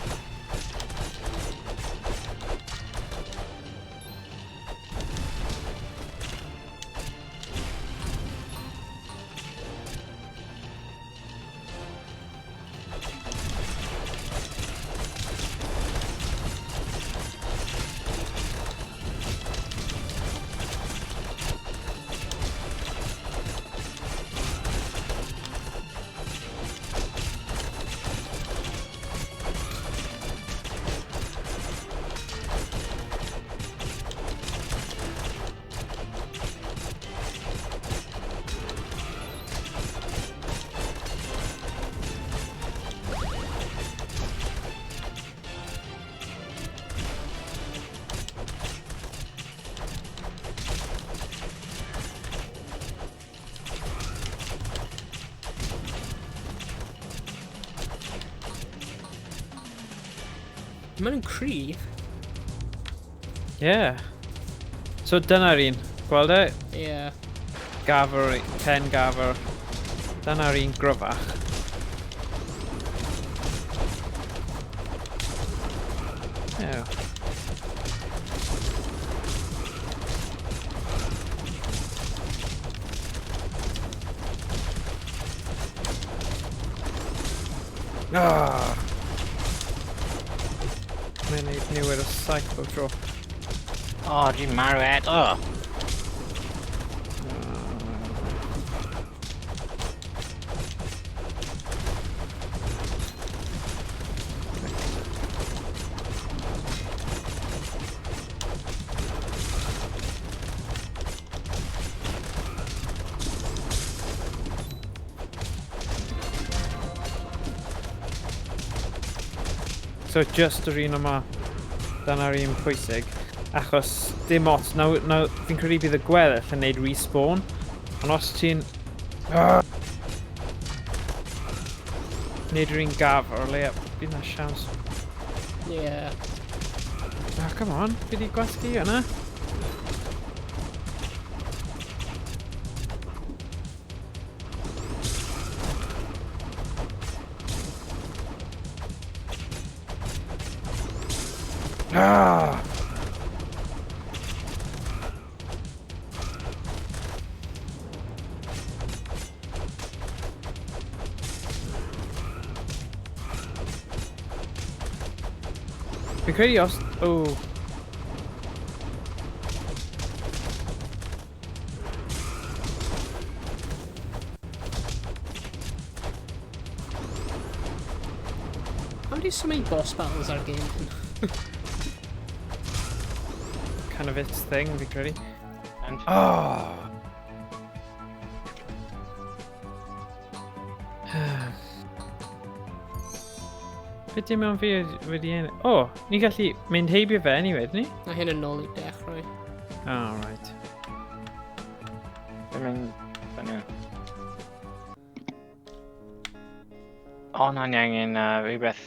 Maen nhw'n cryf. Yeah. So dyna'r un. Gweld e? Yeah. Gafr, pen gafr. Dyna'r un gryfach. Yeah. Ah! Mae'n neud niwed o saith bob tro. O, dwi'n marw eto. So just yr un yma, dyna'r un pwysig, achos dim ots, naw, naw, fi'n credu bydd y gweddill yn neud respawn, ond os ti'n neud yr un gafr, o leia, bydd na siawns. Yeah. Ah, come on, fi di gwasgu yna. Ah! Fi'n credu os... Oh. do so many boss battles ar game hyn? Kind of its thing, fi credu. And Oh! Beth dim ond fi wedi ennill? O, oh, ni'n gallu mynd heibio fe anyway, dyn ni? Na hyn yn ôl i dechrau. Oh, right. Dwi'n mynd fyny. O, na, ni angen rhywbeth...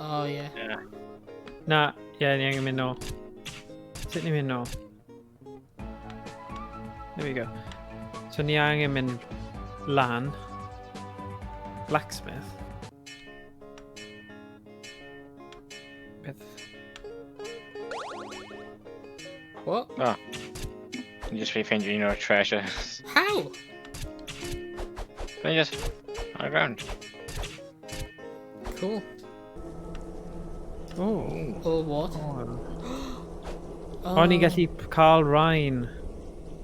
Oh, ie. Yeah. Na, ie, yeah, ni angen mynd nôl. Sut ni'n mynd nôl? There we go. So ni angen mynd lan. Blacksmith. Beth? What? Oh. You just re-find un o'r treasures. How? Then just on the ground. Cool. Oh. Or what? Oh. Oh, ni'n gallu cael rhain.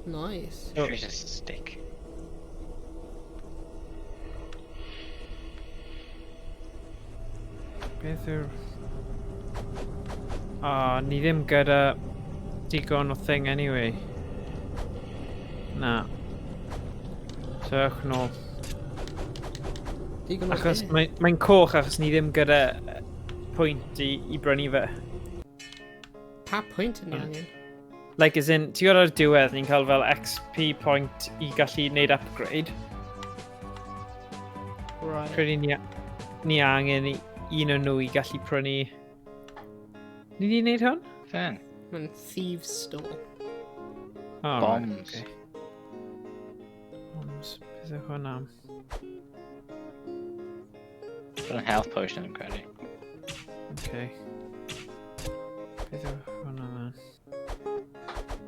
Nice. Treasure stick. Beth yw'r... Ah, ni ddim gyda digon o thing anyway. Na. So ewch nôl. Digon o Achos be? mae'n mae coch achos ni ddim gyda pwynt i brynu fe. Pa pwynt yn ni angen? Like as in, ti'n gwybod ar y diwedd ni'n cael fel XP point i gallu neud upgrade. Right. Credu ni angen un o nhw i gallu prynu... Ni di wneud hwn? Then. Mae'n thieves store. Oh, Bombs. Right, okay. Bombs. Beth yw hwn am? Yn health potion, yn credu. Okay. Beth yw hwn am then?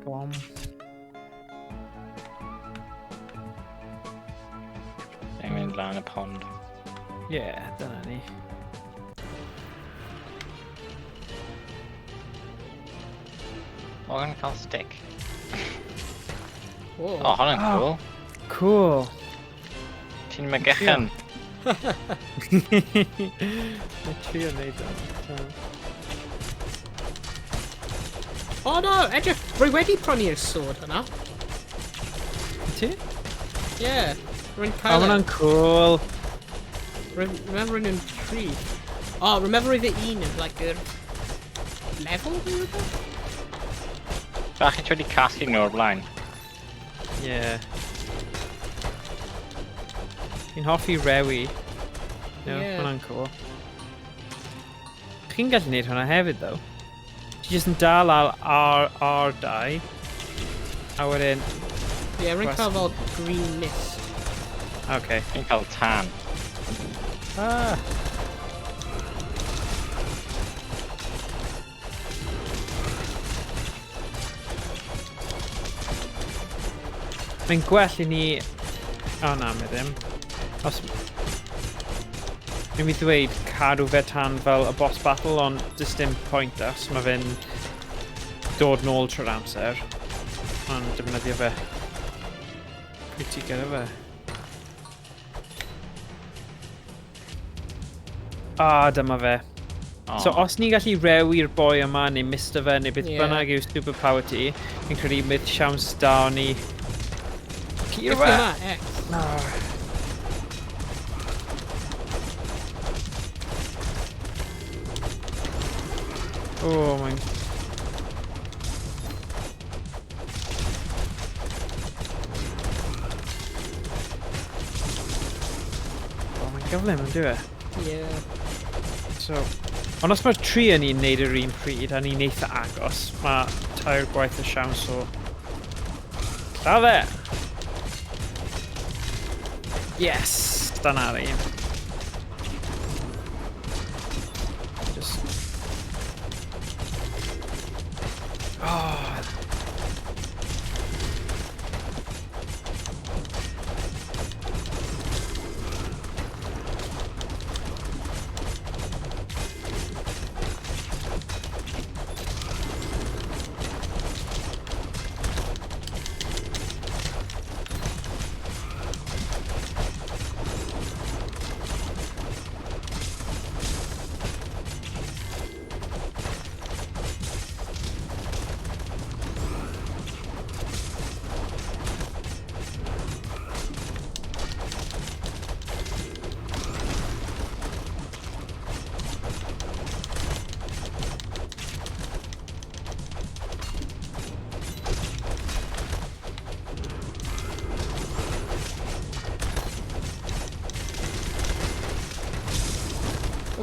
Bomb. Ni'n mynd lan y pond. Yeah, dyna ni. O, yn cael stick. Whoa. O, hwnna'n Oh. cool. Cool. Ti'n mygychan. Mae trio wneud o. Oh no, edrych, rwy wedi prynu'r sword yna. Ti? Yeah, rwy'n O, cael e. hwnna'n cool. Remember yn tri. Oh, remember roedd y un yn, like, yr level neu rhywbeth? Bach i ti wedi casglu nhw o'r blaen. Yeah. Fi'n hoffi rewi. No, Yeah. hwnna'n cool. Chi'n gallu neud hwnna hefyd, though. Ti jyst yn dal ar R, R2. A wedyn... Yeah, rwy'n Gwasg- cael fel green mist. Okay. Fi'n cael tan. Ah. Mae'n gwell i ni... O na, mae ddim. Os... Dwi'n mynd i ddweud cadw fe tan fel y boss battle, ond does dim pwynt os mae fe'n dod nôl trwy'r amser. Ond defnyddio fe. Pryd ti gyda fe? Ah, dyma fe. Oh. So os ni'n gallu rewi'r boi yma, neu mister fe, neu beth Ie. bynnag yw superpower ti, fi'n credu bydd siawns da o ni... Curo Beth fe! yma, X. No. Oh my... Oh, mae'n gyflym yn dyw e? Yeah. So, ond os mae'r tri yn ni'n neud yr un pryd a ni'n eitha agos, mae tair gwaith y siawns o... Lladd e! Yes! Dyna'r un. Just... Oh.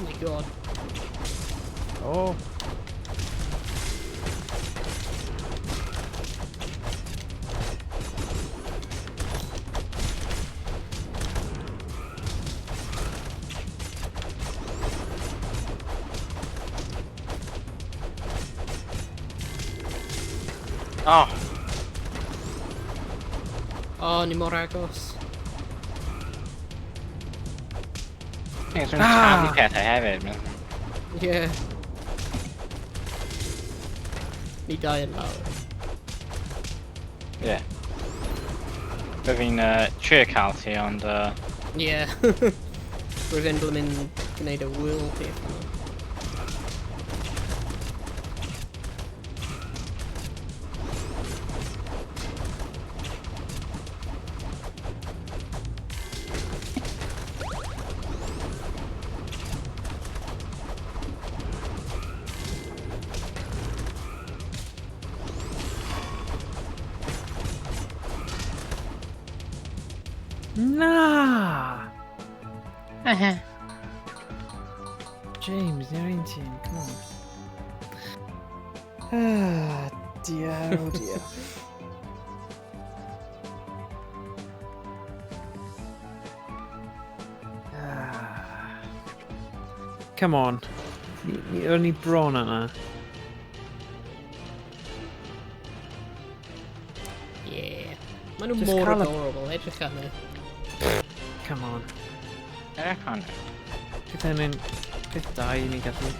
my god. Oh. Oh. Oh, ni mor agos. Things yn taflu pethau hefyd. Yeah. Ni dau yn lawr. Yeah. Bydd fi'n trio cael ti, ond... Yeah. Rwy'n fe'n blymyn gwneud y wyl peth yma. Na! James, ni'r un tîm, come on. Ah, dear, oh dear. Ah. Come on. O'n ni bron yna. Yeah. Maen nhw Just mor cael y- adorable, edrych arno. Come on. Edrych arno. Pethau'n mynd... Peth da i ni gallu.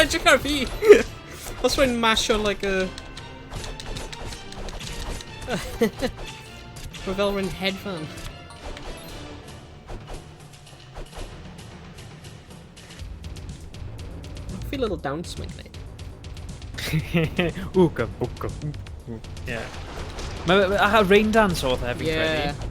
Edrych ar fi! Os rwy'n masio like a... Mae fel rwy'n hedfan. Hoffi little dance mae'n gwneud. Ooga, booga. Yeah. Mae a rain dance oedd e, fi'n credu.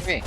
Fi.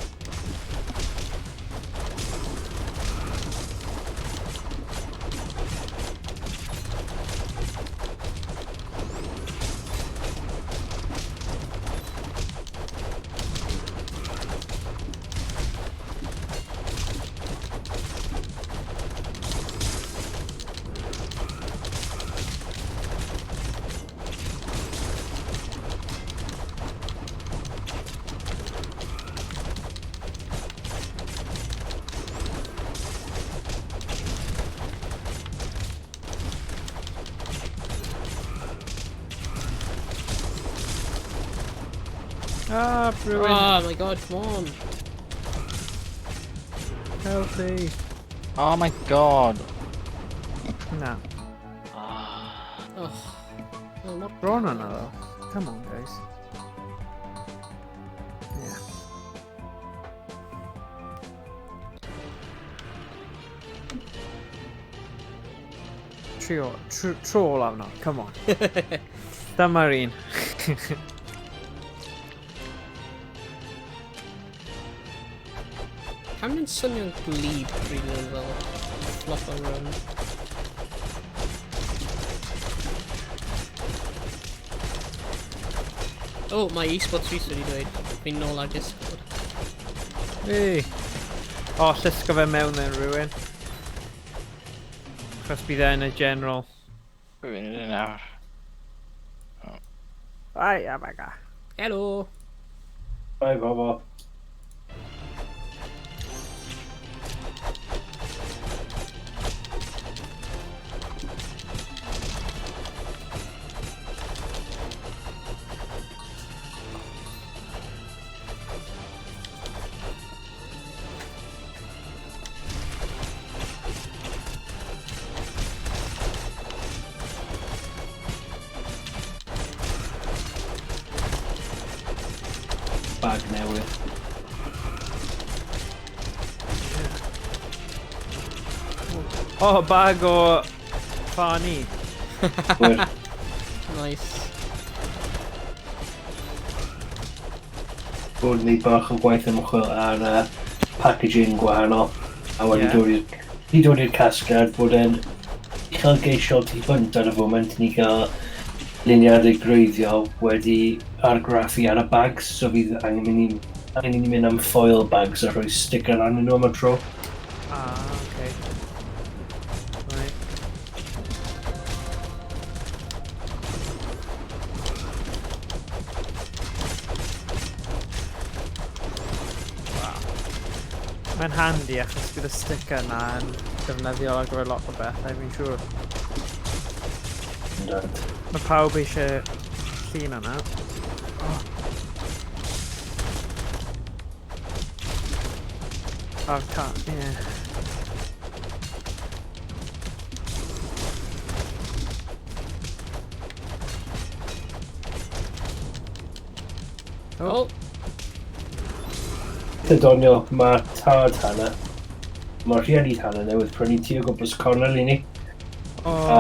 Ah, Brewin. Oh my god, come on. Help me. Oh my god. Na. Oh. Oh, mor Bron yna ddo. Come on, guys. Yeah. Trio, tro olaf nawr, come on. Dyma'r un. Pam nhw'n swnio'n glib pryd nhw'n fel... lot o rownd. Oh, mae eSports Rhys wedi dweud. Fi'n nôl ar Discord. Hey. O, oh, llusgo fe mewn then rhywun. Achos bydd e yn y general. Rwy'n yn nawr. Ai, oh my god. Hello! Bye, bobl. Bag newydd. O, oh, bag o Fani. Wir. Nice. Bod ni bach o gwaith ymchwil ar packaging gwahanol a wedi Ie. dod i'r wedi dod i'r casgliad bod e'n uchelgeisiol tu hwnt ar y foment ni gael luniadau gwreiddiol wedi argraffu ar y bags, so fydd angen i ni angen i ni mynd am foil bags a rhoi sticker arnyn nhw am y tro. Ah, okay. Right. Wow. Mae'n handi achos bydd y sticker yna yn defnyddiol ar gyfer lot o bethau, fi'n siŵr. Yndad. Mae pawb eisiau llun yna. Oh. Oh, can't, yeah. Oh! Eitha doniol, mae tad Hannah, mae rhieni Hannah newydd prynu tŷ o gwmpas cornel i ni. Oh. A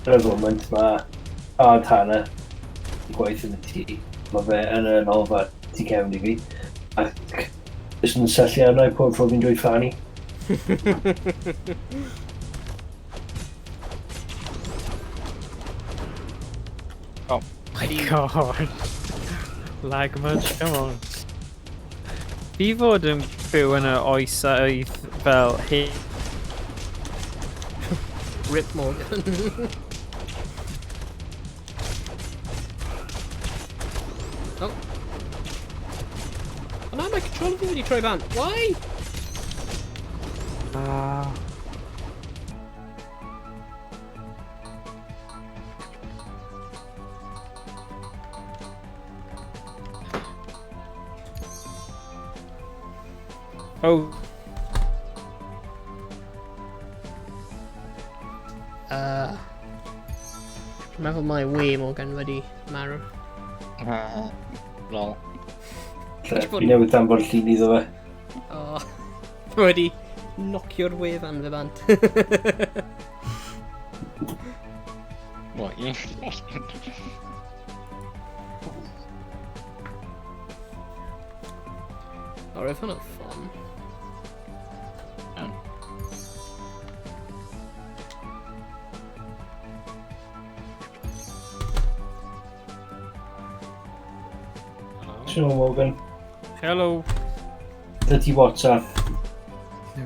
ar y foment mae tad Hannah yn gwaith yn y tŷ. Mae fe yn y nolfa tu cefn i fi. Ac jyst yn syllu arna i pob tro fi'n dweud ffani. Oh. My god. Lag much, come on. Fi fod yn byw yn y oes a oedd fel he... Rip Morgan. Oh. Oh no, my controller fi wedi troi bant. Why? Ah. Oh. Dwi'n meddwl mae we Morgan wedi marw. Lol. Fi newydd danfon llun iddo fe. Oh. Mae wedi knocio'r wefan fe bant. What, you? O, roedd hwnna'n fun. Oh. Hello Morgan. Hello. Dydy WhatsApp.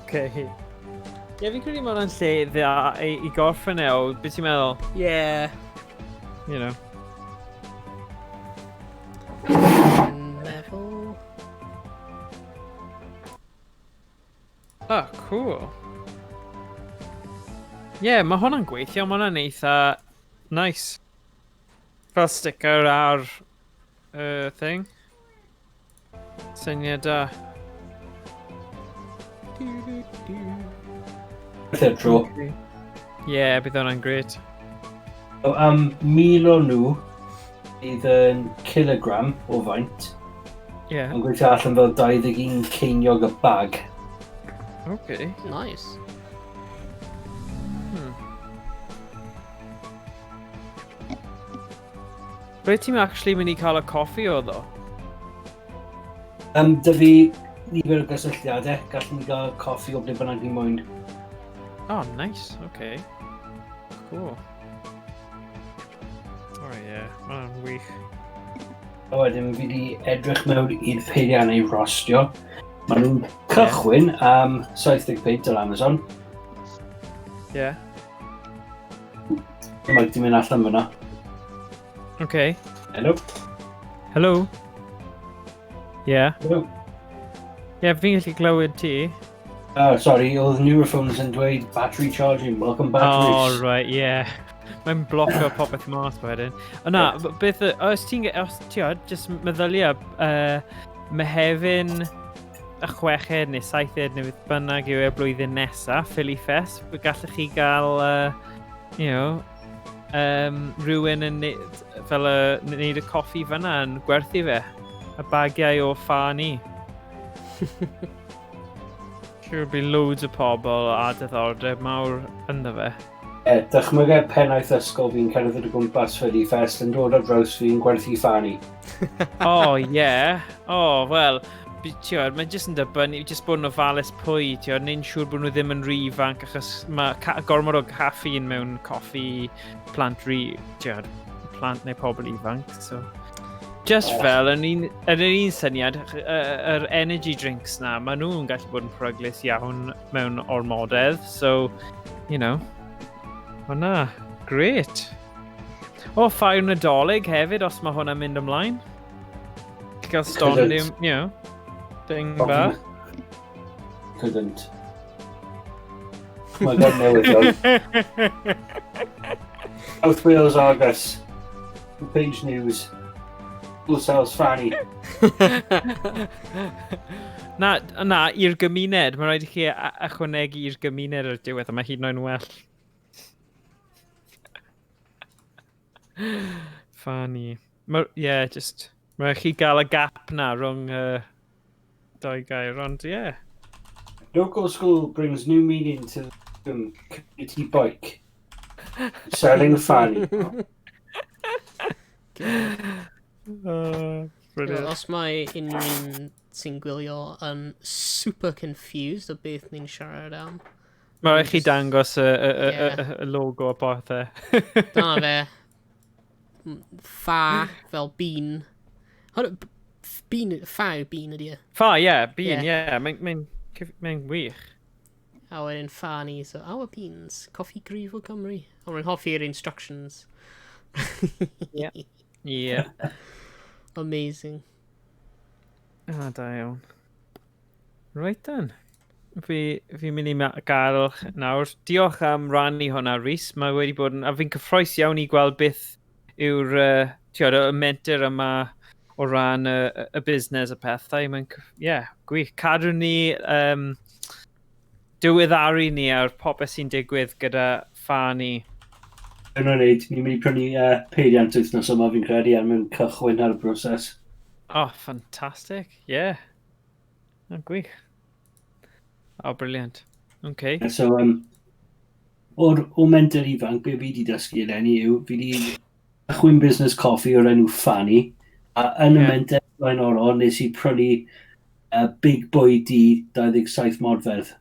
Okay. Ie, yeah, fi'n credu mae hwnna'n lle dda i gorffen e, o, beth ti'n meddwl? Yeah. You know. Dwi'n meddwl... Oh, cool. Ie, yeah, mae hwnna'n gweithio, mae hwnna'n eitha nice. Fel sticker ar thing. Syniad da. Beth yw'r tro. Ie, yeah, bydd hwnna'n great. So, am 1,000 o nhw bydd yn kilogram o faint. Ie. Yeah. Yn gweithio allan fel 21 ceiniog y bag. Okay. Nice. Ble ti'n actually mynd i cael y coffi o ddo? Dy fi nifer o gysylltiadau, gallwn ni gael coffi o ble bynnag ni moyn. Oh, nice, okay. Cool. Oh yeah, mae'n wych. A wedyn fi wedi edrych mewn i'r peiriannau rostio. Maen nhw'n cychwyn am 70 punt ar Amazon. Yeah. Mae di mynd allan fyna. Okay. Hello. Hello. Yeah. Hello. Yeah, fi'n gallu glywed ti. Oh, sorry, oedd Neurophones yn dweud battery charging, welcome batteries. Oh, right, yeah. Mae'n bloco popeth mas wedyn. O na, beth, os ti'n, os ti'n, just meddylia, Mehefin y chweched neu saithed neu beth bynnag yw e blwyddyn nesaf, Philly Fest, gallech chi gael, you know, rhywun yn fel y, wneud y coffi fyna yn gwerthu fe. Y bagiau o ffa ni. Siwr bydd loads o pobl a diddordeb mawr ynddo fe. E, dychmyga pennaeth ysgol fi'n cerdded o gwmpas Philly Fest yn dod ar draws fi'n gwerthu ffani. Oh, yeah. Oh, wel, ti'n mae jyst yn dibynnu, jyst bod yn ofalus pwy, ti'n neu'n siŵr bod nhw ddim yn rhy ifanc, achos mae gormod o caffeine mewn coffi plant rhy, ti'n plant neu pobl ifanc, so... Just fel, yn un, yn yr un syniad, yr energy drinks na, maen nhw'n gallu bod yn peryglus iawn mewn ormodedd, so, you know, o na, great. O, ffair Nadolig hefyd, os mae hwnna'n mynd ymlaen. Gael stondin, you know, thing bach. Couldn't. Mae gan newyddion. South Wales Argus. Page News. School sells Fanny. Na, na, i'r gymuned. Mae'n rhaid i chi ychwanegu i'r gymuned ar y diwedd, a mae hyd yn oed yn well. Funny. Mae, yeah, just... Mae'n rhaid chi gael y gap na rhwng dau gair, ond yeah. Local school brings new meaning to the community bike. Selling Fanny. Brilliant. Os mae unrhyw un sy'n gwylio yn super confused o beth ni'n siarad am. Mae rhaid chi dangos y logo a pethau. Dyna fe. Ffa fel bean. Hwn, bean, ffa yw bean ydi e. Ffa, ie, yeah, bean, ie. Yeah. Mae'n wych. A wedyn ffa ni, so our beans, coffi gryf o Cymru. Ond rwy'n hoffi'r instructions. Ie. Ie. Amazing. Ah, da iawn. Right then. Fi'n mynd i gael nawr. Diolch am rannu hwnna, Rhys. Mae wedi bod yn... A fi'n cyffroes iawn i gweld beth yw'r ti'od, y menter yma o ran y busnes a pethau. Mae'n, yeah, gwych. Cadw ni, diweddaru ni ar popeth sy'n digwydd gyda Fani. Dyna wneud, ni'n mynd i prynu peiriant wythnos yma fi'n credu er mwyn cychwyn ar y broses. Oh, fantastic. Yeah. Oh, gwych. Oh, brilliant. Okay. So, o'r menter ifanc, be fi wedi dysgu eleni yw, fi wedi cychwyn busnes coffi o'r enw Fanny, a yn y menter blaenorol nes i prynu Big Boy D 27 modfedd.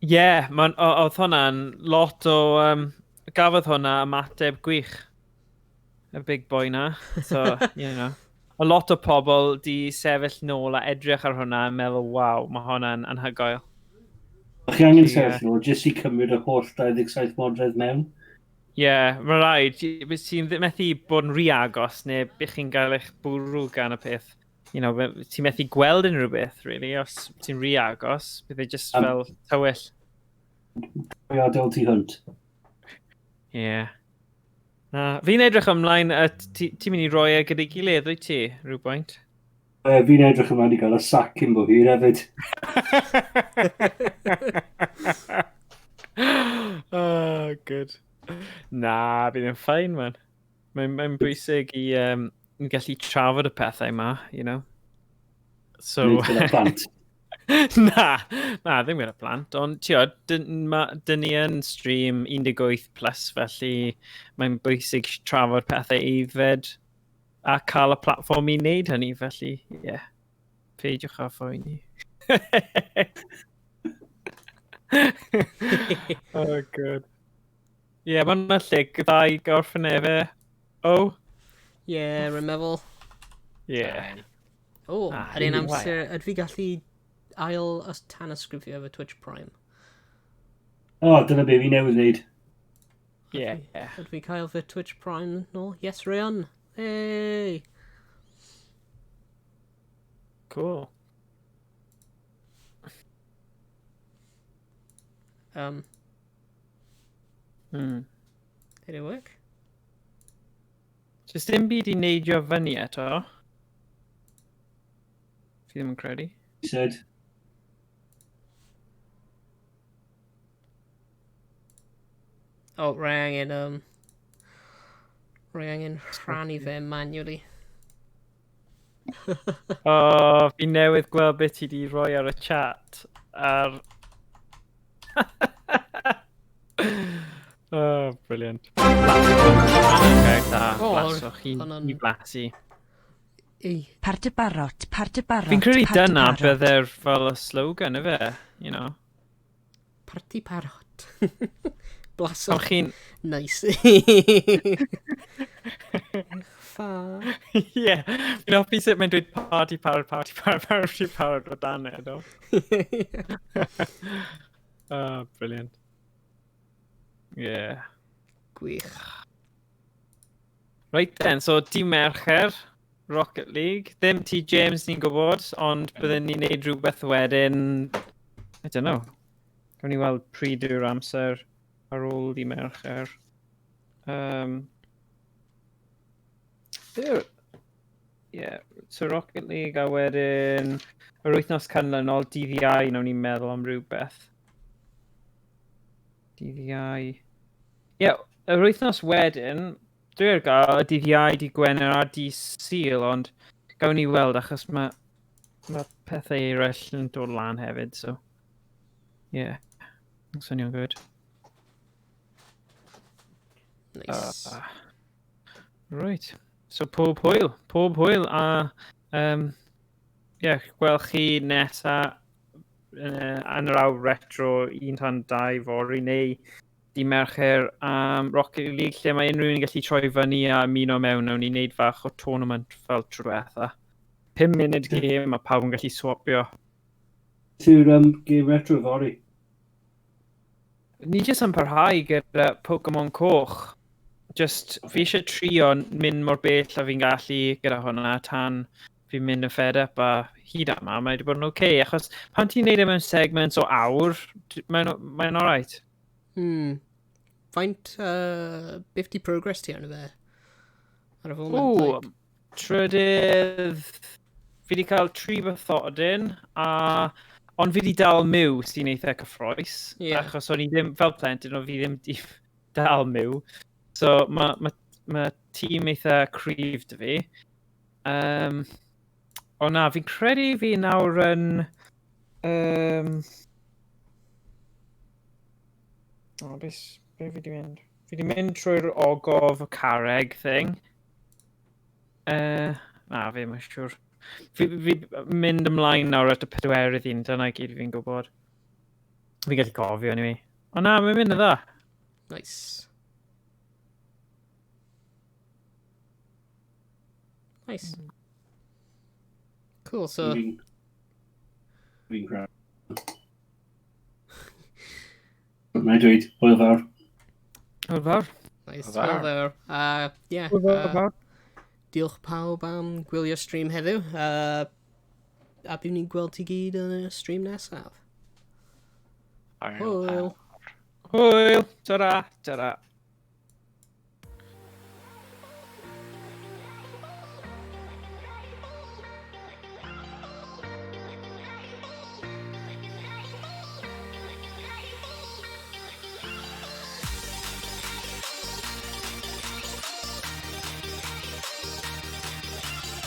Ie, yeah, oedd hwnna'n lot o... gafodd hwnna ymateb gwych, y big boy na. So, you know. A lot o pobl di sefyll nôl a edrych ar hwnna a meddwl, waw, mae hwnna'n anhygoel. Chi angen sefyll nôl jyst i cymryd y holl 27 modfedd mewn? Ie, yeah, mae rhaid. Ti'n methu bod yn rhy agos neu bych chi'n gael eich bwrw gan y peth. You know, ti'n methu gweld unrhyw beth, really, os ti'n rhy agos. Bydd e just fel tywyll. Profiadol tu hwnt. Ie. Yeah. Na, fi'n edrych ymlaen, ti'n mynd i roi e gyda'i gilydd, wyt ti, rhywbwynt? Fi'n edrych ymlaen i gael y sac cyn bo hir hefyd. Oh, good. Na, bydd yn fine, man. Mae'n bwysig i gallu trafod y pethau yma, you know. So... Nid gyda plant. Na, ddim gyda plant, ond ti'n dyn ni yn stream 18 plus, felly mae'n bwysig trafod pethau aeddfed a cael y platfform i wneud hynny, felly, ie, yeah, peidiwch â phoeni. Oh, good. Ie, yeah, mae'n lle dda i gorffen efe. Oh. Ie, yeah, rwy'n meddwl. Ie. Yeah. O, oh, ar un amser, ydw fi gallu ail tanysgrifio efo Twitch Prime? O, oh, dyna be fi newydd wneud. Ie. Yeah. Ydw fi cael fy Twitch Prime nôl? Yes, Ryan. Hey! Cool. Did it work? Just dim byd i neidio fyny eto. Fi ddim yn credu. Said. Oh, rwy angen rhannu fe manually. Oh, fi newydd gweld beth ti di roi ar y chat. Ar... Oh, brilliant. Okay, da. O, Blaswch i, hwnna'n- i blasu. Ei, Parti barot, parti barot. Fi'n credu parti dyna barot. bydde'r fel y slogan, ife? You know. Parti parot. Pan Blasoch. chi'n... Nice. Ffa. Ie. Fi'n hoffi sut mae'n dweud party parrot, party parrot, party parrot o dan e, do. Oh, brilliant. Yeah. Gwych. Right then, so di Mercher, Rocket League. Ddim ti James ni'n gwybod, ond byddwn ni'n neud rhywbeth wedyn. I don't know. Gawn ni weld pryd yw'r amser ar ôl di Mercher. There. Yeah, so Rocket League a wedyn yr wythnos canlynol DVI, nawn ni'n meddwl am rhywbeth. DVI. Ie, yeah, yr wythnos wedyn, dwi ar gael y dydd Iau, dydd Gwener a dydd Sul, ond gawn ni weld achos mae pethau eraill yn dod lan hefyd, so yeah, swnio'n good. Nice. Right, so pob hwyl, pob hwyl, a yeah, gweld chi nesa yn yr awr retro 1 tan 2 fory neu di Mercher am Rocket League lle mae unrhyw un yn gallu troi fyny a ymuno mewn, nawn ni wneud fach o tournament fel tro diwetha. 5 munud game a pawb yn gallu swapio. Beth yw'r game retro fory? Ni jyst yn parhau gyda Pokemon Coch. Just, fi eisiau trio mynd mor bell a fi'n gallu gyda hwnna tan fi'n mynd yn fed up, a hyd yma mae wedi bod yn oce, okay, achos pan ti'n neud e mewn segments o awr, mae'n alright. Faint, beth di progress ti arno fe? Ar y foment, O, like? trydydd. Fi wedi cael tri bathodyn, a... Ond fi wedi dal Mew sy'n eitha cyffroes. Achos o'n i ddim, fel plentyn, o'n fi ddim di dal Mew. So mae ma tîm eitha cryf 'da fi. O na, fi'n credu fi nawr yn... O, beth, be fi wedi mynd? Fi wedi mynd trwy'r ogof carreg thing. Na, fi ddim yn siŵr. Fi mynd ymlaen nawr at y pedwerydd un, dyna i gyd fi'n gwybod. Fi'n gallu cofio, anyway. O na, mae'n mynd yn dda. Nice. Nice. Cool, so... Fi'n crap. Mae'n dweud, hwyl fawr. Hwyl fawr. Nice, Hwyl fawr. hwyl fawr. Yeah, Hwyl fawr. Diolch pawb am gwylio stream heddiw. A bydd ni'n gweld ti gyd yn y stream nesaf. Hwyl. Hwyl. Ta-ra. Ta-ra.